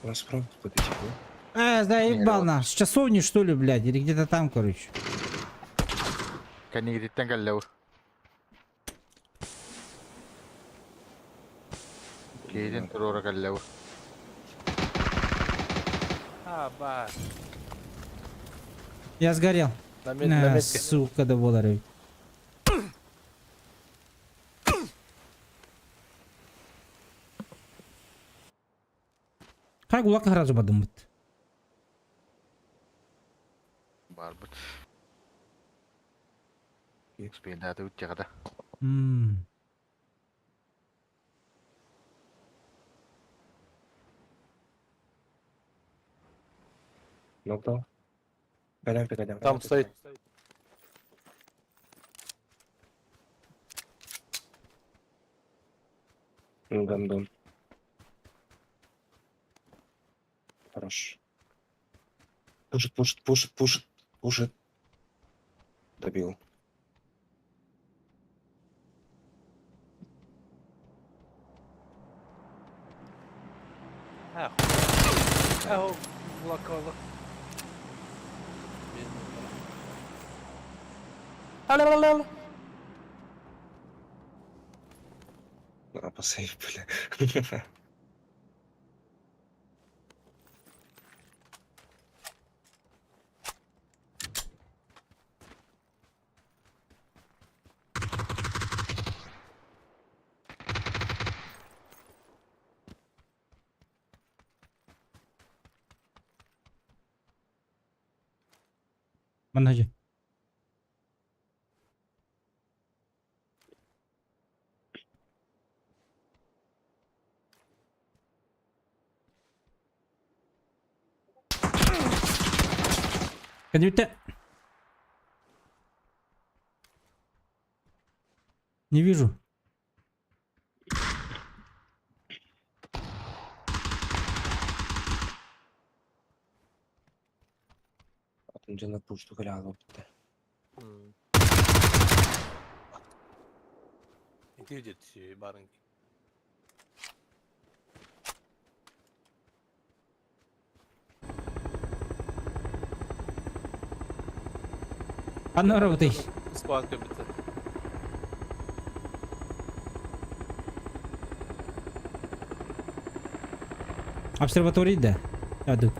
У нас справа какой-то тип, да? Заебал наш. С часовни, что ли, блядь? Или где-то там, короче. Кэннигититтэн кэллэ бу. Киһитин туруора кэллэ бу. Ha bak. Я сгорел. На мет, на На, метке. сука, да болары. Как кулак сразу подумает. Барбыт. Успейдааты үттиҕэ М. Нокдал. Голям, голям. Там стоит. Гандон. Хорош. Пушит, пушит, пушит, пушит, пушит. Добил. Ha. Ha o kulak Al al al. А, по сейф, бля. Манхаджи. Конвейте. Не вижу. Дьоно пушту кэлэ хаалбыттар. Ити дед барын. Ханна барабытый? Склад көбүтэ. Обсерватория да? Аду.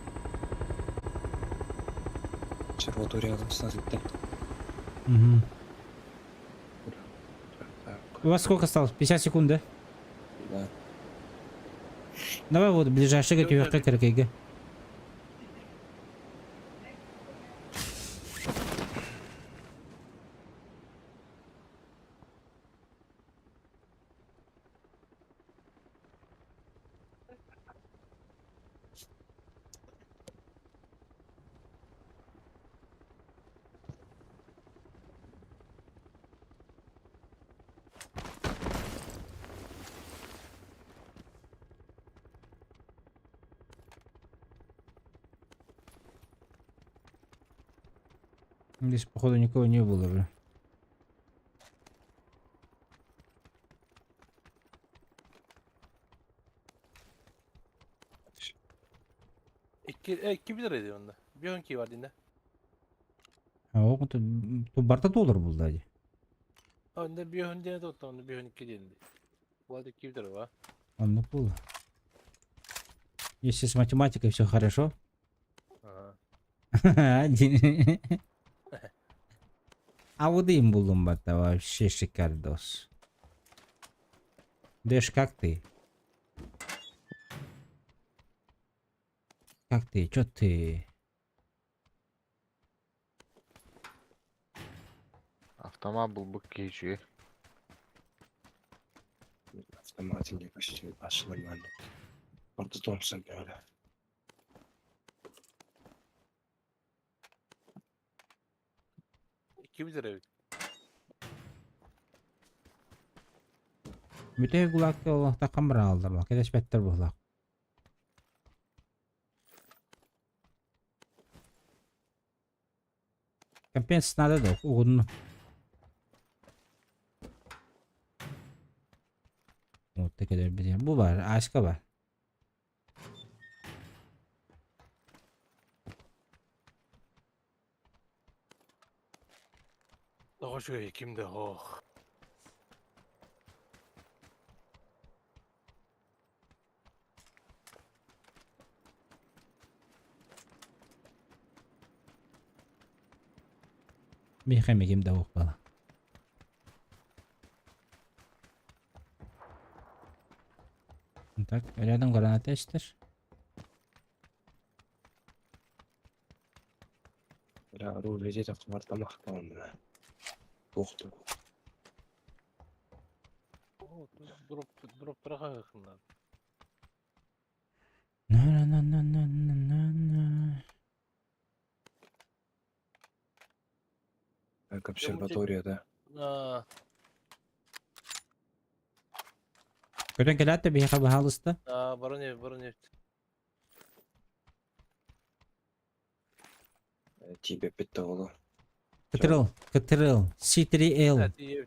Обсерватория сазытта. Угу. У вас сколько осталось? 50 секунд, да? Да. Давай вот ближайший к кыркайга. Здесь, походу, никого не было, бля. İki, e, 2 liraydı onda. Bir 12 var dinde. А, о, тут, тут барта доллар был, да. Önde bir ön diye de onu bir ön iki diyendi. Bu arada 2 lira var. Он был. Если с математикой все хорошо. Aha. Один. А вот им булум бата вообще шикардос. Дэш, как ты? Как ты? Чё ты? Автомат булбут киһи үчүгэй. Автомат не почти аш нормально. Орда Томпсон öyle. 2 lira. Бүтэ гулак олохта камера алдар бак. Элеш беттер буһлак. Компенс надо да угунну. Вот текелер бир. Бу бар, ашка бар. Daha şu kimde oh. Михаме ким да бала. Так, рядом граната эстер. Бля, руль летит автомат там ахтан. Ух ты. Oh, drop drop tarafa yakınlar. На на на на на на на. Так, обсерватория, да. Aa, Көрөн келатты биһиэхэ баһаалыста. aa baron evi baron evi. Тебе пятого. КТРЛ, КТРЛ, C3L. Evet iyi ev.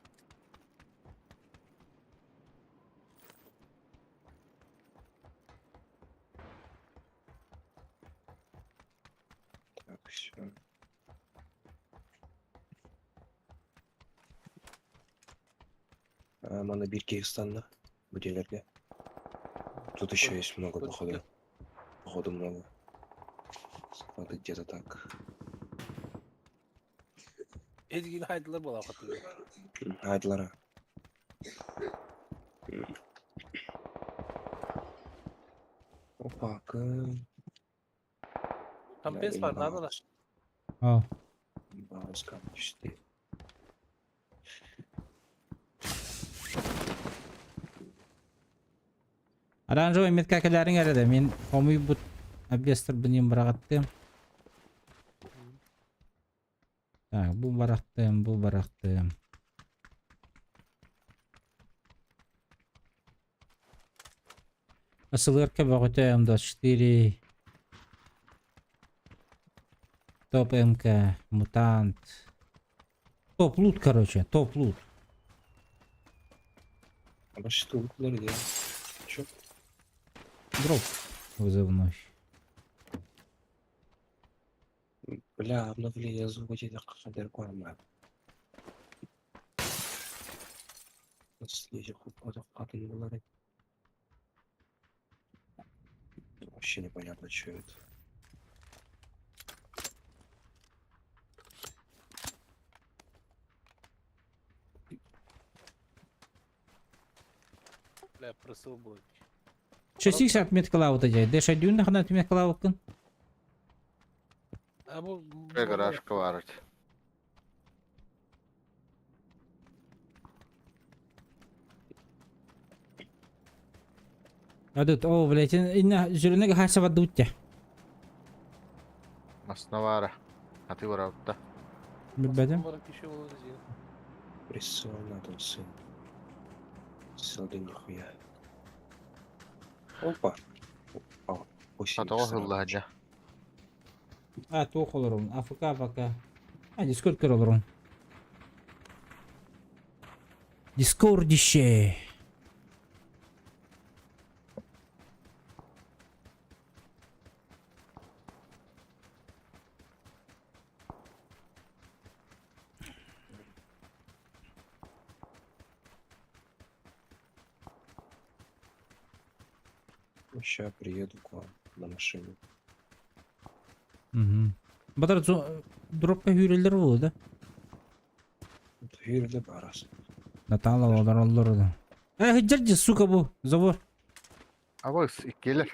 Так, все. Мана бир Киргизстанда бу жерлерге. Тут еще есть много, походу. Походу много. Склады где-то так. Ezgi'nin haydılar bu laf atıyor. Айдылара. Опа, к... Kampes var nerede lan? О, Бауска, четыре. Оранжевый метка кэлээриҥ эрэ да мин хомуйбут объезтар бынын бырахаттым. Так, бу барахтым, бу барахтым. СЛРК бөҕөтө М24. Топ МК, Мутант. Топ лут, короче, топ лут. А что лутлар да? Чё? Дроп вызывной. Бля, обновление звука тебе қадір. Вообще непонятно, что это. Бля, просыл был. 6 отметкалаабыта дьэ. Дэшайдүүн хана отметкалаабыккын. А бу... Гаражка варить. Адыт, о, блядь, инна жүрүнэ хаса бадуття. Основара. А ты барабта. Билбэтим. Присыл надо, сын. Сыл да нихуя. Опа. Опа. Сатоға хыллаһа А, туох олорун. АФК, АФК. А, Дискорд көр олорун. Дискордище. Сейчас приеду к вам на машине. Угу. Батар дропка хүрелер болду да? Хүрелер барас. Натала олар олар да. Э, хиджерджи, сука бу, забор. Абыс, иккелер.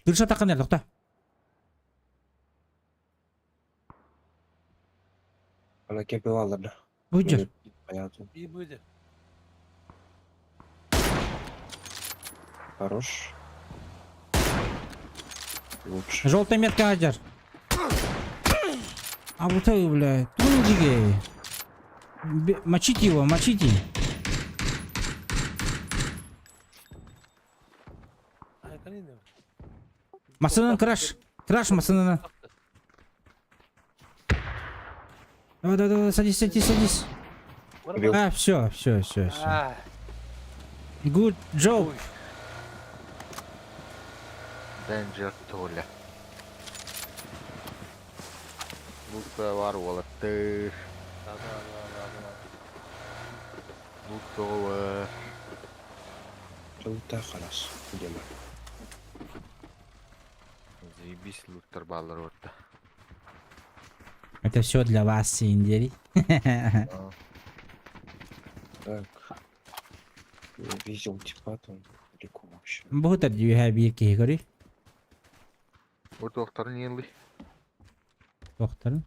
Дырша таққан әр, тоқта. Ана кемпе алыр да. Бу жер. Понятно. И будет. Хорош. Лучше. Желтая метка ажар. А вот это, блядь, тунжиге. Мочите его, мочите. Масынан краш. Краш масынан. Давай, давай, давай, садись, садись, садись. А, все, все, все, все. Good job. Danger Толя. Лутка бар олатты. Да, да, да, да, да. Лутовы. Лута халас. Где мы? Заебись луттар баллар орта. Это все для вас, Синдери. Так. Я видел типа там далеко вообще. Бухтар дүйә бир киһи көрүй. Урт оқтарын елі. Тохтарын.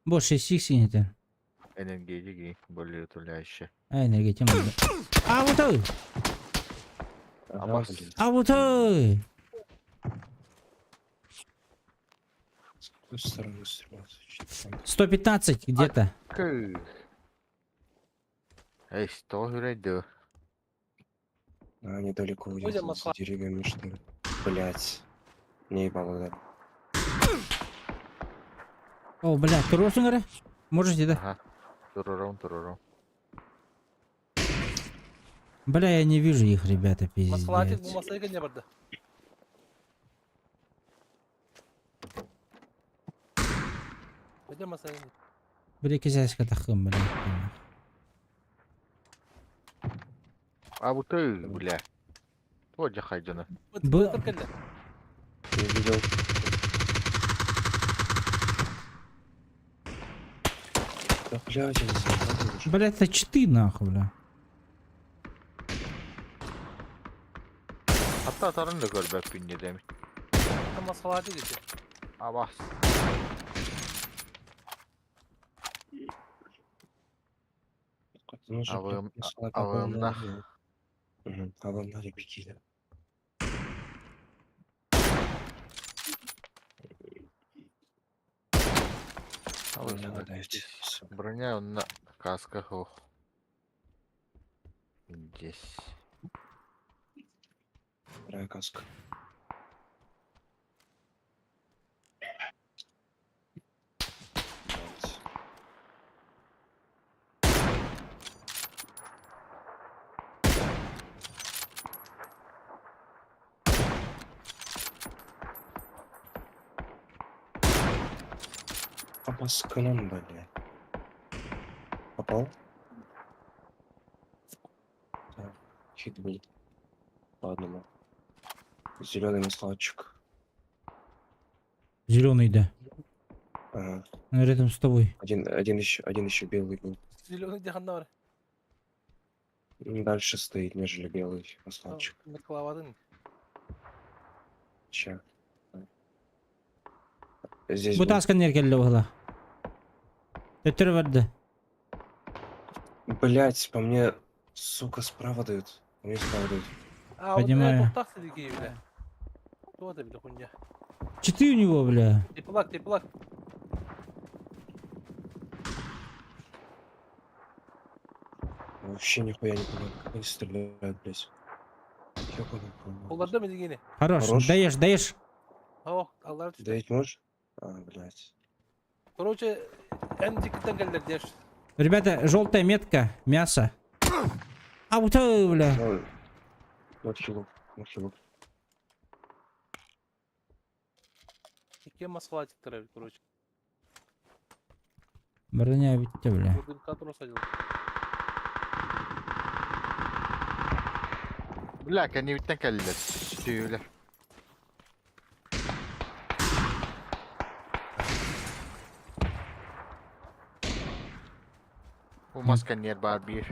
Бу 6 синете. Энергетики более утоляющие. А, энергетик. А вот ой. Абас. А вот ой. С какой стороны стрелять? 115 где-то. Эй, что хүрейді? А, недалеко где-то за деревьями, что ли? Блять. Не ебало, да. О, бля, туросуң эрэ? Можете, да? Ага. Турурум, турурум. Бля, я не вижу их, ребята, Москва пиздец. бу Москва не барды. Где Москва? Бля, кизяска тахым, бля. А вот ты, бля. Вот жахайдына. Б... Не видел. Да, блядь, я не знаю, уже. Бля, это читы нахуй, бля. Hatta atarın da görбәк күнне деми. Москва где? Абас. Ну же, Авым, блядь, Москва авымна. Угу, авымна репетили. Броня на касках. Ох. Здесь. Вторая каска. Апасканан, бля. Попал? Так, хит был. По одному. Зеленый маслачик. Зеленый, да. Ага. Он рядом с тобой. Один еще белый был. Зеленый диханна бар. Дальше стоит, нежели белый маслачик. Клавадын. Ща. Здесь Бу был. тааска неркелле була. Төттөрү барды. Блять, по мне, сука, справа дают. По мне справа дают. А, вот Понимаю. это так сидит, бля. Кто это, бля, хуйня? Читы у него, бля. Теплак, теплак. Вообще нихуя не понимаю, как они стреляют, блять. Ёбаный в рот. Оларды mı дегені? Хорош. Хорош. Даешь, даешь. О, аллар түсті. Дать можешь? А, блять. Короче, эн дикіттен келдер деш. Ребята, желтая метка, мясо. А вот, бля. Ну, вот хилок, вот хилок. Икки маскала тиктер, короче. Броня битте, бля. Бурдун кадру садил. Бля, кэнниттэн кэллилэр. Түүлэр. Бу мас кэнниэр баар биир.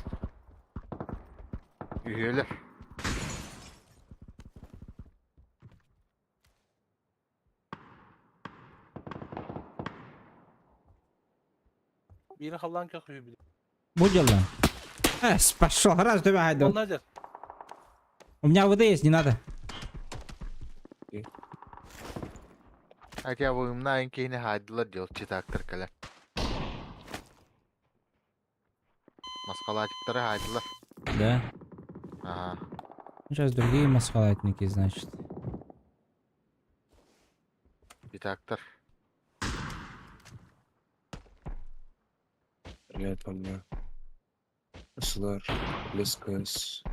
Үһүөлэр. Биrini халлан кök били. Бу дело. Эс, пошел. Раз, два, айду. Онна У меня ВД есть, не надо. Хотя бы умна киһини хаайдылар дьыл читаактар кэлэр. Маскалаатиктары хаайдылар. Да. Ага. Сейчас другие масхалатники, значит. Читаактар. Стреляет по мне. СЛР, ЛСКС.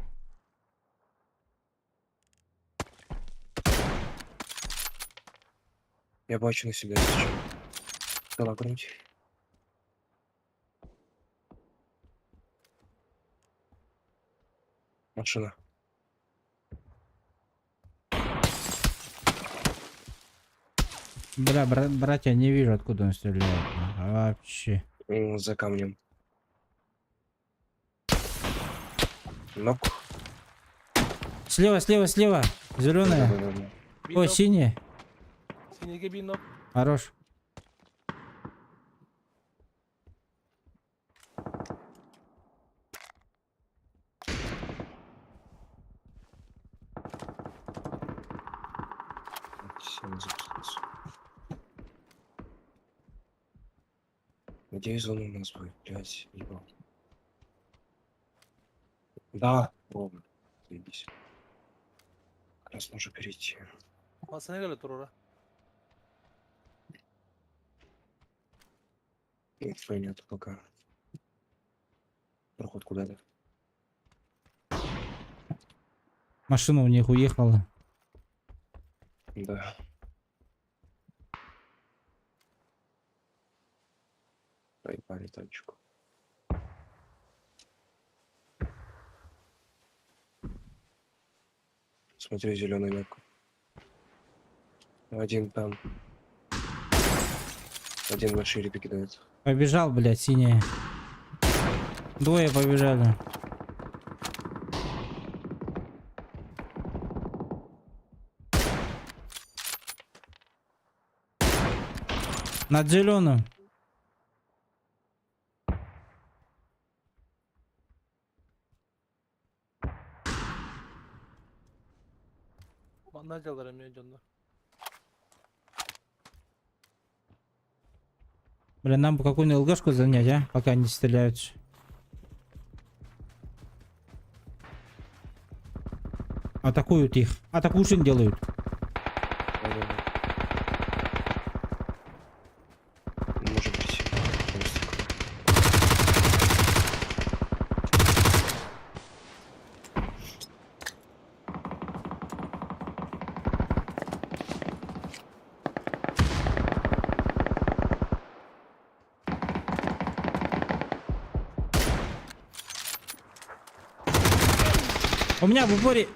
Я бачу на себя сейчас. Дала грудь. Машина. Бля, братья, не вижу, откуда он стреляет. Вообще. За камнем. Нок. Слева, слева, слева. Зеленая. Да-да-да. О, синяя. Синеге бин Хорош. Всё, запустился. Надеюсь, он у нас будет, блядь, ебал. Да, о, заебись. Как раз можно перейти. Masana göre турура. Инфы нет пока. Проход куда-то. Машина у них уехала. Да. Проебали тачку. Смотри, зеленый метку. Один там. Один на шире кидает. Побежал, блядь, синяя. Двое побежали. Над зеленым. Манна жалар эми дьонно. Блин, нам бы какую-нибудь ЛГшку занять, а? Пока они стреляются. Атакуют их. Атакушин делают. Да-да-да. Может быть. Мостик. У меня в упоре...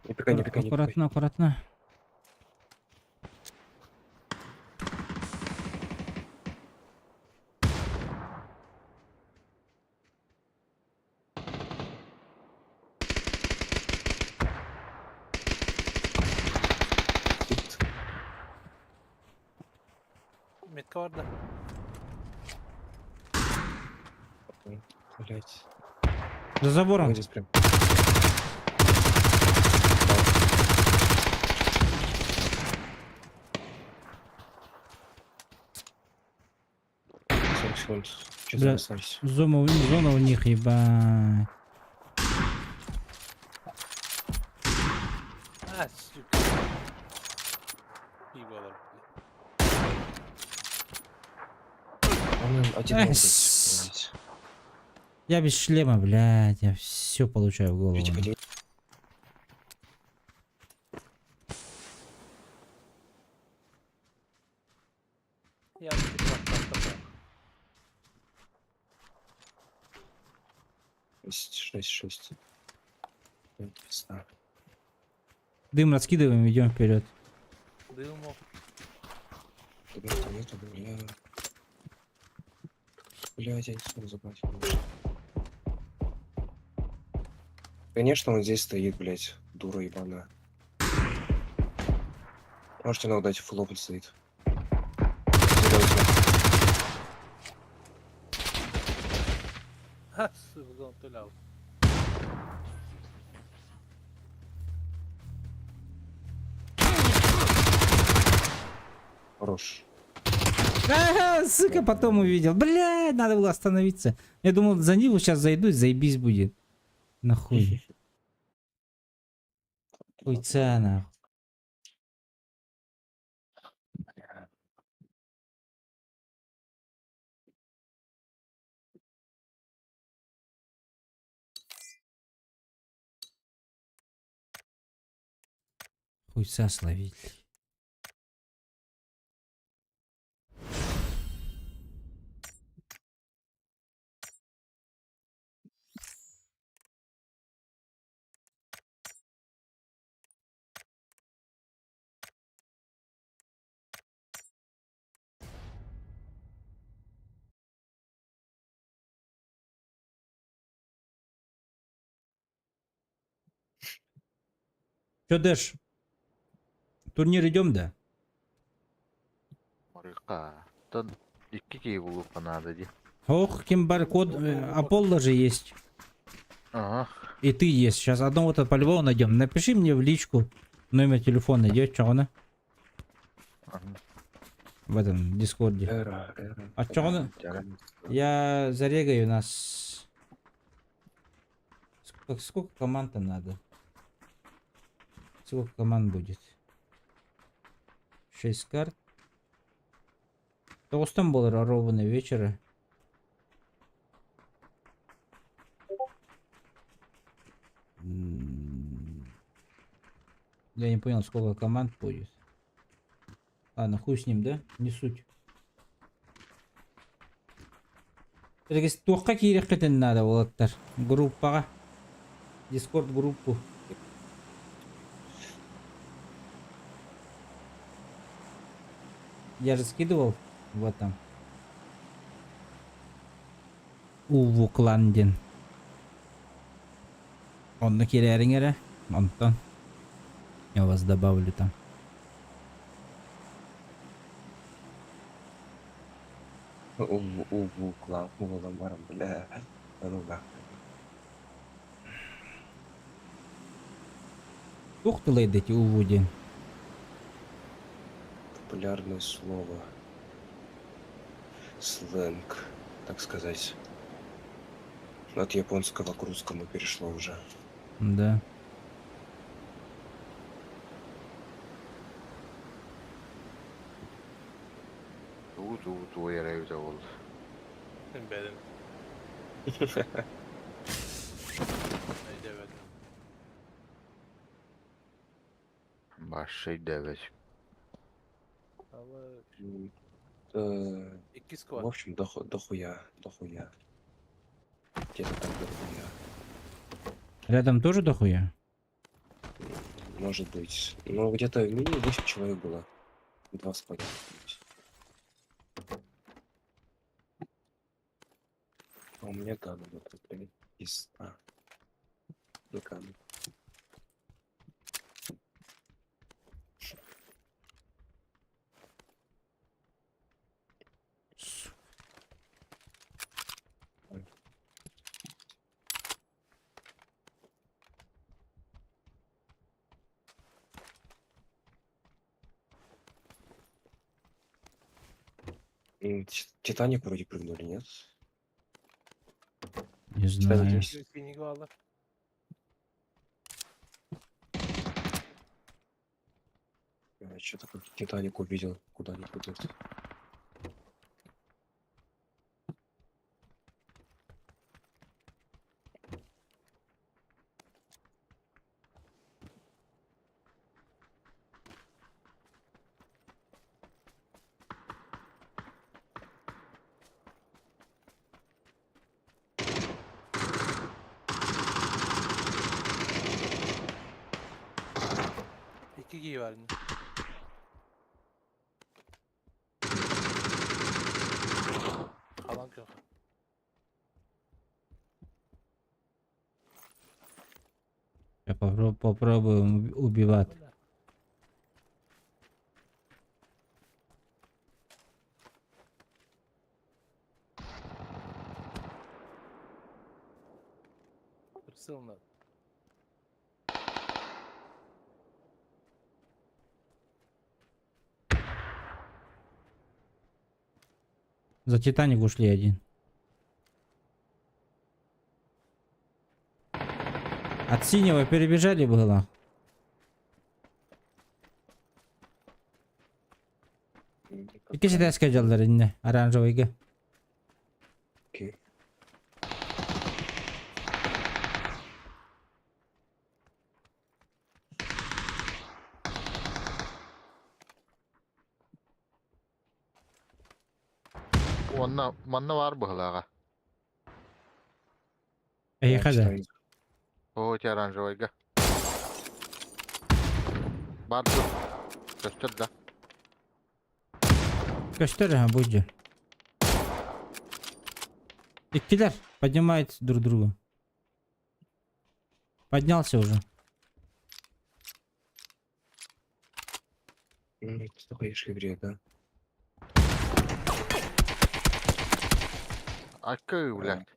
Не пикай, не пикай, не пикай. Аккуратно, аккуратно. Метка бар да. Блять. За забором. Вот здесь прям. 40 секунд. Что Бля. там остались? Зона у них, ебать. А, сука. Ебало, Он один Эх, мог быть, с- блядь. Я без шлема, блядь, я все получаю в голову. Витя, подними. Я тут Шесть, шесть, шесть. Пять, пизда. Дым раскидываем, идем вперед. Дымов. Ребята, нету, бля. Блядь, я не смог забрать, конечно. Конечно, он здесь стоит, блядь, дура ебаная. Можете нам дать фулл он стоит. Зеленый. Ха, сука, он тулял. Хорош. Ага, сука, потом увидел. Блядь, надо было остановиться. Я думал, за ним сейчас зайду, и заебись будет. Нахуй. Хуйца, нахуй. Хуйца словить. Че, Дэш? Турнир идем, да? Марыка. Тон икки киһи булуохха наада дии. Ох, ким код, Аполло же есть. Ага. И ты есть. Сейчас одного-то по-любому найдем. Напиши мне в личку номер телефона. Идет, что она? Ага. В этом дискорде. Эра, эра. А чё она? Я зарегаю нас. Сколько команд-то надо? Сколько команд будет? 6 карт. Тоғыстан болар ровно вечера. Я не понял, сколько команд будет. Ладно, хуй с ним, да? Не суть. Туохха киириэххитин надо уолаттар. Группаҕа. Дискорд группу. Я же скидывал в этом. Уву клан диэн. Онно киирэриҥ эрэ. Онтон. Я вас добавлю там. Уву, клан, уву, бля. А ну нахуй. Туох тылай эти уву диэн. Популярное слово. Сленг, так сказать. От японского к русскому перешло уже. Да. Туу туу туу эрэ эбитэ буолла. Benim. Haydi Башый дэвэс. Але М, Икки В склад. общем, дохуя, дохуя. Где-то там дохуя. Рядом тоже дохуя? Может быть. Ну, где-то минимум 8 человек было. Два склада. А у меня гана вот тут, блин. Из... А. Не гана. Титаник вроде прыгнули, нет? Не Титаник знаю. есть. Синий бааллар. Что такое Титаник увидел, куда они прыгнут. Икки киһи баар ини. Халан көх. Я попробую убивать. Прицел надо. За Титаник ушли один. От синего перебежали было. Икки этээскэ дьаллар инне, оранжевыйга. Окей. Онна манна баар быһыылааҕа. Эйиэхэ да. Оо, ити оранжевайга. Баар dur. Көстөр да. Көстөр, ха, будь. Иккилэр поднимают друг друга. Поднялся уже. Это такой игре, да? Акы, блядь.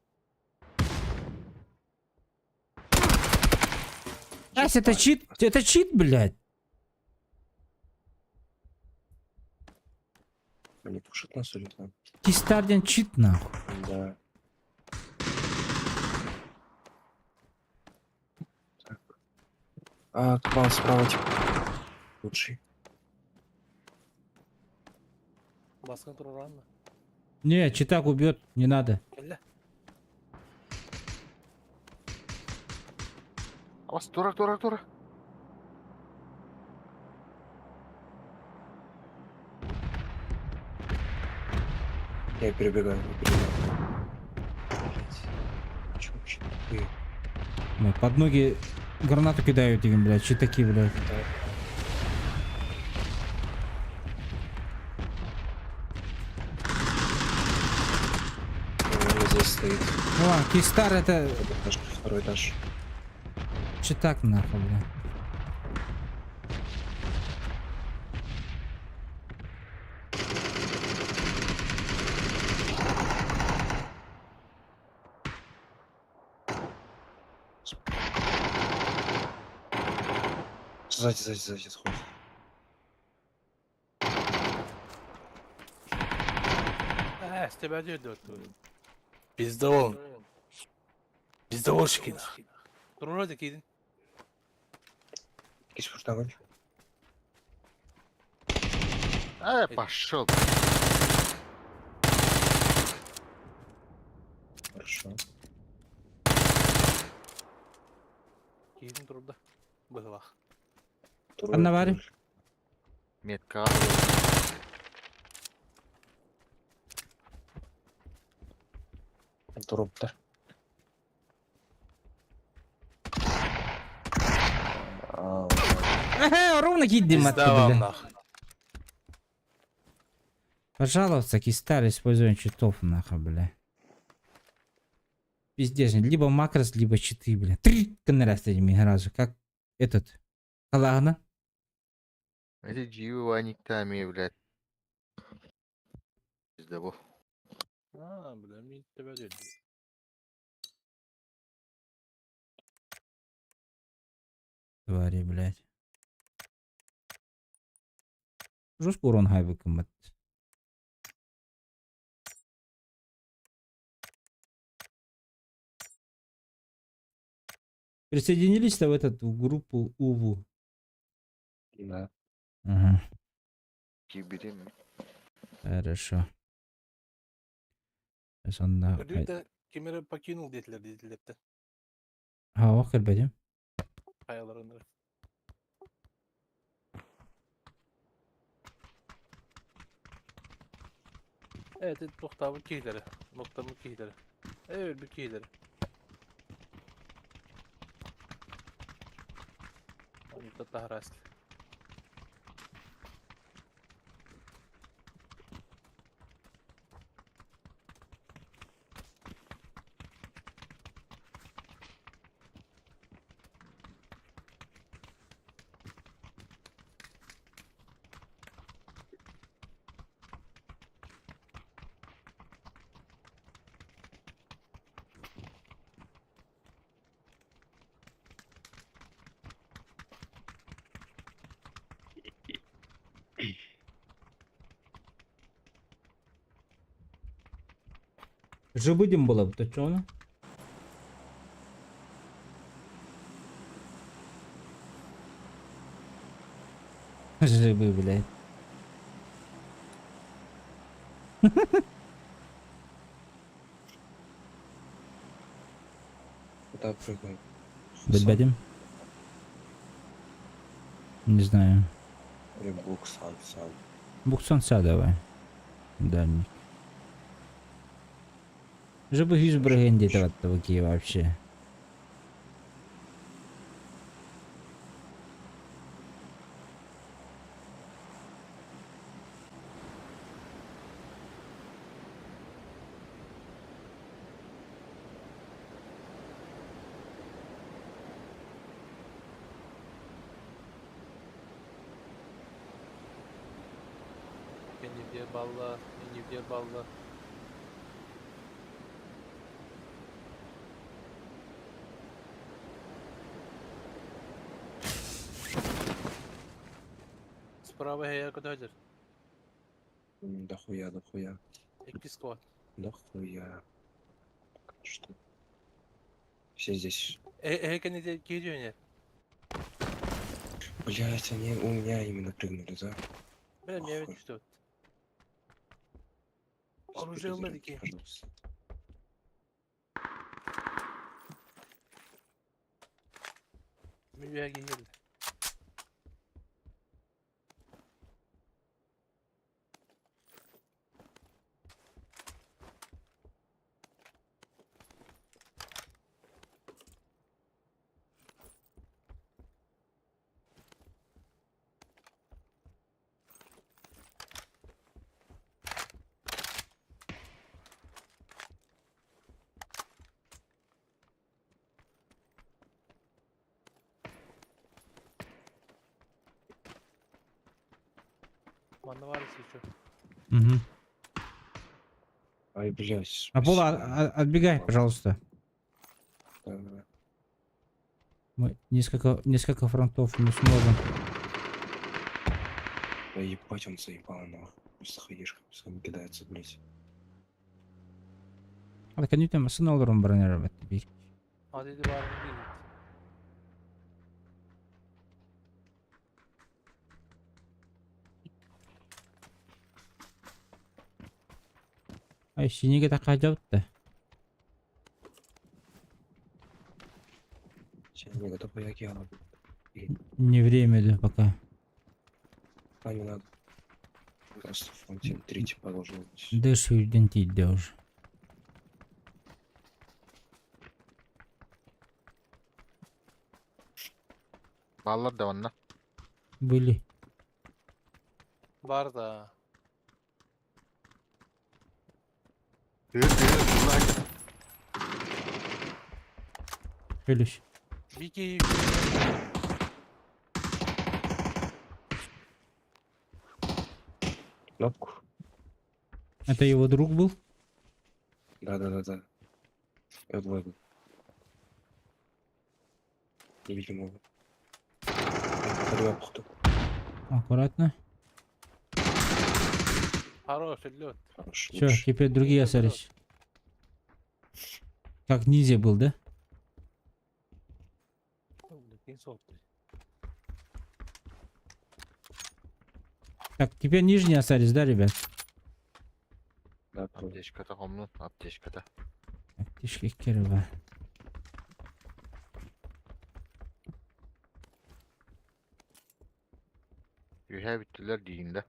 Ась, это чит, это чит, блядь. Они пушат нас или там? Кистардин чит, нахуй. Да. Так. А, к справа, типа. Лучший. Баскын турар Не, читак убьет, не надо. Кэллэ. Бас, тура, тура, тура. Я перебегаю, я перебегаю. Блять. Чё вообще тупые? Бля, под ноги гранату кидают им, блядь, читаки, блядь. Да. Он здесь стоит. Ну ладно, Кистар это Этаж, второй этаж. читак, нахуй, блядь. Сзади, сзади, сзади сходит. Э, с тебя идет. Пиздовол. Пиздовольщики. Турар да киирдин. Кис фуртаган. Пошел. Хорошо. Киирдин турда. Быһыылаах. Одна варя. Метка. Труптар. А, Ровно кидим Пизда вам бля. нахуй. Пожалуйста, кистар использование читов, нахуй, бля. Пиздец, либо макрос, либо читы, бля. Три каналя с этими разу, как этот. Ладно. Эти Giovanni блядь. Пизда бу. А, бля, мин тебя деді. Твари, блядь. Жестко урон хайвыком от. Присоединились-то в этот в группу УВУ. Да. Ага, Киберим. хорошо. Сейчас он на... Көрдүк кемері покинул диэтилэр диэтилэр А, ох, көрбөтүм. Хайаларыныр. Evet, to'xtabı keyleri. Noktamı keyleri. Evet, bir keyleri. Onu da tahrast. Же будем было бы, то чё ну? Жибы, блядь. Куда прыгаем? Бэдбэдим? Не знаю. Или Буксан сам. Буксанца давай. Дальний. Жибы Гизбрагенди такие вообще. Enivye balla, enivye balla. Справа хея көтөжөр. Дохуя, дохуя. Эки сквад. Дохуя. Что? Все здесь. Э, кенеде кийдүнө. Блять, они у меня именно прыгнули, да? Бля, мне ведь что? Оружие Перезарядки, медики. Пожалуйста. Мен келди. Манна бар еще. Угу. Ай, блять. Аполло, отбегай, пожалуйста. Да, да. Мы несколько фронтов не сможем. Да ебать, он заебал, нахуй. Просто хаешка сам кидается, блять. А так они там сын олорун бронировать. А деди бар değil. Ай, синеге так да. Не готов, я киала. Не время, да, пока. А, не надо. Просто в фронте три типа должно быть. Дыш идентить да уже. Бааллар да онно. Были. Бар да. Тыыр тыыр тулай. Өлүс. Вики. Кнопку. Это его друг был? Да-да-да-да. Я двое был. Не видим его. Походу, походу. Аккуратно. Хорош, лед. Хорош, Все, лучше. теперь другие остались. Как ниндзя был, да? Так, теперь нижние остались, да, ребят? Да, походу. Аптечката хомнун, аптечката. Аптечка кирва. Үһэ бүттүлэр диин да.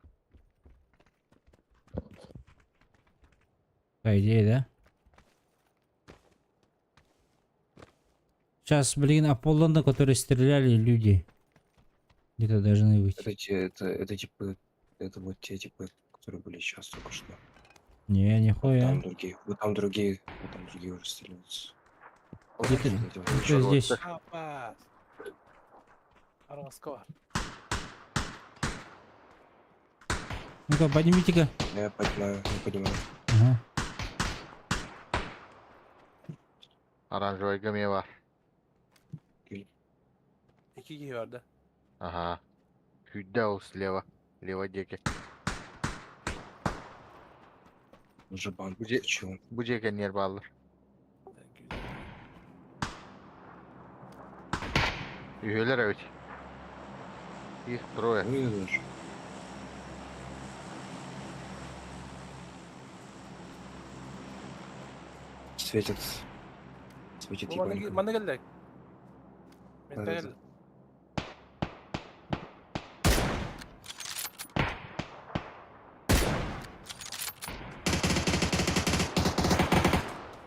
По идее, да? Сейчас, блин, Аполлона, на которые стреляли люди. Где-то должны быть. Это те, это типы, это вот те типы, которые были сейчас только что. Не, нихуя. Там другие, вот там другие, вот там другие уже стреляются. Где-то Вот эти вот. где-то здесь. Апас. Москва. Ну-ка, поднимите-ка. Я понимаю, я понимаю. Ага. Оранжевый эмиэ баар. Икки киһи бар да. Ага. Сүүрдэ ол слева. Лево диэки. Уже бан Где- получил. Бу дьиэ кэннигэр бааллар. Үһүөлэр эбит. Их трое. Ну и даже. Светит. Светит ебанько. Манна кэллэ. Да, да, да.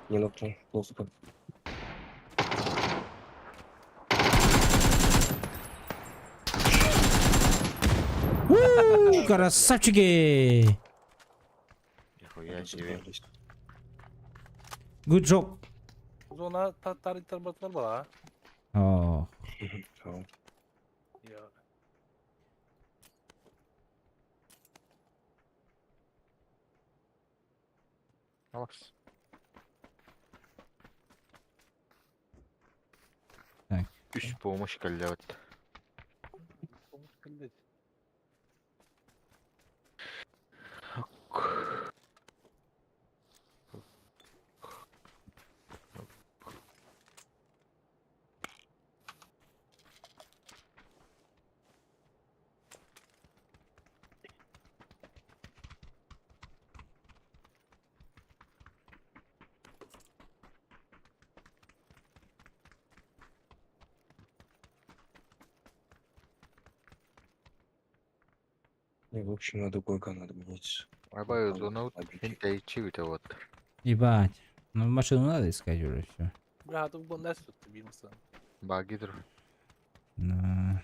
Не нокнул, плохо. У, красавчики! Нихуя себе. Разобрались. Good job. Зона тарыттар батылар бала. О, Tamam. Я. Алакс. Так. Үс помощь кэллэбит. Не, в общем, надо койка надо менять. Абай Там зона обидеть. хинтайчи бит вот. ебать. Ну, машину надо искать уже, все. Бля, тут был Настя, ты бимся. Багидр. На.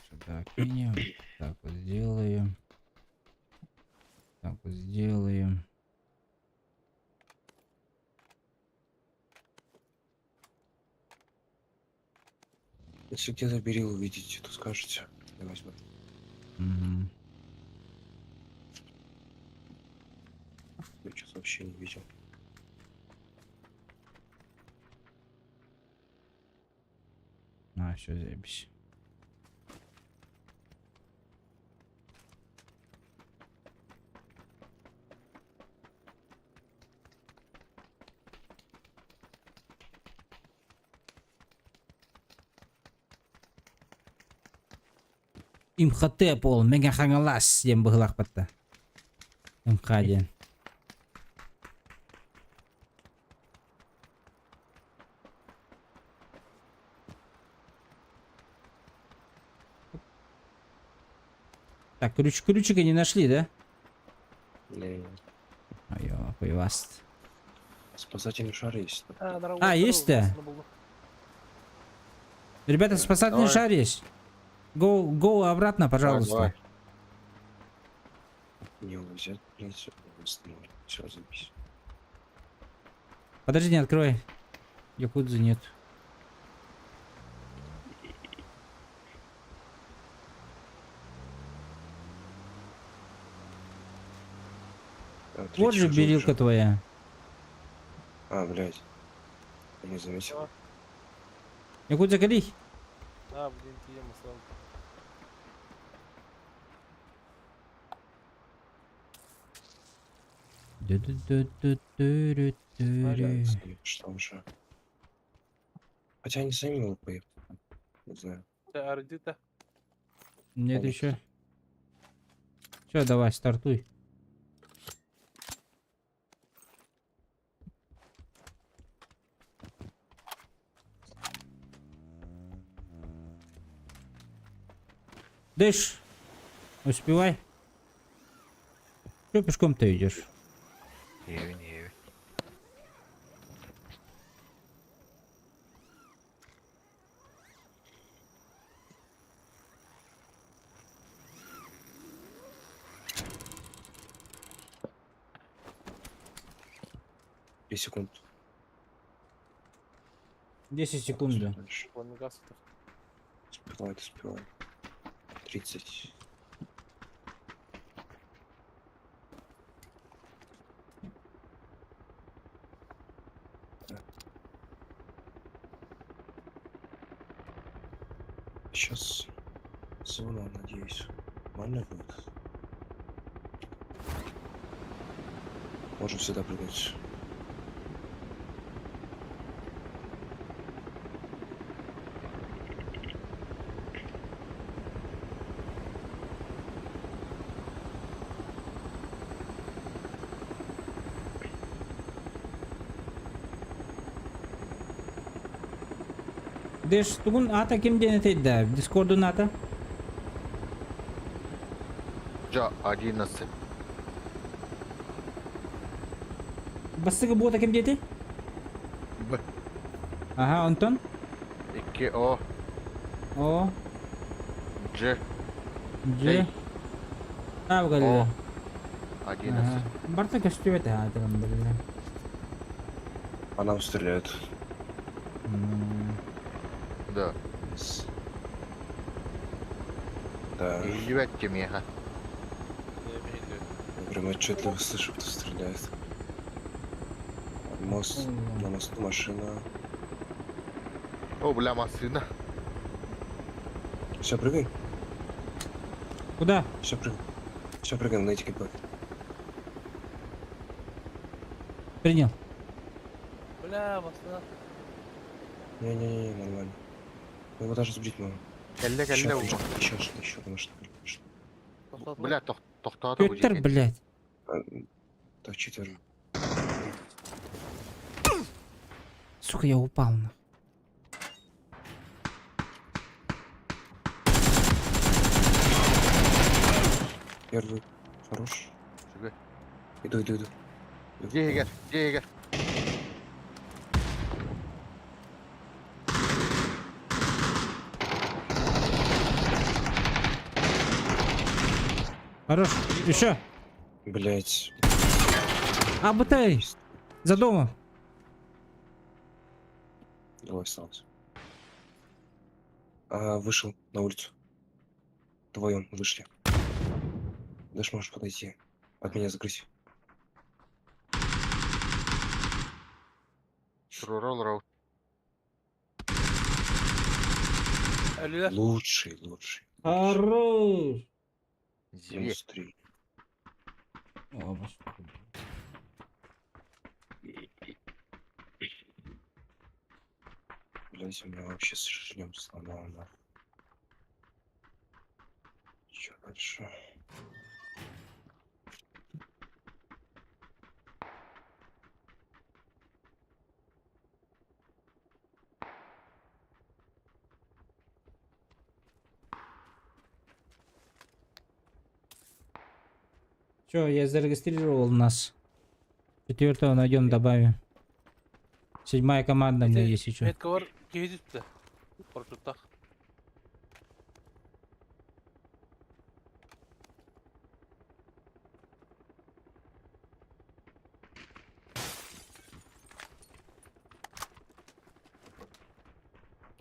Сюда кинем. Так вот сделаем. Так вот сделаем. Если где-то берил увидите, то скажете. Я возьму. Мгм. Я что-то вообще не видел. А, все, заебись. Имхотеп ол, Мэҥэ Хаҥалас диэн быһыылаах батта. МХ диэн. Так, ключ, ключика не нашли, да? Не, Ой, хуй вас. Спасательный шар есть. А, есть да? Ребята, спасательный Давай. шар есть. Go, go обратно, пожалуйста. Давай. Не взять, блядь, Все, запись. Подожди, не открывай. Якудзы нет. А, Вот третий же уже берилка убежал. твоя. А, блядь. Я не заметил. Якудза, кали. А, блин, ты ема сразу. Блядь, Что уже? Хотя они сами могут поехать. Не знаю. Ардита. Нет Конечно. еще. Все, давай, стартуй. Дышь. Успевай. Че пешком ты идешь? Евин, евин. Три секунд. 10 секунд. да. Дальше. Газ. Успевает, успевает. 30. Сейчас зона, надеюсь, нормально будет. Можем сюда прыгать. Дыш, тугун ата ким ден да? Дискордун ата. Жа, 11. Басыгы бота ким дети? Б. Ага, Антон. 2 О. О, Ж. Ж. Эй. А, угадали. О. 11. Барта костюм это, а, там, блин. По нам стреляют. Да. Да. Июль меха. Я прям отчетливо слышу, кто стреляет. Мост, на мосту машина. О, бля, машина. Все, прыгай. Куда? Все, прыгай. Все, прыгаем на эти КП. Принял. Бля, машина. Не-не-не, нормально. Мы его даже сбить можем. Кэллэ, кэллэ, Еще, ума. еще, еще, машина. машина. Бля, тохтоото бу Петр, дьиэ. блядь. А, Так, четверо. Сука, я упал на. Первый. Хорош. Сүгэ. Иду, иду, иду. Дьиэгэр, дьиэгэр. Хорош. Еще. Блять. АБТ. За домом. Двое осталось. А, вышел на улицу. Вдвоем вышли. Даже можешь подойти. От меня закрыть. Ролл ролл. Өлүлэр. Лучший, лучший. Хорош. Зверь. Минус три. О, господи. Блять, у меня вообще с шлем сломал, нахуй. Чё дальше? Все, я зарегистрировал нас. Четвертого найдем, добавим. Седьмая команда мне есть еще. Метка бар киһи түстэ. Хорчуттах.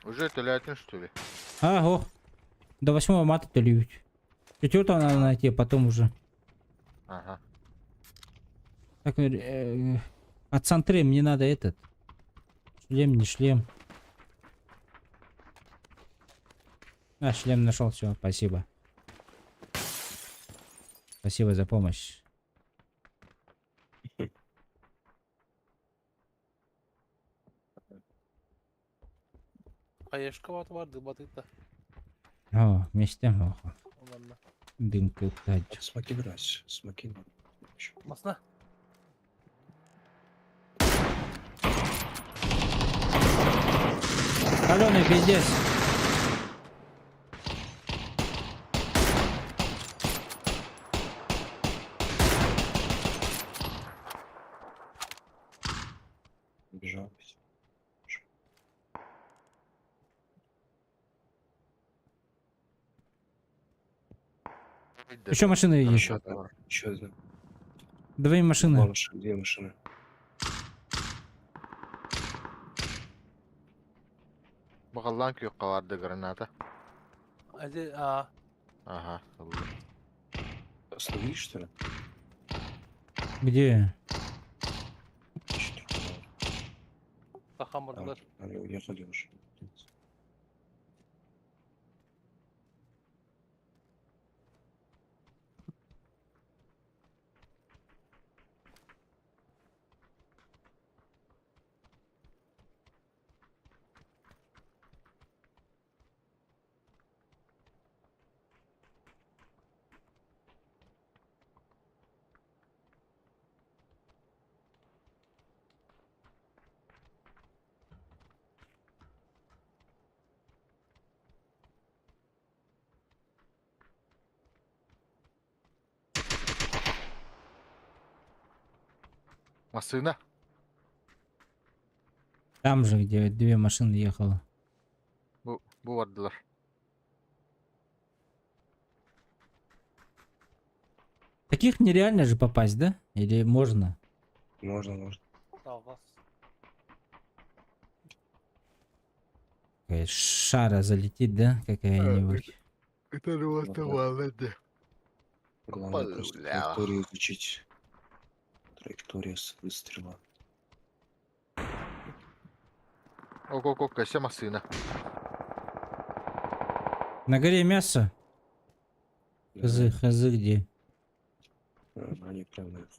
Уже төлөөтүн что ли? А, ох. До 8 марта төлүүбүт. Четвертого надо найти, а потом уже. Ага. Так, от Сантры мне надо этот. Шлем, не шлем. А, шлем нашел, все, спасибо. Спасибо за помощь. Хаешка бар бар дыбатыта. О, вместе. Ох, Онанна. дымка уктач. Смоки брать, смоки надо. Ещё. Масна. Каленый пиздец. Бежал. Еще машина едет. Еще одна. Еще одна. Две Два машины. машины, две машины. Баҕалаан күөххэ барды граната. Ази а Ага. ылла. Остановились, что ли? Где? Ещё другая. сахан А, бардылар. Они уехали уже. Массыына. Там же, где две машины ехало. Бу бу бардылар. Таких нереально же попасть, да? Или можно? Можно, можно. Талгас. Какая шара залетит, да? Какая-нибудь. Это Ладно. Главное просто Бля. траекторию изучить. Траектория с выстрела. Ок-ок-ок, өссө массыына. На горе мясо. Да. Хз, хз где? Они прям наверху.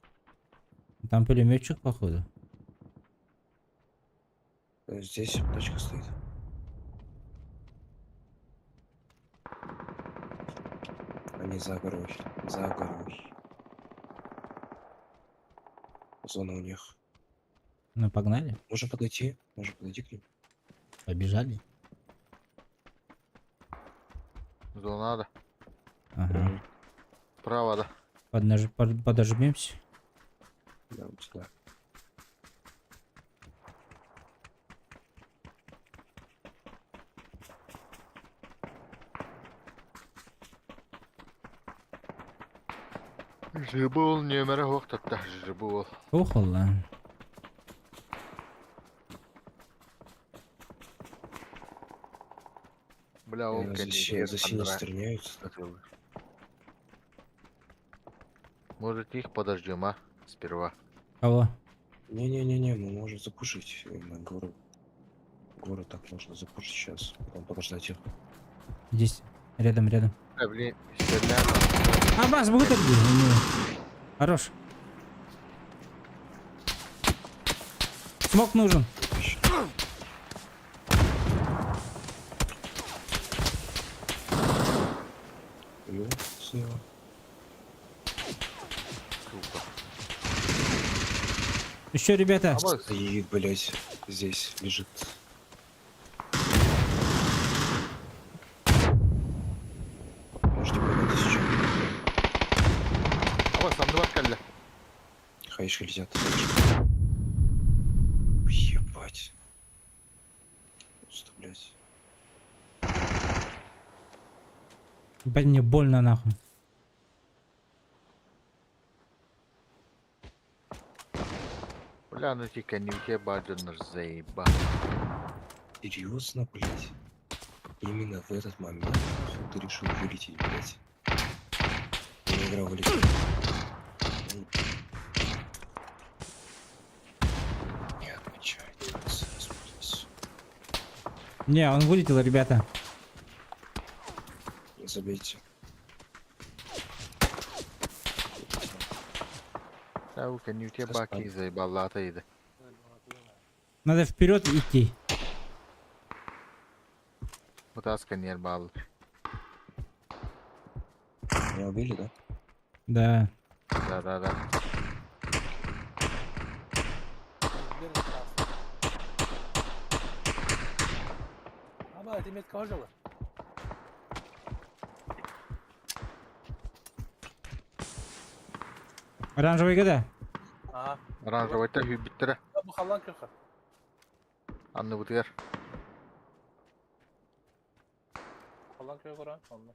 Там пулеметчик, походу. Здесь тачка стоит. Они за горой. За горой. Зона у них. Ну, погнали. Можем подойти? Можем подойти к ним? Побежали. Зона да. Ага. Право да. Подожмемся. Да, вот сюда. Жибул нөмірі оқтатта, жибул. Охолла. Бля, ол За за синий стреляют. Может их подождем, а? Сперва. Кого? Не-не-не-не, мы можем запушить на гору. Гору так можно запушить сейчас. Потом подождать их. Здесь. Рядом, рядом. Бля, блин, стреляют. А, бас, будет где? Хорош. Смок нужен. Убил слева. Сука. Еще, ребята. Стоит, блять, здесь лежит. Можете подойти сейчас. Абас, там два калля. Хаишки летят. Ебать. Блин, мне больно нахуй. Бля, ну тика не у тебя баджанер заеба. Серьезно, блядь? Именно в этот момент нахуй, ты решил вылететь, блядь. Я игра вылетела. Ну. Не отмечает. Блядь. Не, он вылетел, ребята. Забейте. Да, у тебя баки заебала ты. Надо вперед идти. Бутаска не бал. Меня убили, да? Да. Да, да, да. Аба, ты метка выжила? Оранжевый года? А, Оранжевый та хүбиттера. бу халан кырха. Анны бутыгар. Халан кырха, онно.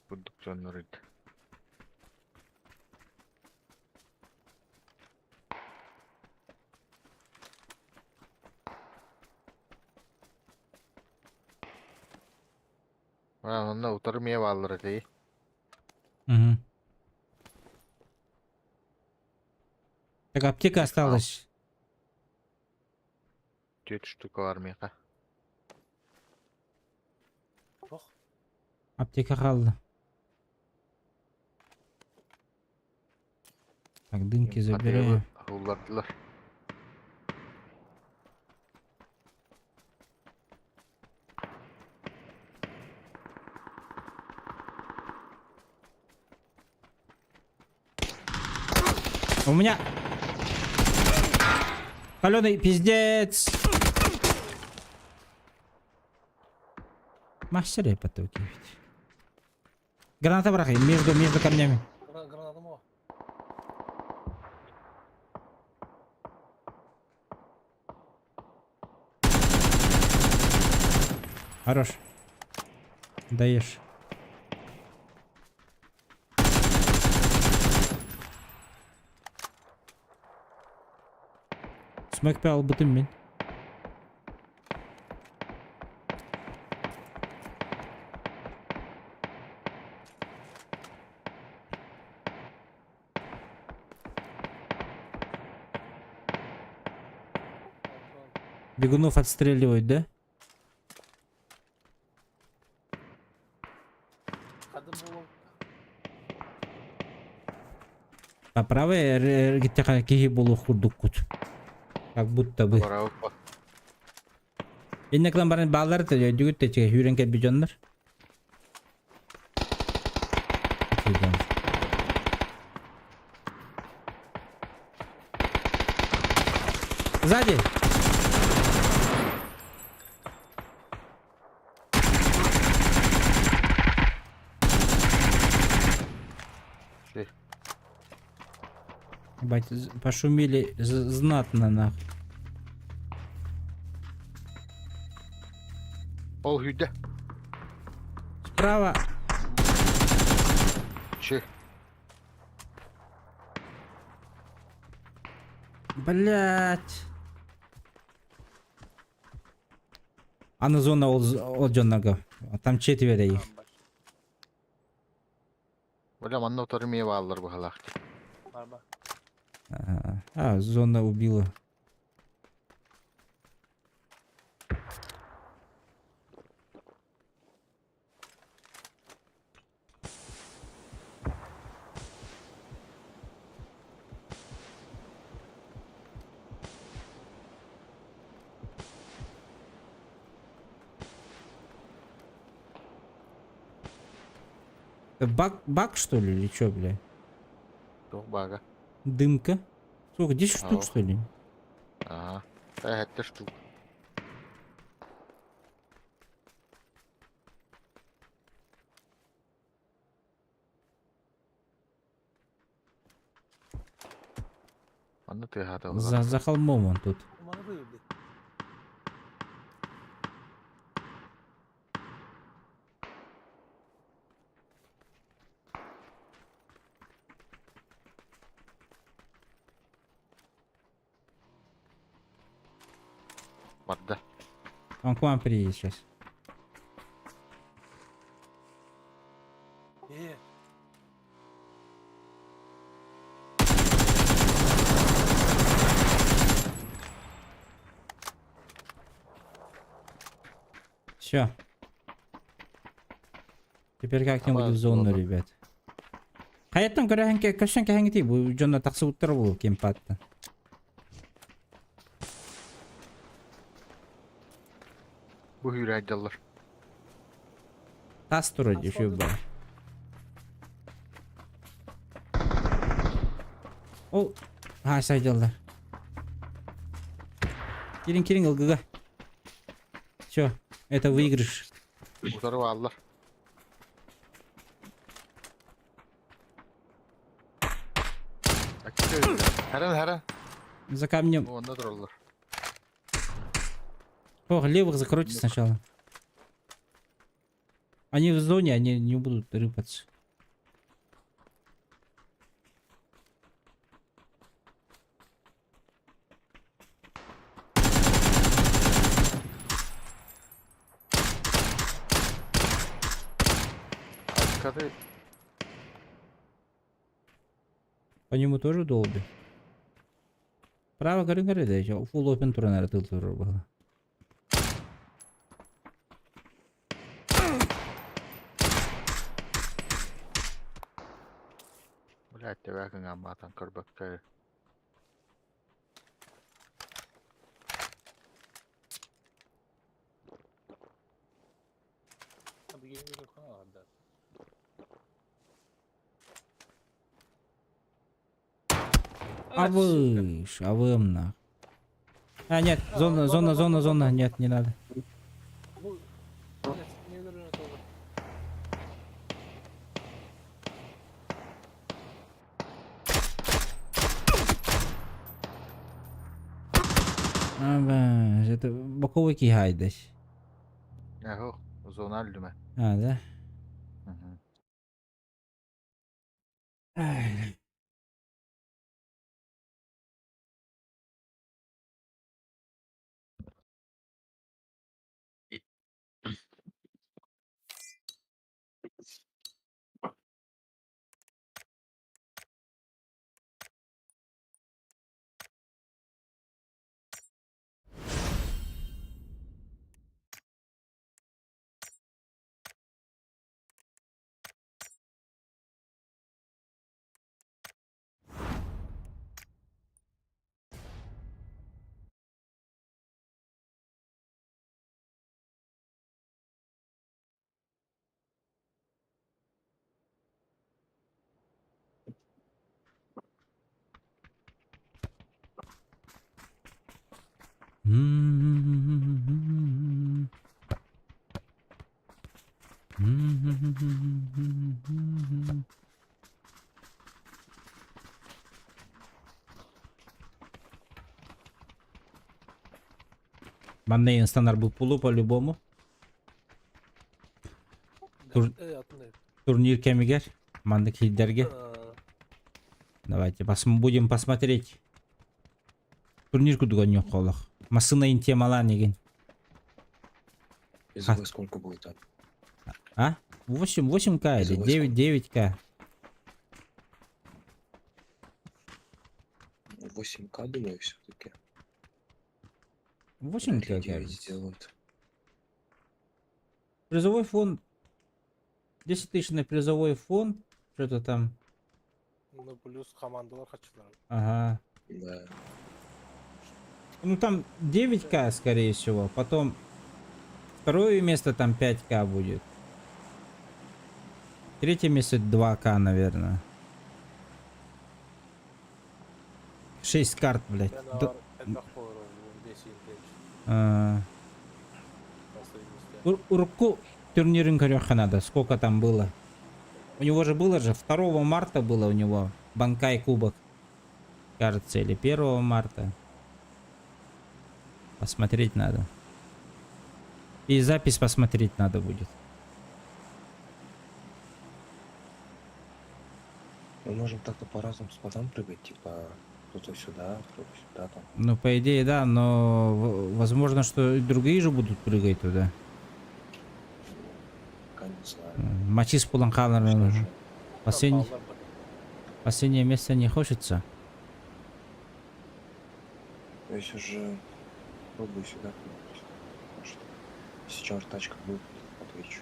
Курдук дьоннор ит. Онно утары мие бааллар этей. Угу. Так, аптека осталась. Түөрт штука бар миэхэ. Ох. Аптека қалды. Так, дымки забираю. Улардылар. У меня... Каленый пиздец! Мастер потоки ведь. Граната брахай, между камнями. Граната мо. Хорош. Даешь. Смэк пал бутым мин. Бегунов отстреливают, да? Kadın bu По правой киһи буолуох курдуккут. Как будто бы. Барабыт ба. Иннеклан баран баалар та дьүгүт тече хүрен кэлби дьоннор. Сзади! Ши. Ебать, пошумели знатно нахуй. Ол хүдэ. Справа. Ши. Блять. А на зона ол дьоннорго. Там четверо их. Бля, манна утары мие бааллар быһалаах. Арба. Ага. А, зона убила. Это баг, баг что ли, или чё, бля? Туох бага. Дымка. Сколько, 10 штук, Ау. что ли? Ага. Это штук. Манна тыаһаата За, олорор. за холмом он тут. Маны блядь. Барда. Он к вам приедет сейчас. Э, Все. Теперь как-нибудь Абаа, в зону, ладно. ребят. Хайаттан көрөһөн көсөн кэһэҥити бу дьонно тахсыбыттар бу кемпаттан. Бу hүүрэ дьаллар. Тас турар еще бар. Ол ha сайдаллар. Кирин кирин ылгыга. Все, это выигрыш. Утары бааллар. Харан харан. За камнем. Онна тураллар. Ох, левых закройте сначала. Они в зоне, они не будут рыпаться. Каты По нему тоже долби. Право горы горы, да еще full open тура, наверное, тыл тура было. Блять, тэбэкин амматан көрбөккө. Abi yeni bir konu vardı. А вы, ж, а вы нах. А, нет, зона, зона, зона, зона, нет, не надо. Bu Evet, niye görüyorsun oldu? А, бля, это боковой кигайдась. Эһо, зона үлүмэ. А, да? Мгм. Ай. М-м-м. М-м-м. Маннейн стандарт был пулу по-любому. Тур- Evet, atın Турнир кемигер. Манны килдерге. Давайте будем посмотреть. Турнир кудуган холох. Масына интемалан деген. Призовой сколько будет там? А? 8, 8к или Призовой 9, 9к. 8К, думаю, все-таки. 8к, 9 кажется. сделают. Призовой фонд. 10 тысяч на призовой фонд. Что-то там. Ну плюс командаlar kaçırlar. Ага. Да. Ну там 9к, скорее всего. Потом второе место там 5к будет. Третье место 2к, наверное. 6 карт, блядь. Ben Да- ağır elbak olur oldu. 5 inç. а, Nasıl işte. Урку турнирын көрүөххэ надо. Сколько там было? У него же было же 2 марта было у него Банкай кубок. Кажется, или 1 марта. Посмотреть надо. И запись посмотреть надо будет. Мы можем так-то по разным спотам прыгать, типа кто-то сюда, кто-то сюда там. Ну, по идее, да, но возможно, что и другие же будут прыгать туда. Пока не знаю. Мачис Что же. Последнее место не хочется. То есть уже пробую сюда прыгнуть. Может, сейчас тачка будет, отвечу.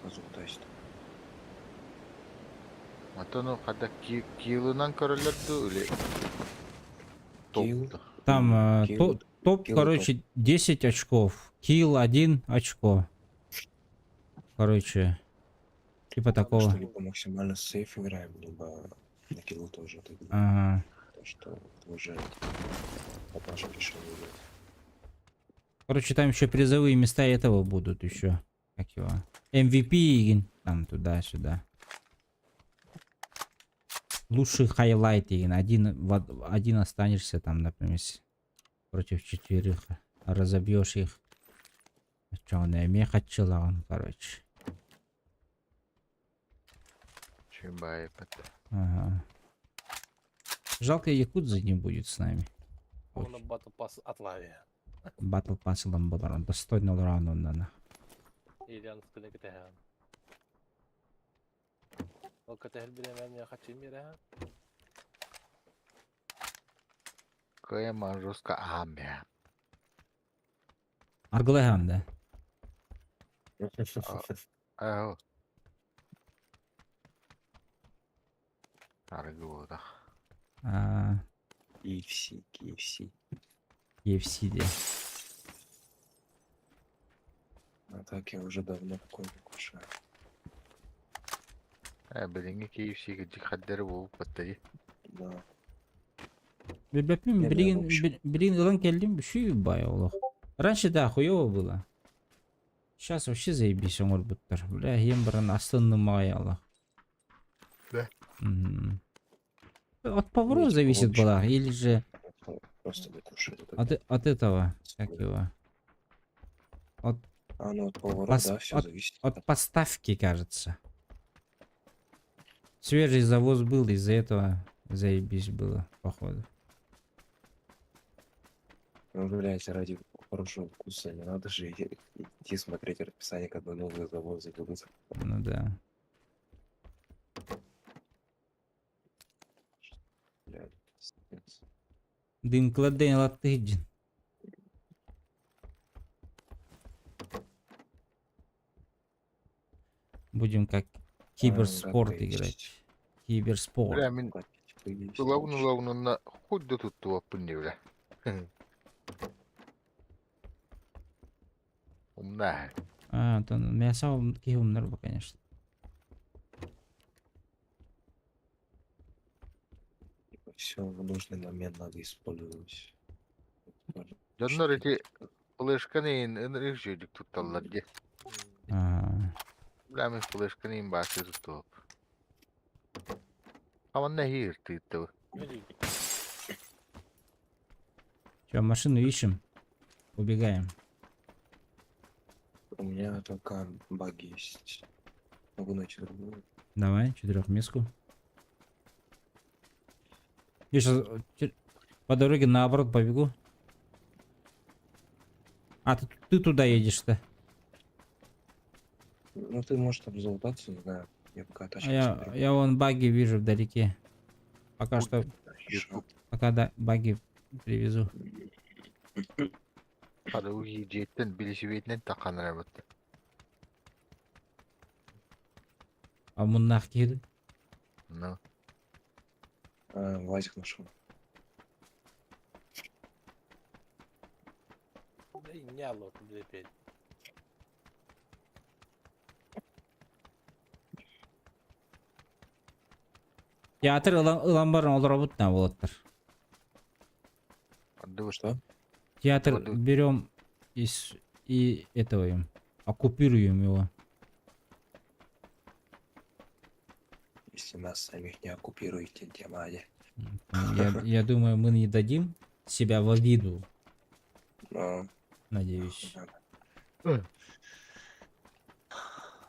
Козу тайст. Оттон ол хада килынан көрөллөр дуу или топ Килл. дуу? Там Килл. топ, Килл короче, 10 очков. Килл 1 очко. Короче, типа такого. Что либо максимально сейф играем, либо на киллу тоже отыгрываем. Ага. Так что это уже от нашего решения идет. Короче, там еще призовые места этого будут еще. Как его? MVP, там туда-сюда. Лучший хайлайт, один останешься там, например, против четверых. Разобьешь их. Че, он меха он, короче. Ага. Жалко, Якудзы не будет с нами. Он батл пас от Лави. Батл пас ламбаларан. Достойно рану на. Ильян скыны кэтэһэн. Ол кэтэһэр бириэмэ хачым биэрэ. Кыйма жестко амбя. Аргылайхан, да? Ау. Аргы буолла. А, KFC, KFC. KFC де. А так я уже давно такой не кушаю. Э, билиҥҥи KFC дьиҥ буолбут дии. Да. Ребят, Не, ну я в блин, общем. блин, ылан кэллим, бай олох. Раньше, да, хуёво было. Сейчас вообще заебись, оҥорбуттар. Бля, ем баран астынным Аллах. Да. Мгм. От поваров типа, в зависит общем, была, или же Просто докушать. от этого, как его, от, А, ну от поваров, да, все зависит. от поставки, кажется. Свежий завоз был, из-за этого заебись было, походу. Ну, блядь, ради хорошего вкуса не надо же идти смотреть расписание, когда новые завозы будут. Ну да. Блядь, пиздец. Дым кладен латыджин. Будем как киберспорт А, играть. Киберспорт. Бля, мин есть, лауну лауну на хоть да тут туаппын бля. Умна. А, то мясо киһи конечно. Все в нужный момент надо использовать. Дьоннор ити флешканы ынырык жүйдүк тутталлар дии. А, Бля, мин флешканы баасы туттуоп. Аманна хир тыыттыбы. Че, машину ищем? Убегаем. У меня только баги есть. Могу найти другую. Давай, четырехместку. Я сейчас по дороге наоборот побегу. А, ты туда едешь-то? Ну ты можешь там залутаться, не знаю. Я пока тачку А я, я вон баги вижу вдалеке. Пока что, Хорошо. пока да, баги привезу. Хада уйи дьиэттэн билисибиэтинэн тахханарабыт. А муннах киһи. Ну, А, Вазик нашел. Да и не лот, блядь. Театр ылан баран олоробут на болоттар. Что? Театр берем и этого им. Оккупируем его. Если нас самих не оккупируете, демади. Я думаю, мы не дадим себя в обиду, А, надеюсь. да.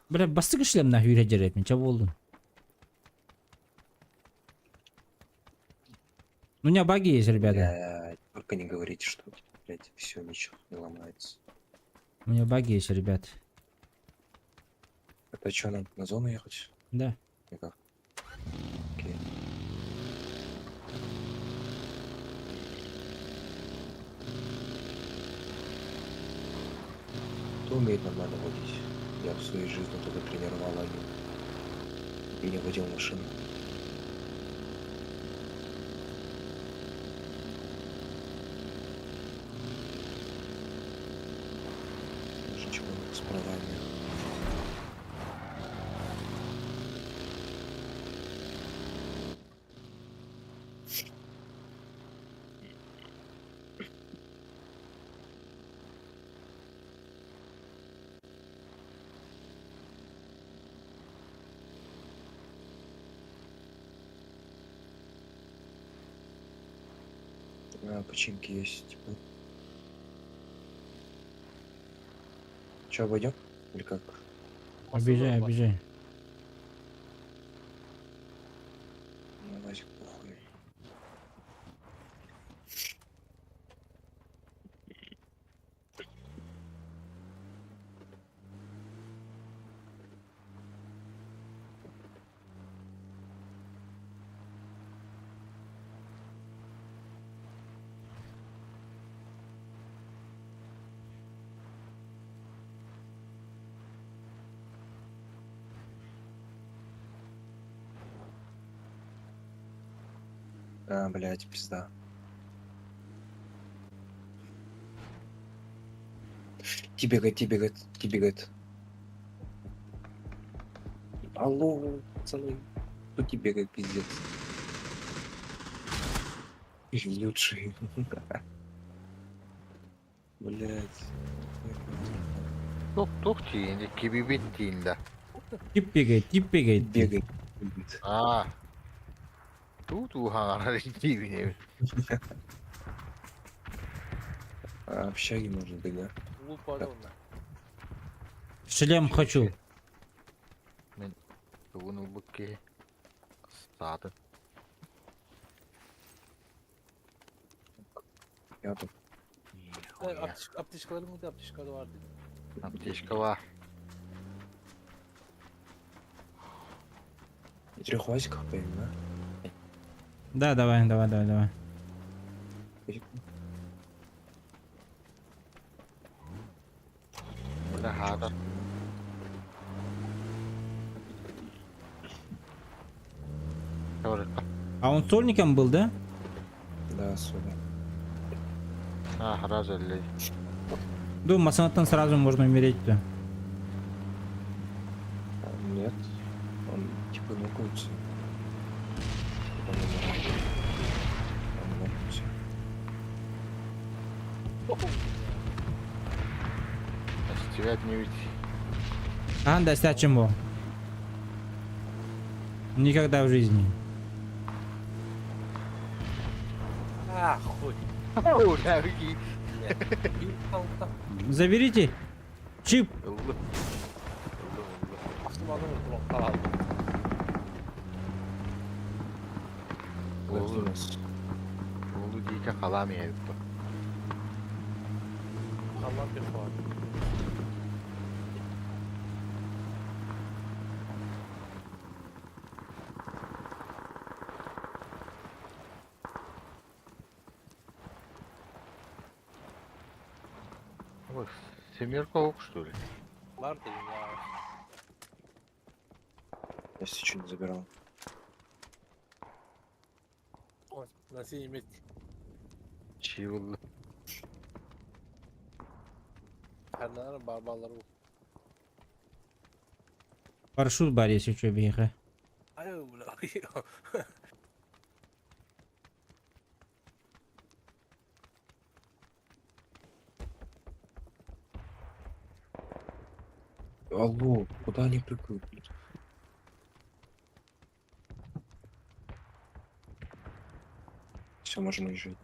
Бля, бастык шлем на хүйре жерепин, ча болдун. У меня баги есть, ребята. Блядь, только не говорите, что, блядь, все, ничего не ломается. У меня баги есть, ребят. Это что, нам на зону ехать? Да. Или как? Окей. Кто умеет нормально водить? Я в своей жизни только тренировал один. И не водил машину. Даже человек с правами. А, починки есть, типа. Че, обойдем? Или как? Обижай, обижай. Ну, Вазик, похуй. А, блядь, пизда. Ти бегает, ти бегает, ти бегает. Алло, пацаны. Тут ти бегает, пиздец. Лучший. Блядь. Тух тух тиинди, кибибит тиинда. Тип бегает, тип бегает. Бегает. бегает. Аа. Туу туу хаҥарар диибин А, общаги может быть, да? Луп бар онно. Шлем хочу. Тугун ылбыт киһи. Саатын. Я тут. Аптечкалары mıydı? Аптечкада var dedi. Аптечка var. И трех вазиков поим, да? Да, давай, давай, давай, давай. Бля, хаата. А он сольником был, да? Да, сюда. А, раз элли. Думаю, массанаттан сразу можно умереть-то. А, нет. Он типа нокается. Потом умирает. Он нокнулся. Стивет не ведь. А, да, чему? Никогда в жизни. А, хуй. Бля, вики. Заберите чип. Ыллы. Ыллы, ыллы. Как у нас? Улу диike халам иһэбит. Халан bir var. Ой, семерка ок, что ли? Var dedim ya. Я еще не забирал. Ой, на синей метке. Чивыллы. Kendilerine barbarları bu. Парашют бар, если что, беха. Ay бля. Алло, куда они прыгают? блядь? Все, можем уезжать.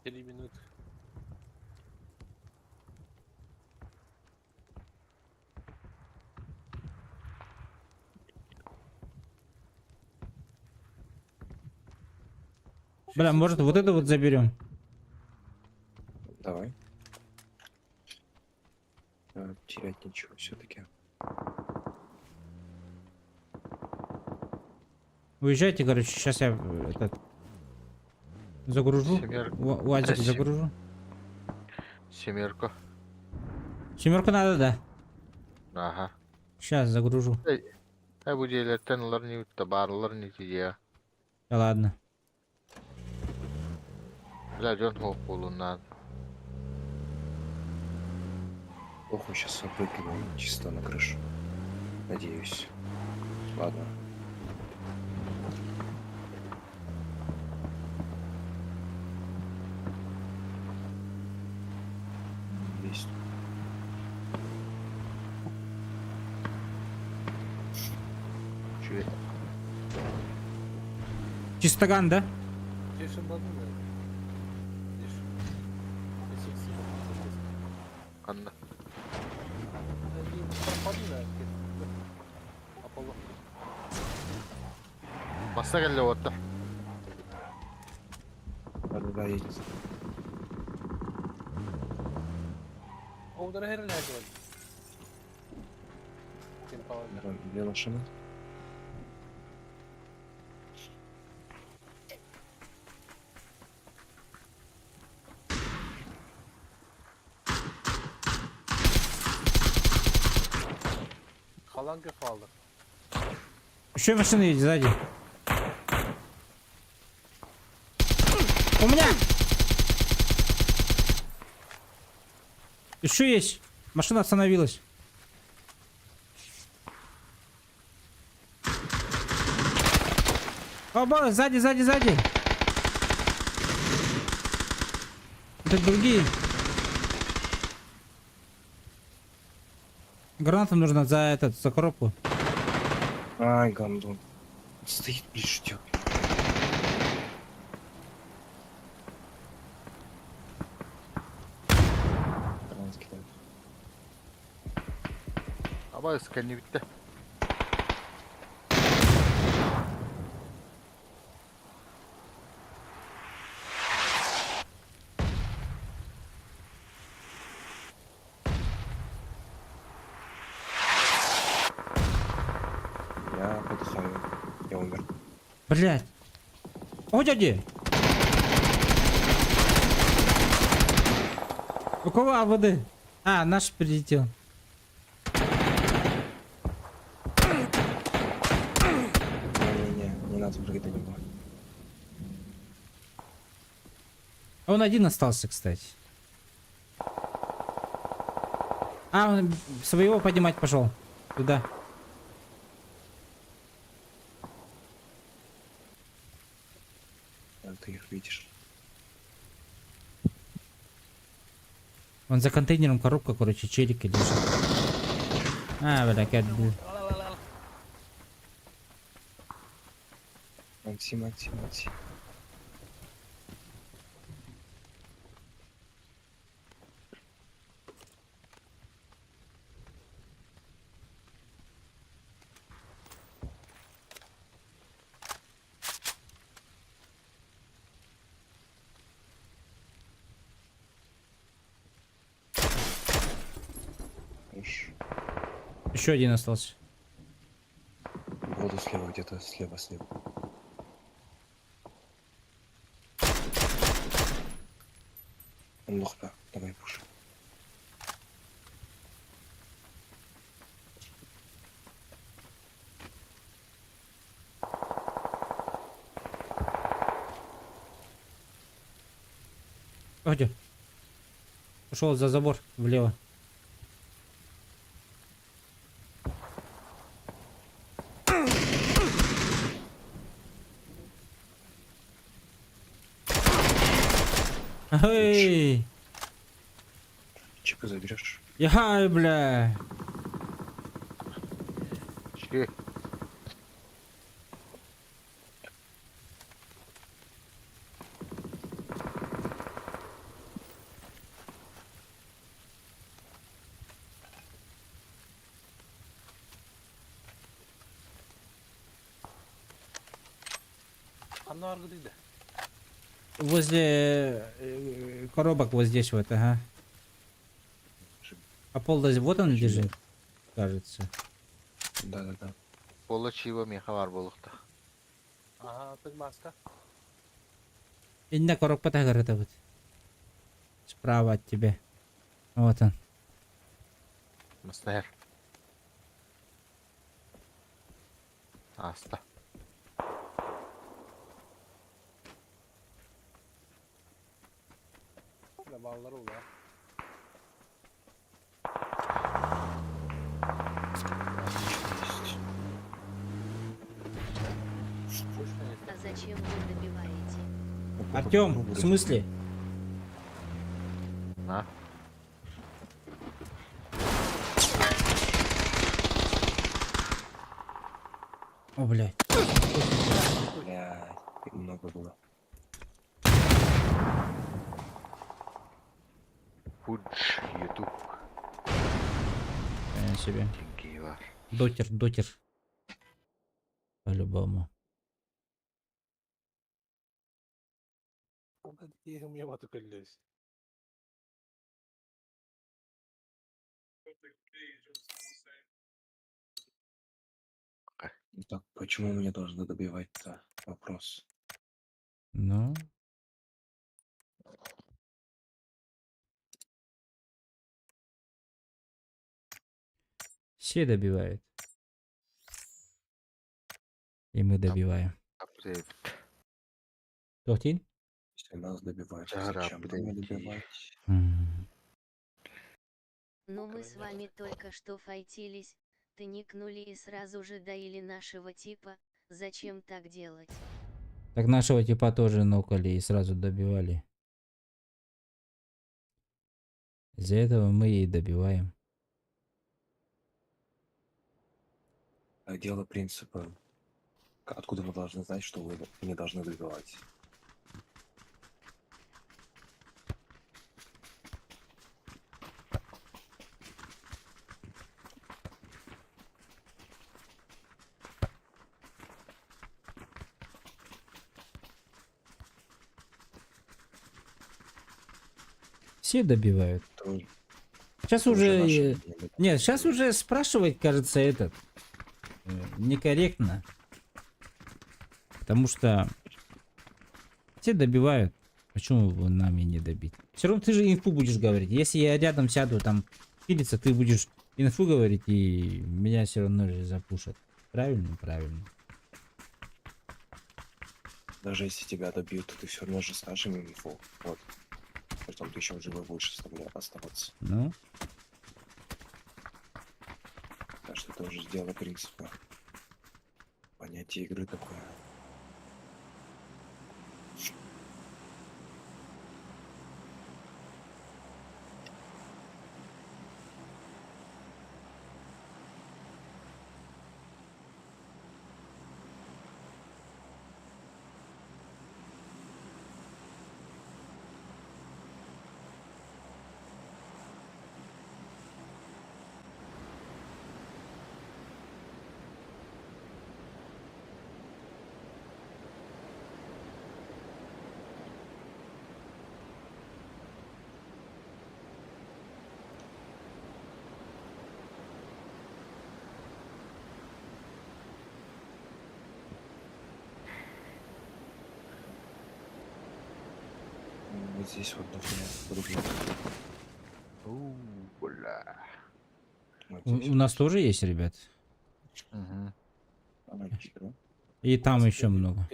3 минуты. Бля, может вот это вот заберем? Давай. Терять нечего все-таки. Уезжайте, короче, сейчас я этот загружу. Семерка. УАЗик загружу. Семерку. Семерку надо, да. Ага. Сейчас загружу. Э, бу дьиэлэртэн ылар не баарылар не тиийэ. Да ладно. Бля, дьон суох буолуннаан. Похуй, сейчас выкину чисто на крышу. Надеюсь. Ладно. Есть. Үчүгэй. Чистоган, да? Тише воды, наверное. Тише. Ханна. Пропаду, наверное. Аполло. Масса кэллэ уота. Да-да-да, едет. О, удара херли хакер. Кем пауэр. Давай, Где машина? Халанга фалды. Еще машина едет сзади. У меня! Еще есть. Машина остановилась. Оба, сзади, сзади, сзади. Это другие. Граната нужна за этот, за коробку. Ай, гандон. Стоит и ждет. Гранат кидает. Аба сканни бүттэ. Я подыхаю. Я умер. Блять. О, дяди! У кого АВД? А, наш прилетел. Не-не-не, не надо прыгать на него. Он один остался, кстати. А, он своего поднимать пошел. Туда. А, Ты их видишь. Он за контейнером коробка, короче, челики лежит. А, бля, как блин. Манси, манси, манси. Хорош. Еще один остался. Воду слева где-то, слева, слева. Он лох, да. Давай пуш. Где? Ушел за забор влево. Эй! Чипы заберешь? Яй, бля! Үчүгэй. Ханна аргыдыйда. Возле коробок вот здесь вот, ага. А пол даже вот он лежит, кажется. Да-да-да. Пола чива меха бар болукта. Ага, ты маска. Инна коробка это вот. Справа от тебя. Вот он. Мастер. Аста. Да баллар ула. А зачем вы добиваете? Артем, в смысле? На. О, блядь. Блядь, много было. Пудж, ютуб. Себе. Деньги бар. Дотер, дотер. По-любому. Так, почему меня должны добивать-то? Вопрос. Ну. Все добивают. И мы добиваем. Апдейт. Тохтин? Если нас добивают, Да, зачем нам апдейт. добивать? Ну мы с вами только что файтились, ты никнули и сразу же доили нашего типа, зачем так делать? Так нашего типа тоже нокали и сразу добивали. Из-за этого мы и добиваем. А дело принципа. Откуда мы должны знать, что вы не должны добивать? Все добивают. Это Сейчас это уже... наше э, мнение. Нет, сейчас уже спрашивать, кажется, этот... Некорректно. Потому что все добивают. Почему бы нами не добить? Все равно ты же инфу будешь говорить. Если я рядом сяду, там, пилиться, ты будешь инфу говорить, и меня все равно же запушат. Правильно? Правильно. Даже если тебя добьют, то ты все равно же скажешь им инфу. Вот. Притом ты еще живой будешь оставаться. Ну, Так что это уже дело принципа. Понятие игры такое. Вот здесь вот дохуя других. У, бля. Вот у, здесь у нас тоже есть, ребят. Угу. Аналитик, да? И там еще много.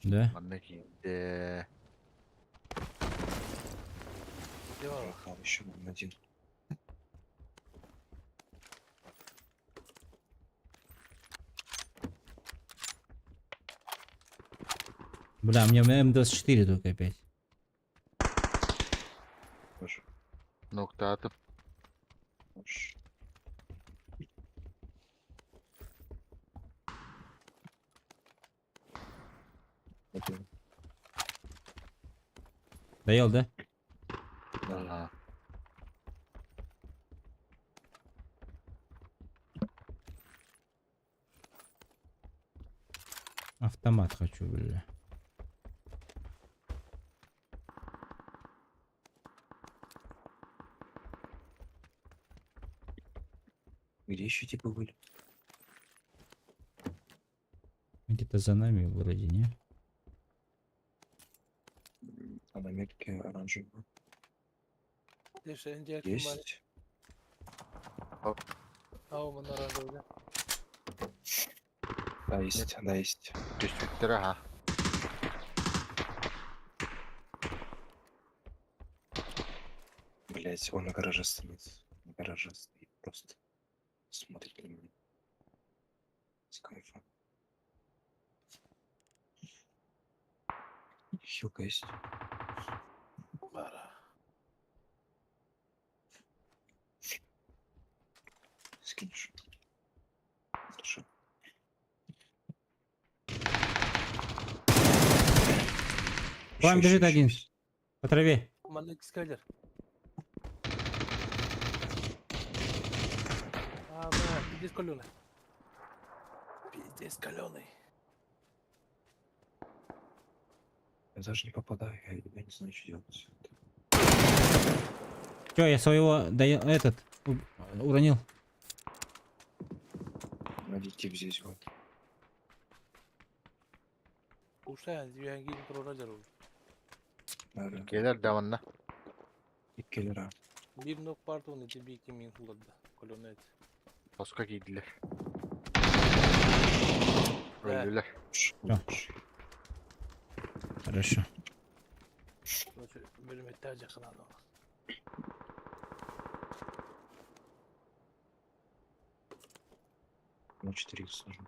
Да? Манна киинде. Там еще один. Бля, у меня М24 только опять. Тоже. Ноктатып. Хорош. Один. Доел, да? Да. Ага. Автомат хочу, бля. Где еще типы были? Где-то за нами вроде, не? А на метке оранжевого. Деше, инде ким бар? Есть. Ау, мына оранжевый. Да, есть, да, есть. Түспүттэр аха. Блять, он на гараже стоит. На гараже стоит просто. Смотрит на меня. С кайфом. Хилка есть. Бара. Скинешь. Хорошо. К вам Ещё, бежит ещё, один. ещё есть. По траве. Манна кискалер. А, бля, пиздец каленый. Пиздец каленый. Я даже не попадаю, я не знаю, что делать. Все, я своего да этот уронил. Надо тип здесь вот. Ушай, дүйәнгин турара жарыл. Да, да. Келер да манна. Иккелер, а. Бир нок бар оны тебе кимин кулады. Каленый. Тоска кийдилер. Да. Өлдүлэр. Всё. Хорошо. Короче, бөлмөттә жакын аны. Ну, 4 нужно.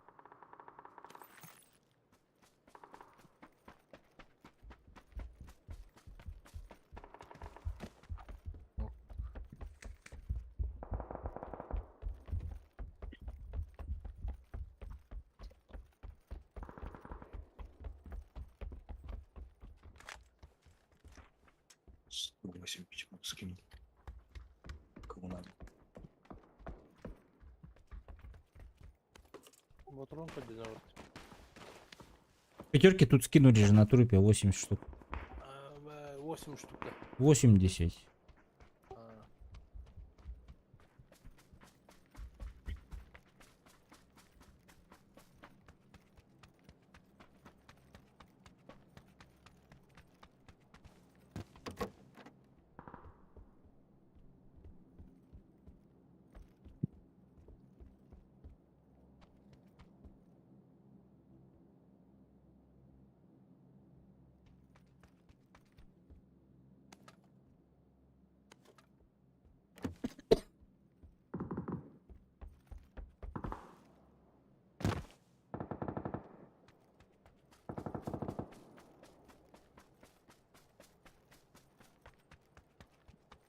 108 письмо скинул. Кому надо. Батрон подбежал. Пятерки тут скинули же на трупе 80 штук. 8 штук. да. 80. А.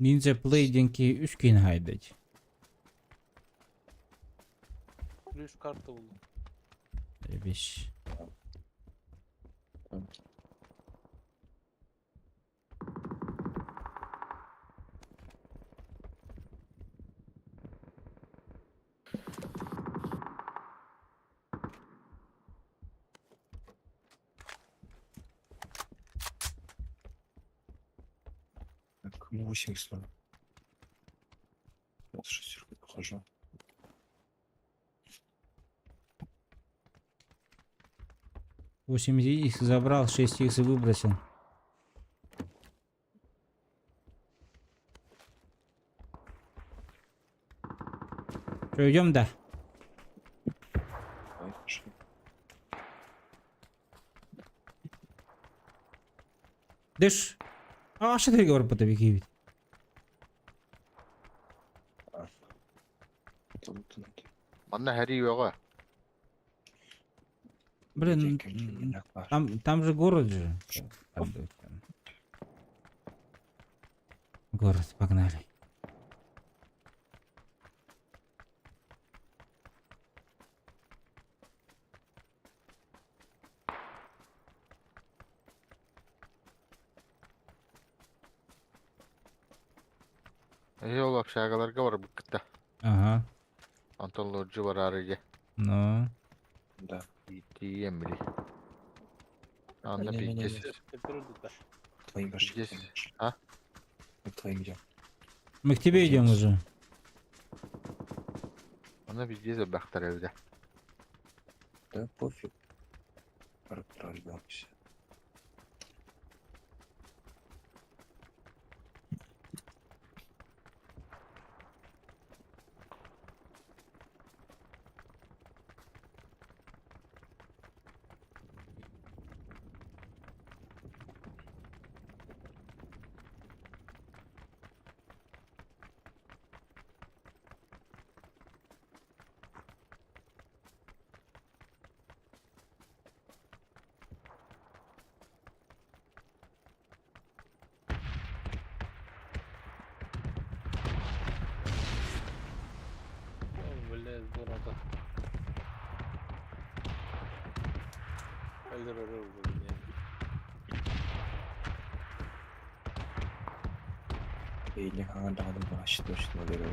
Ninja Play деньги үскин хайдать. Плюс карта булды. Беш. Так, кому 80 надо? Я с шестеркой похожу. 8 их забрал, 6 их выбросил. Что, идем, да? Давай, пошли. Дыш. А, что ты говоришь, по тебе А. Тут надо. Манна хэрий өҕө. Блин, Где кем-то там же город же. Там, там. Город, погнали. Ол общагаларга бар буккытта. Ага. Антон Лоджи бар арыге. Ну. Да. Тиемли. Анна Не-не-не-не. пиздец. К твоим пошли, к Здесь. твоим пошли. А? Мы к твоим идем. Мы к тебе идем уже. Она везде забахтар evde. Да пофиг. Прорвемся. О, блядь, здорово. Или ага, да, да, точно, беру.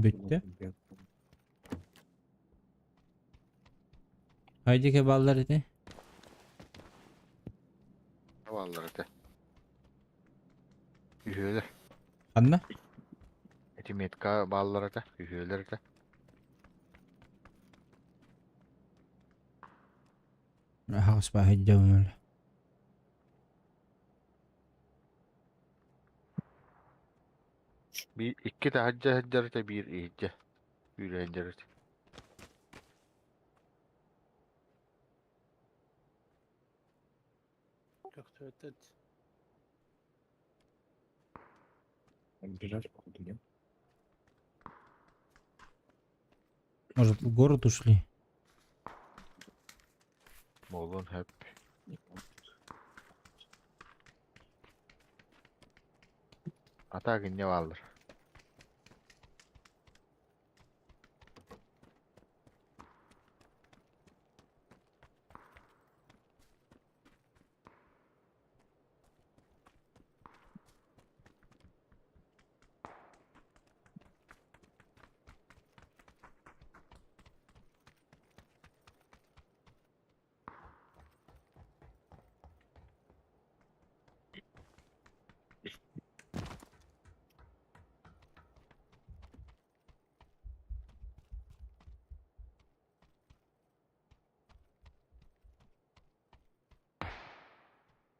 Bitti. Haydi keballar idi. Vallahi de. Ühüler. Anla. Эти метка баллар это, үһүөлэр это. Хаос бахыддамыл. Bir ikki таһырдьа сылдьар этэ, биир иһирдьэ. Үүрэн сылдьар этэ. Как-то этот. Бежать, походу, нет? Может, в город ушли? Буолуон сөп. Не помню. Ата гинне бааллар.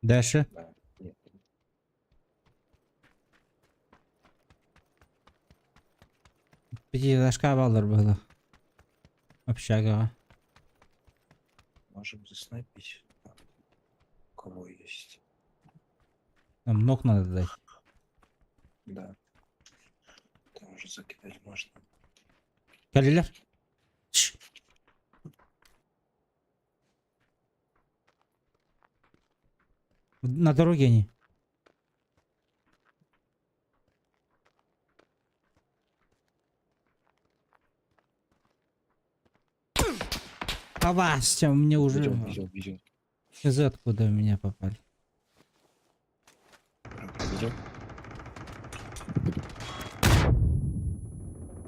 Дальше. Да. Нет. Пятиэтажка баллар было. Общага. Можем заснайпить. Там, У кого есть. Нам ног надо дать. Да. Там уже закидать можно. Калилер. Чш. На дороге они. А Вася, мне уже... Видел, видел, видел. Хз, откуда в меня попали. Видел?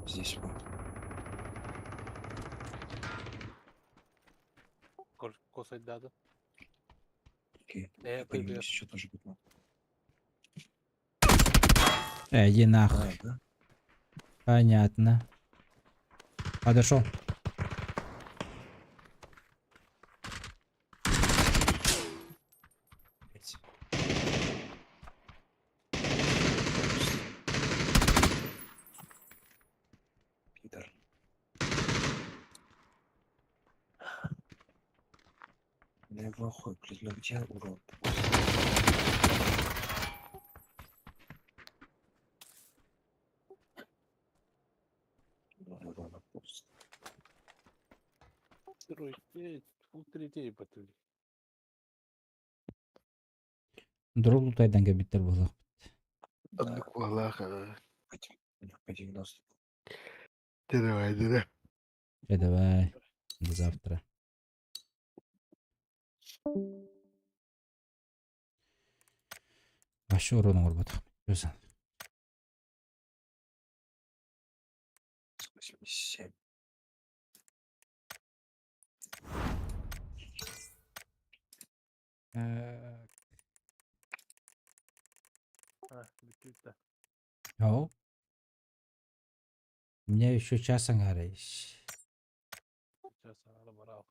Здесь вот. Косать дада. Окей. Э, По ним привет. еще тоже будет. Иди нахуй. А, да? Понятно. Подошел. Блядь. Пидор. Ну я в ахуе, блядь, ну где урод? Ну, урона просто. Третей потули. Друг тайдан кабиттер было. Да, Оннук буоллаах, у них по 90. Давай, давай. Давай. До завтра. Вообще урон оҥорботох. 87. А, бүттү да. Ау. У меня еще час ангара есть. Сейчас ары барал.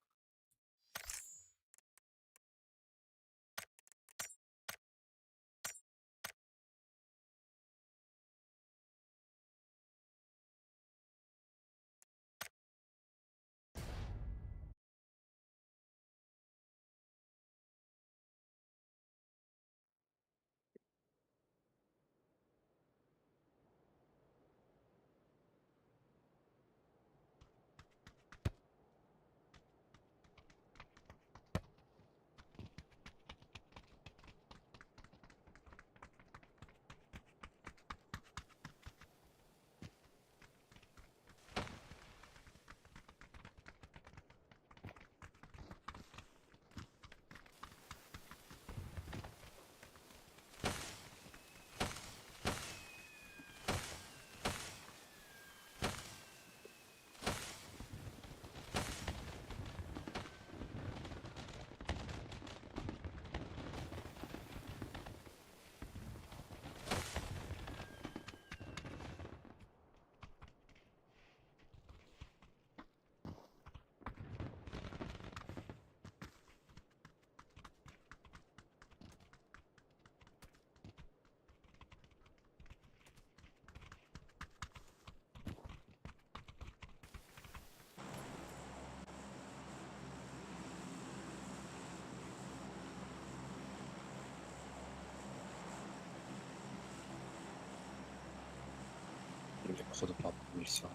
Бля, походу папа вылетел.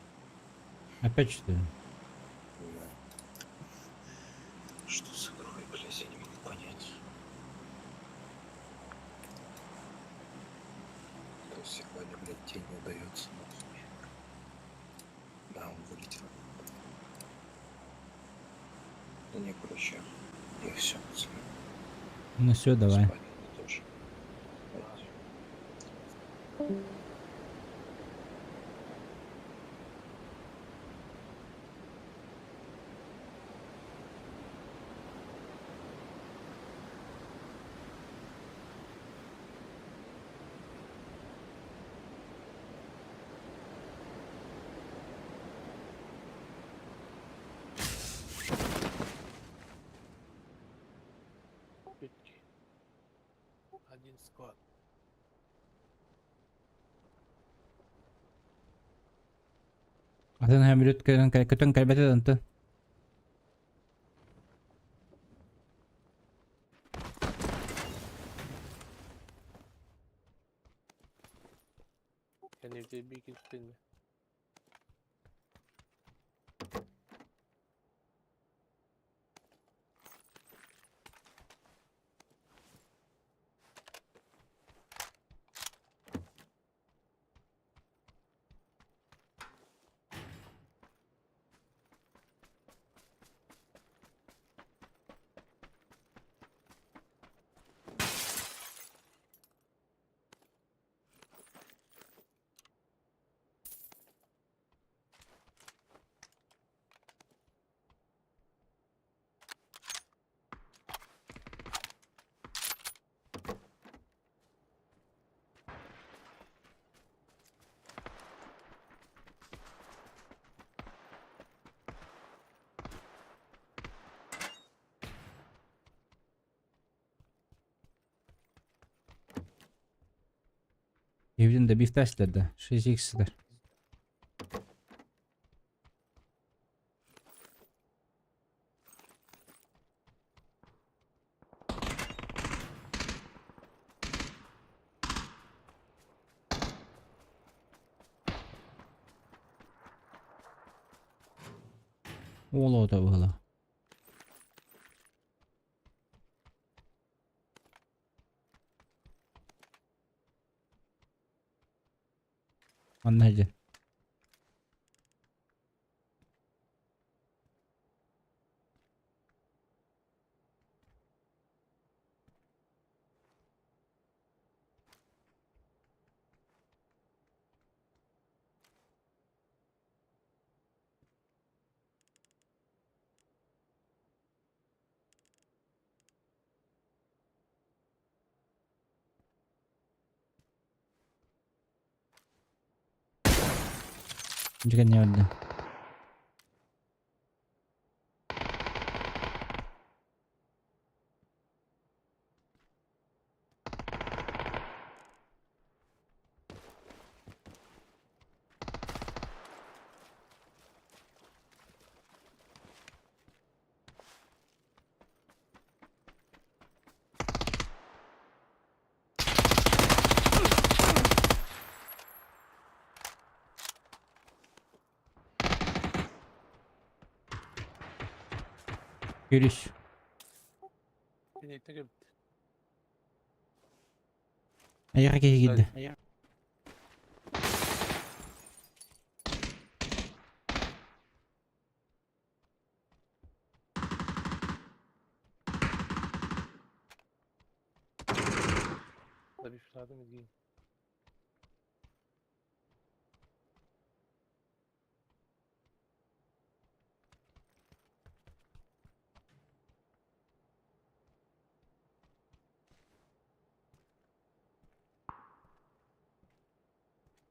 Опять что ли? Да. Что с игрой, блядь, я не могу понять. То есть сегодня, блядь, день не удается, нахуй. Да, он вылетел. Да не, короче, я все, пацаны. Ну все, давай. Спать надо тоже. Спать. Пять. Один склад. Атын хамилет көтөн кэлбэтэ онтон. Кэннибитигэр биир киирбитин. Евден да бифтастер да. 6x дэр. Уолота было. Манна дьэ. Дьэ барда. Görüş. Аяға киһи киирдэ.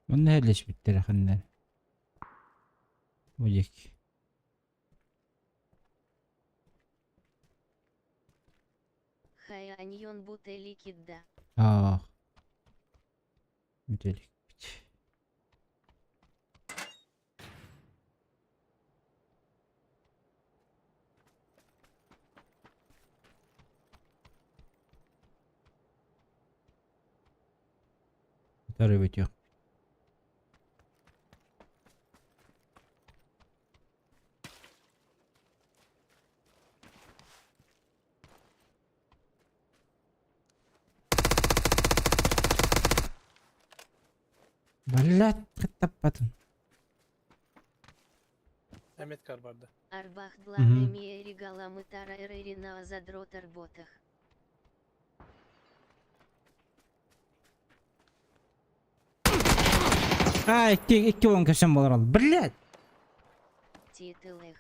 Манна һэллэспиттэрэ ханна эрэ. Бу диэки. Хайаньон бутеликидда. Аах. Бүтэликпит. Утары бүтүөх. Блядь, таппатым. Әмет барды. Арбахдланы миэригаламы тара задротар ботах. А, икки, икки он көсөн болар ол. Блядь! Титулых.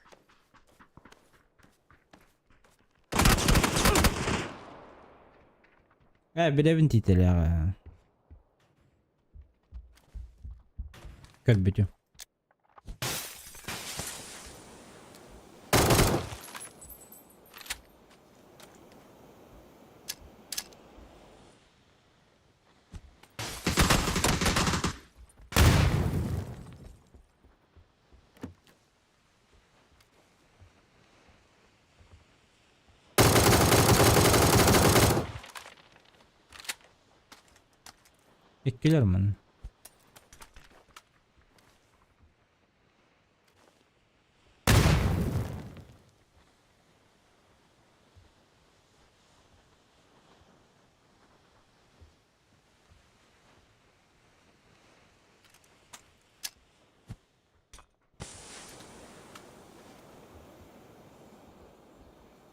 Э, билэбин тиителэҕэ. Көрбүтүм. Иккилэр мын.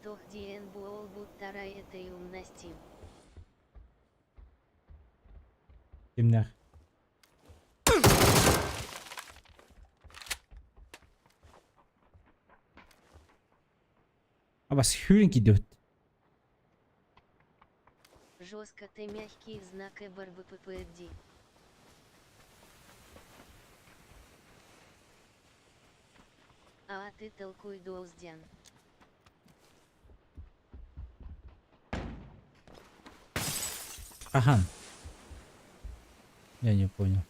Тох диэн буолбуттара этэй умнастим. Кимнээх? Абас хүүрэн киирдибит. Жестко ты мягкий знак БРБППД. А ты толкуй доуздян. Ахан. Я не понял.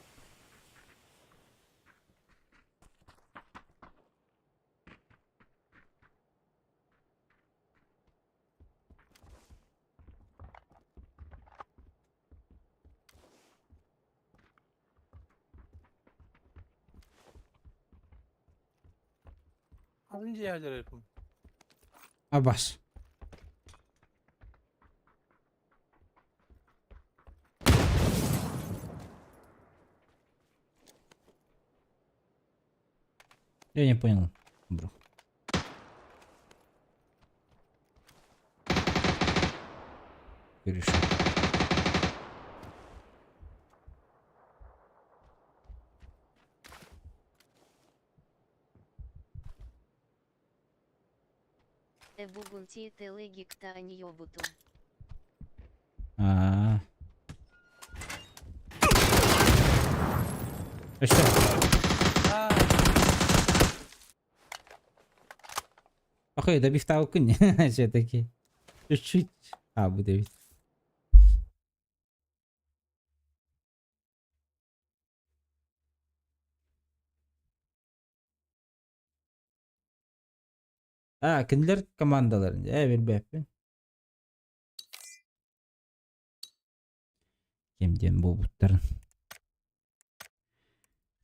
Az önce yerlere yapın. Абас. Я не понял, бро. Решил. Эбугун тиителегикта аньобутум. А. Что? А, Охой, добивтаабыккын все-таки. Чуть-чуть. А, будет эбит. А, кинилэр командаларын, ээ, билбэппин. Ким диэн буолбуттарын.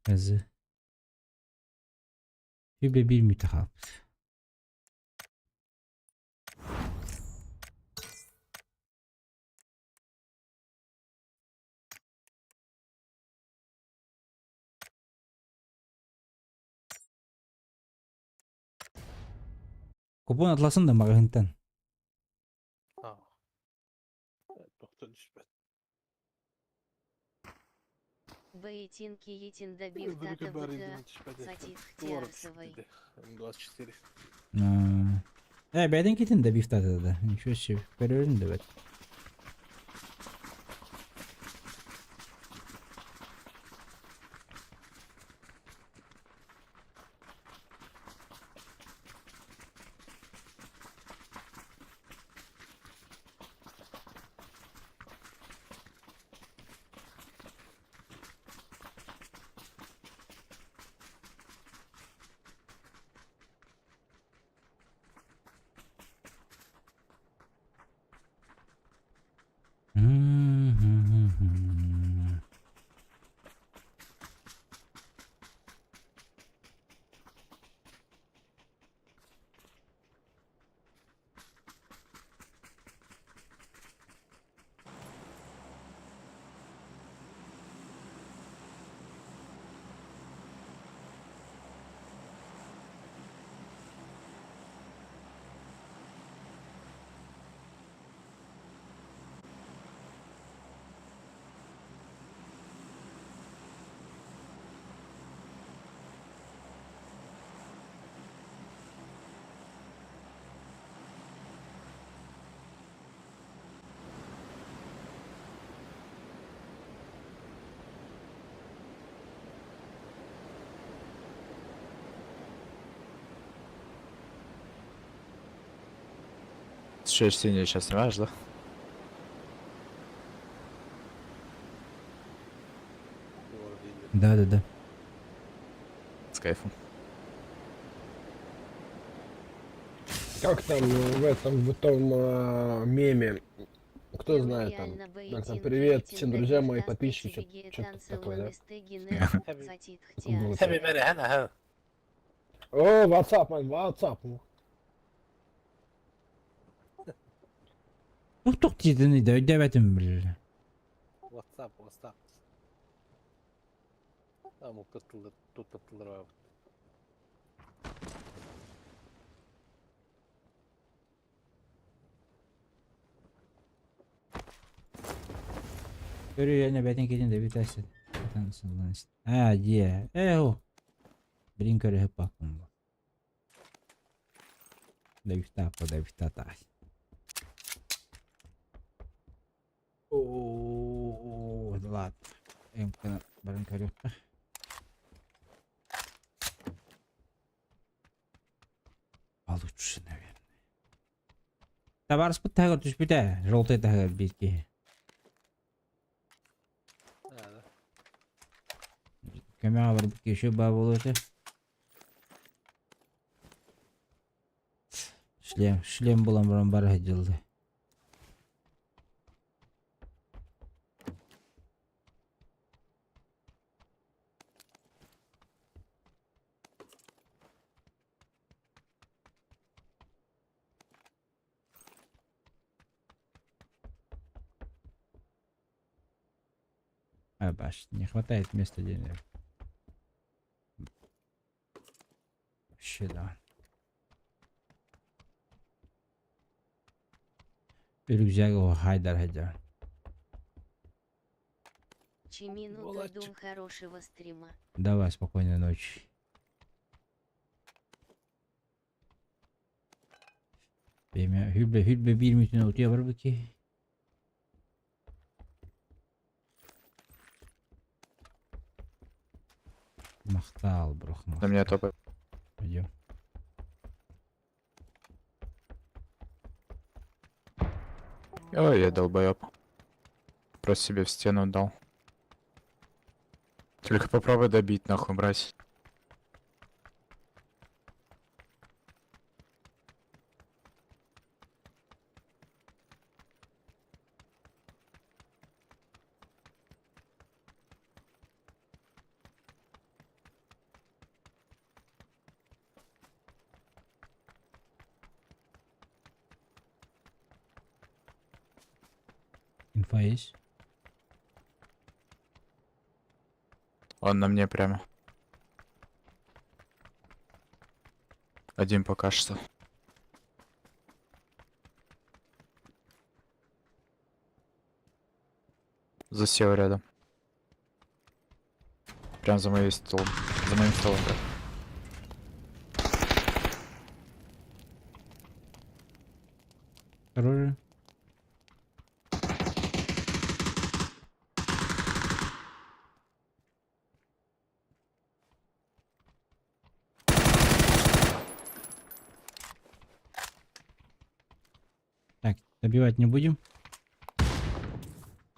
Казы. Үбэ биир мүтэ хаалбыт. Купон атласын да маҕаһыынтан. Баитин киитин добив тата БТА, Сатит М24. Э, бэйден китин да бифтата да. Ничего себе. Көрөрүн да бэт. Шесть сейчас снимаешь, да? Да, да, да. С кайфом. Как там в этом, в том меме? Кто знает там? Как там, привет всем друзьям мои подписчики, что-то такое, да? О, what's up, man, what's up? Тух диэтин да өйдөөбөтүм бile. WhatsApp, WhatsApp. Там туттылар Көрү бэтин кетин да бүтәсин. А, дие. Э, о. Блин, көрө хыппаккын бу. Да бифта, да бифта та. О, ладно. Эмкана барын көрүөххэ. Получше, наверное. Табаарыспыт таһыгар түспүтэ. Желтый таһыгар биир киһи. Көмөҕө барбыт киһи баа буолуо этэ. Шлем, шлем булан баран бара сылдьыллар. А, баш, не хватает места денег. Вообще, да. Рюкзак Хайдар Хайдар. Чиминута дум хорошего стрима. Давай, спокойной ночи. Время хүлбе хүлбе бир мүтүн утуя бар ки. Махтал, бро, На меня топает. Пойдем. Ой, я долбоеб. Просто себе в стену дал. Только попробуй добить, нахуй, брать. Инфа есть? Он на мне прямо. Один пока что. Засел рядом. Прям за моим столом. За моим столом, да. Оружие. Так, добивать не будем.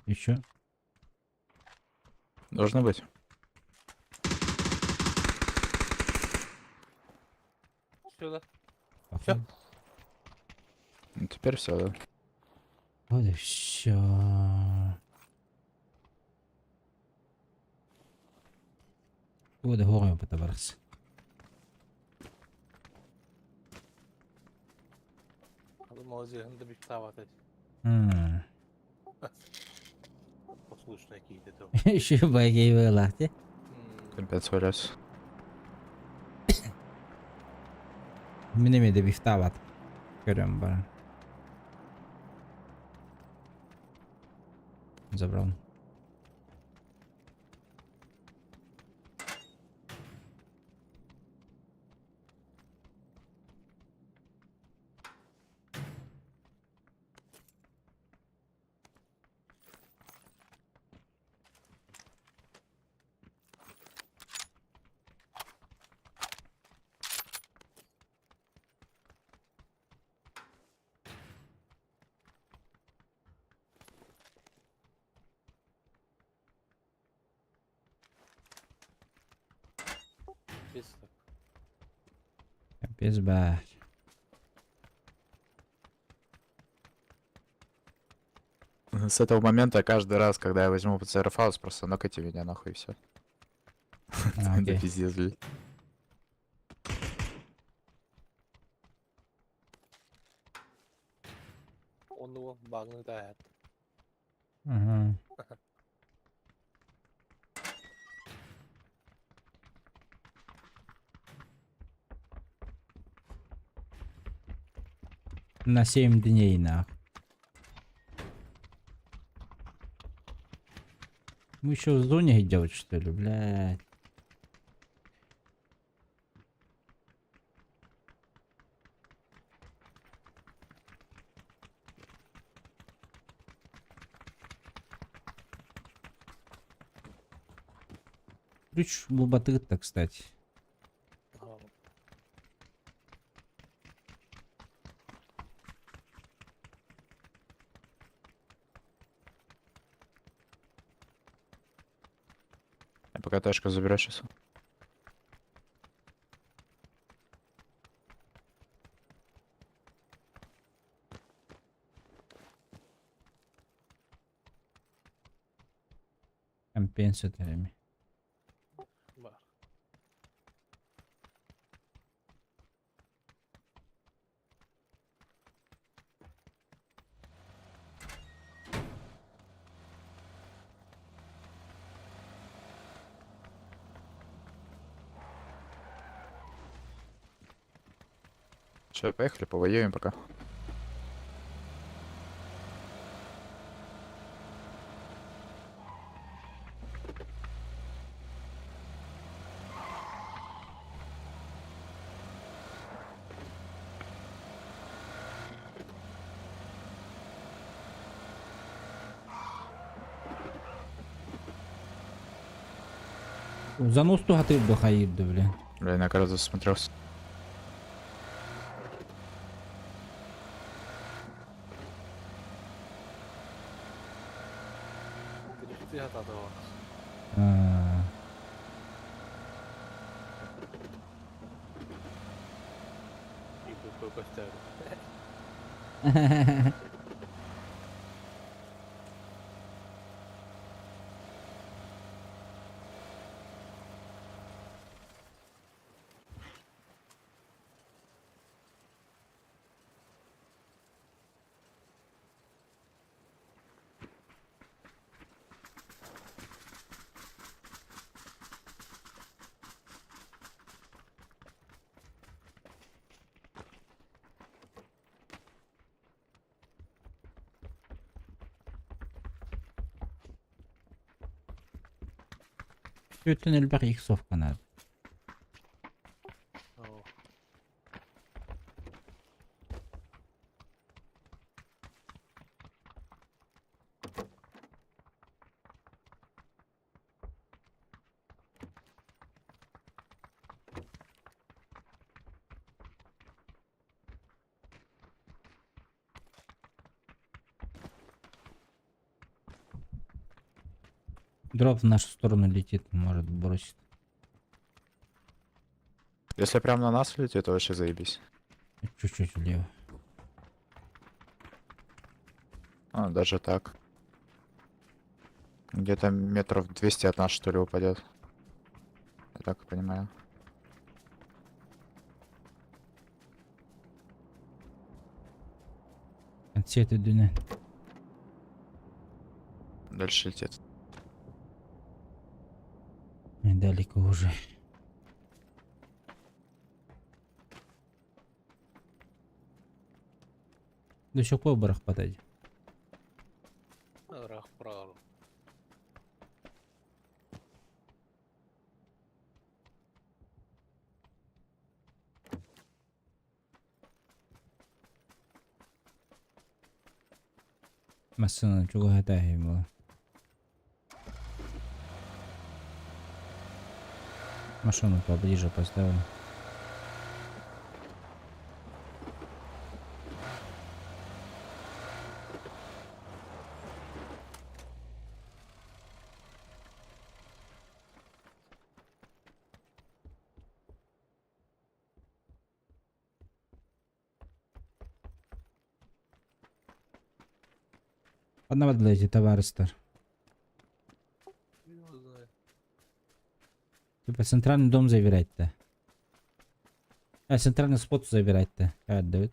Еще. Должно быть. Сюда. Всё. Ну, теперь все, да. Вот и все. Вот и горем потоварился. Молодец, надо бить таватать. Послушные какие-то. Еще баги вылахте. Капец, валясь. Минеме де бифтават. Көрем бара. Забрал. Без так. Капец, ба. С этого момента каждый раз, когда я возьму ПЦР Фаус, просто нокайте меня нахуй и все. А, Это окей. пиздец, блядь. Он его багнет. Ага. На 7 дней, нах. Мы еще в зоне идет, что ли, блядь? Ключ булбатык-то, кстати. Я пока тачку заберу сейчас. Компенсаторами. Бар. Че, поехали, повоюем пока. Занос туһатыр хайырды, бля. Бля, я как раз засмотрелся. Луктыы хатаата буолар. Аа. Ютубка көстөөбүт. Бүтүн элбэх иксовка наада. Оо. Дроп в нашу сторону летит, может бросит. Если прям на нас летит, то вообще заебись. Чуть-чуть влево. А, даже так. Где-то метров 200 от нас, что ли, упадет. Я так понимаю. Цветы дюны. Дальше летит. Недалеко уже. Да еще поборох подать. Ыраах быраҕар. Массыына чугаһатааһы буолар. Машину поближе поставим. Одного для товарищ. Не знаю. Типа центральный дом забирать-то. А, центральный спот забирать-то. А, да.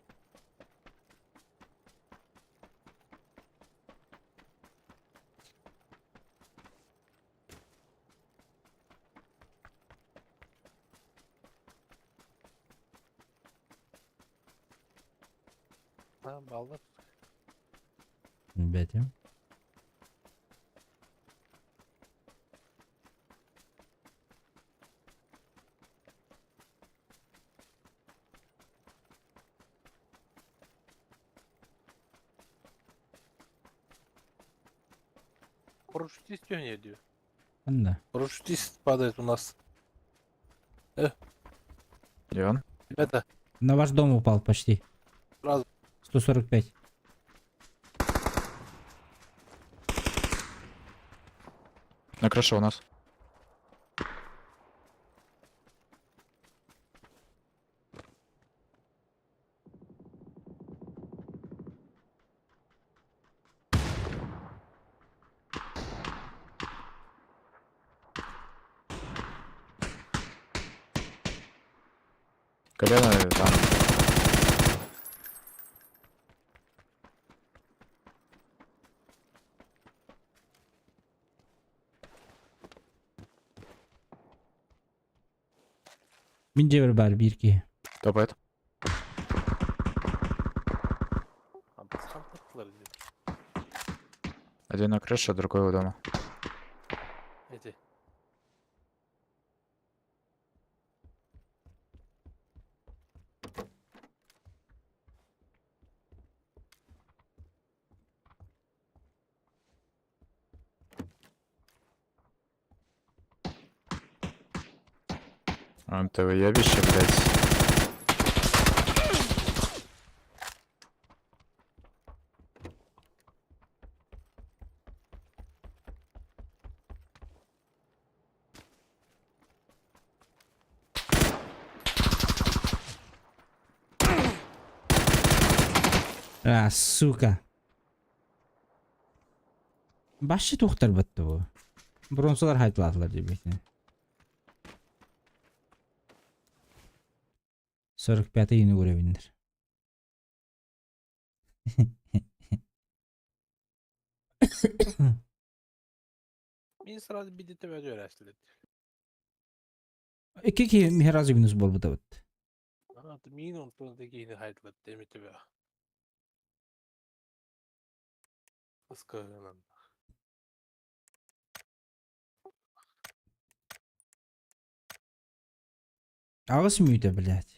Ha, баллар. Ребята. Парашютист не diyor. Да. Парашютист падает у нас. Где он? Ребята, На ваш дом упал почти. Сразу. 145. На крыше у нас. Колено там. Миндевер бар бирки. Топает. Хампаттылар diyor. Один на крыше, другой у дома. Эти. А, ты уебище, блядь. А, сука. Башы туохтар бытты бу. Бронзалар хайтылаатылар диэбитин. 45 июня көрөбүннэр. Мин сразу бидете öğrençtiler. Икки киһи сразу минус буолбута быт. Мин онтон дегини хайдылар демити бе. Ыскыгынан. Аҕыс мүнүүтэ, блядь.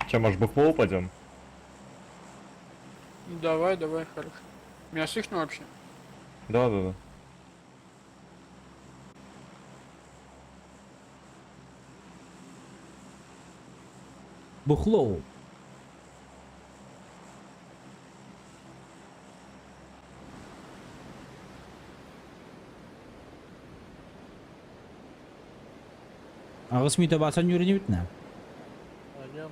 Че, может, бухло упадем? Давай, давай, хорошо. Меня слышно вообще? Да. Бухлоу. Аҕыс мүнүүтэ баасан үөрэнэбит на. Аням.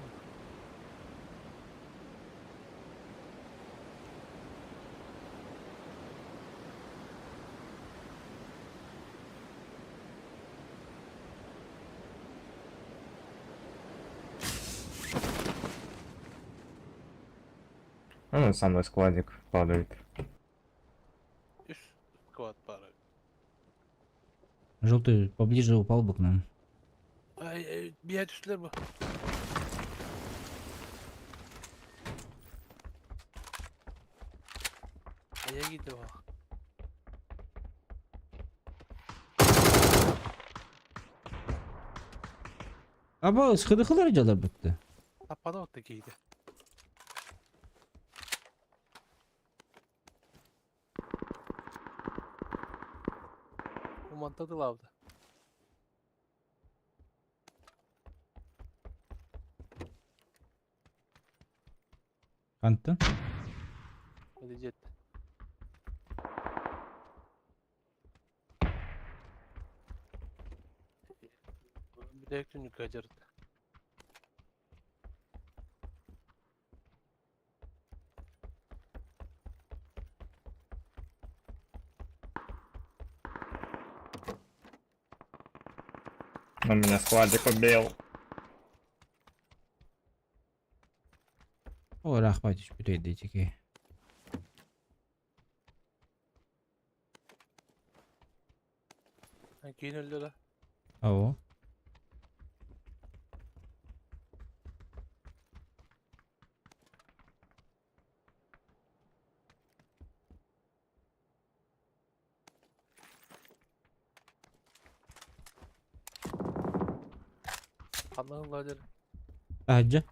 А, со мной складик падает. Үс склад баар. Желтый поближе упал бы к нам. Ай, ай, биэ түстүлэр бу. Ая киирдэ бу. Аба, схыдыхылар дьалар бытты. Таппана отта киирдэ. Уманта дылаабыта. Хантан? Эдижет. Бүтэк түнүк ажырды. Он меня складик убил. О, рахмат, бүтейди. Кийин өлдө да. Оо. Ханна ладер. Таһырдьа.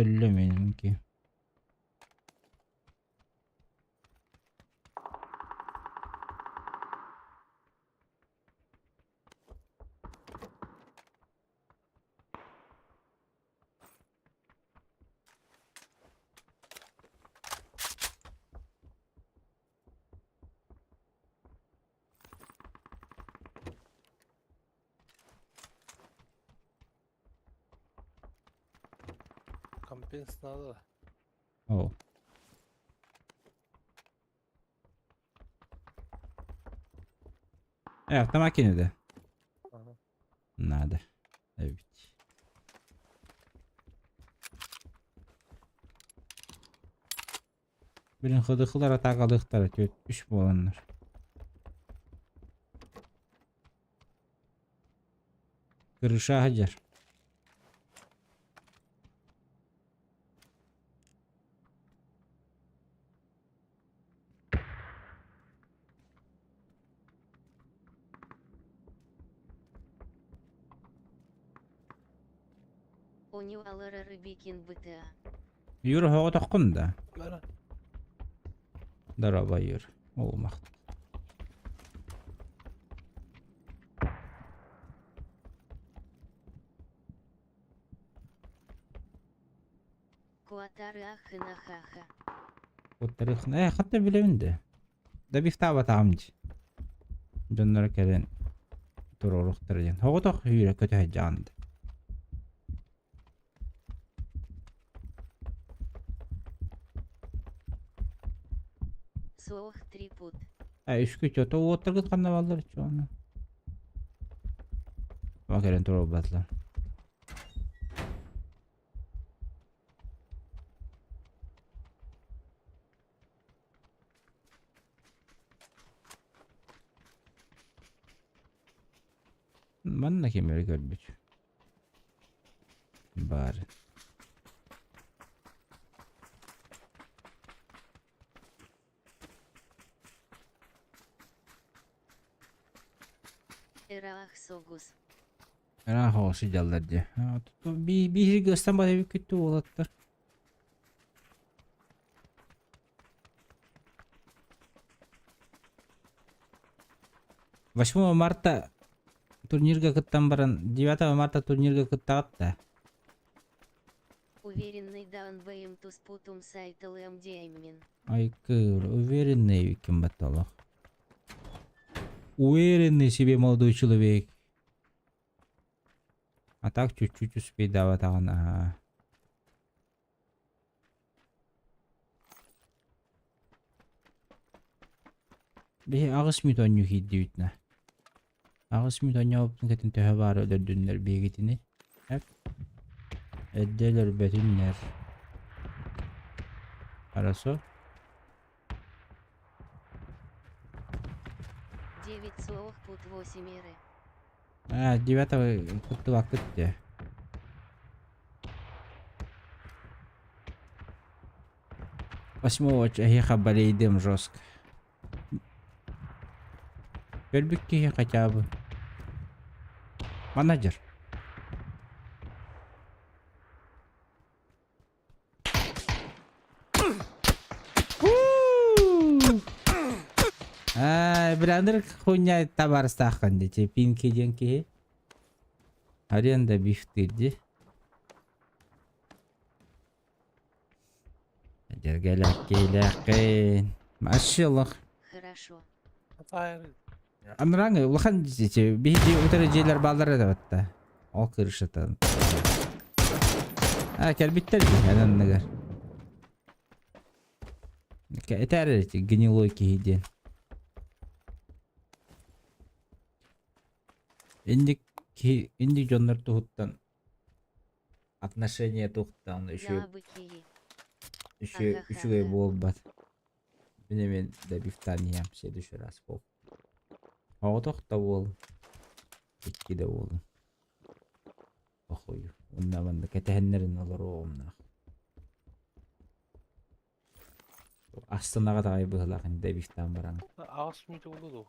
Өллө менимки. Компенс надо. О. Э, автомат кинеде. Ага. Надо. Эбит. Билин хыдыхылар атаакалыахтара түөрт үс буоланнар. Крыша сылдьар. Оню алара Рыбикин БТА. Юра хоҕотоххун да? Бара. Дорообо Юр. Олумах. Куатары ахына-хаха. Во-вторых, э, хатта билэбин да. Добивтаабатаҕым дии. Дьонноро кэлэн туруоруохтара диэн. Соҕотох үүрэ көтө сылдьаҕын да. Суох трипут. Э, үскү чото уоттаргыт ханна бааллар чуону. Ма кэлэн туруорбатылар. Манна ким эрэ көрбүт. Баар. Ыраах соҕус. Ыраах оҕо сылдьаллар дии. Биир ыстан барабыккыт уолаттар. 8 марта турнирга кыттан баран 9 марта турнирга кыттаҕыт да? Уверенный даунбэйм туспутум сайтылыам диэммин. Айкыр, уверенный ким батталах. Уверенный себе молодой человек. А так чуть-чуть успейдаабатаҕын аһаа. Биһи аҕыс мүт оонньуу киирдибит на. Аҕыс мүт оонньообуппун кэтин төһө баара өлөрдүннэр биһигитини. Эп. Эрдэ өлөрбөтүннэр. Хорошо. 9 суох пут 8 эрэ. А, девятого кыттыбаккыт дии. Восьмого эһиэхэ балейдым жестко. Көрбүт киһи хотя бы. Менеджер. Аа, Бляндер хуйня табаарыстааххын дии, Пинки диэн киһи. Аренда бифтыыр дии. Дьэргэлэккиилээххин. Машилах. Хорошо. Анарааҥы улахан биһиги утары дьиэлэр бааллар этэ батта. Ол крышатан. А, кэлбиттэр дии, эн анныгар. Этээр эти гнилой киһи диэн. Инник киһи, инник дьоннор туһуттан. Отношения туохтан Я үчүгэй быки. үчүгэй үчүгэй Ахахаха. буолбат. Мин эмиэ добивтаан иһэм в следующий раз бол. Оҕотох да буол, икки да буолун. Похую. Уонна манна кэтэһэннэрин олоруоҕум нахуй. Астынаҕа таҕай быһыылаах ини добивтаан баран. Аҕыс мүнүүтэ буолла дуо?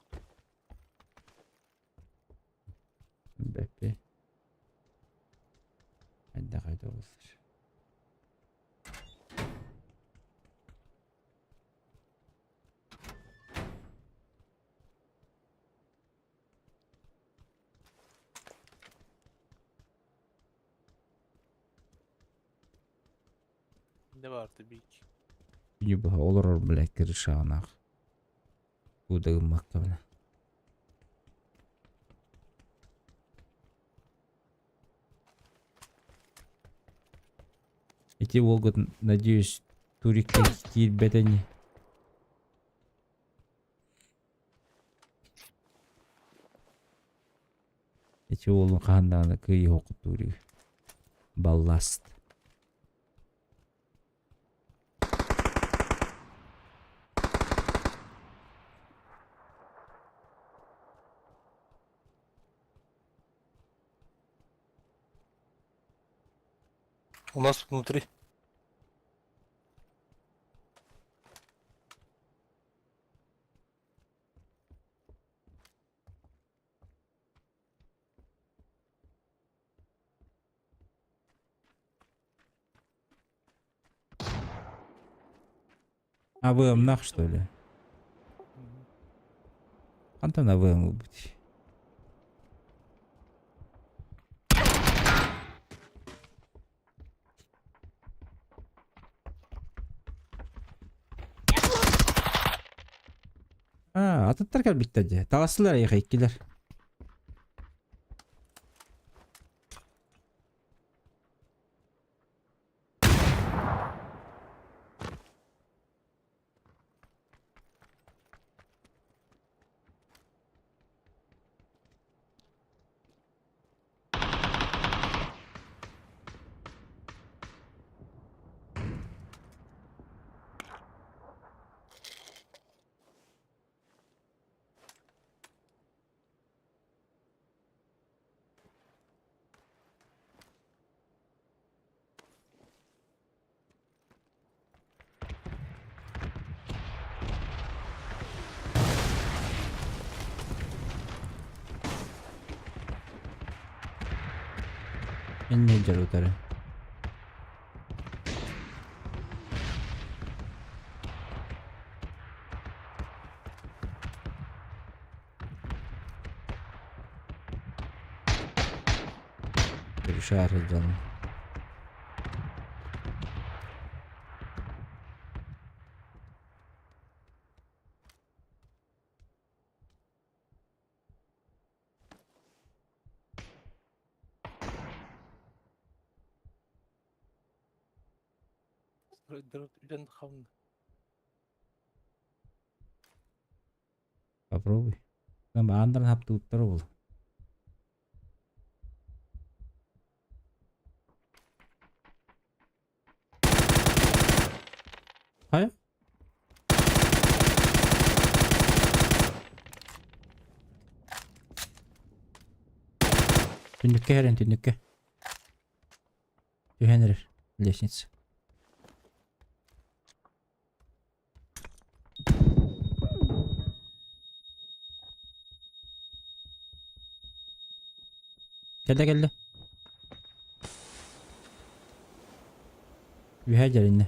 Бэппи. Хайдах это буолсар. Ne vardı bir iki. Күнү быһа олорор, блядь, крышаҕынаах. Куда гыммакка бына. Ити уолгут, надеюсь, турикка киирбэтэ ини. Ити уолун хаһан даҕаны кыайыһыаххут турик. Балласт. У нас внутри. АВМ-нах, что ли? Хантан АВМ ылбыт. Аа, атыттар кэлбиттэр дии. Таҕыстылар эйиэхэ иккилэр. Инньэ дьарытары. Решары дьон. Попробуй. Там андан хаптууттар ол. Хайа? Түннүккэ эрэн түннүккэ. Түһэн эрэр. Лестница. Кэллэ кэллэ. Үөһэ дьэриннэ.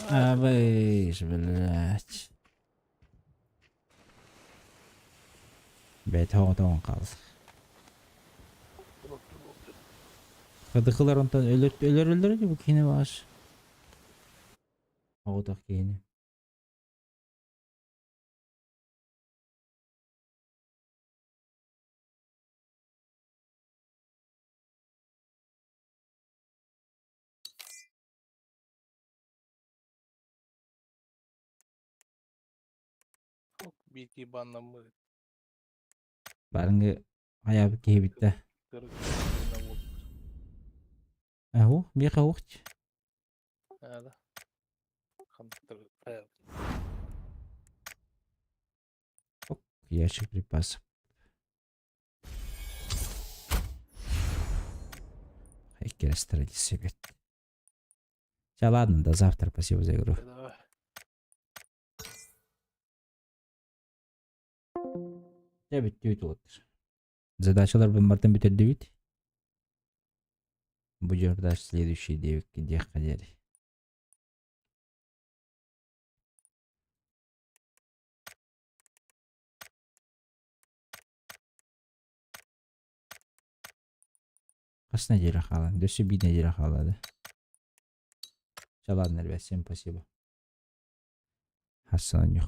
Абыш, блядь. Бэйэтэ оҕотоҕун хаалла. Кыдыкылар онтон өлөр өлөрөллөр ини бу киһини баҕас. Оҕотох киһини. Биир баннаммыт. Барыҥы хайаабыт киһи бүттэ. Аһу, миэхэ уохч. Ящик припасов. Икки себе. Все, ладно, до завтра. Спасибо за игру. Давай. Дьэ бүттүбүт уолаттар. Задачаларбын барытын бүтэрдибит. Будем ждать следующий диэбиккэ диэххэ диэри. Хас неделя хаалан? Өссө биир неделя хаалла да. Все, ладно, ребят, всем спасибо. Хассан.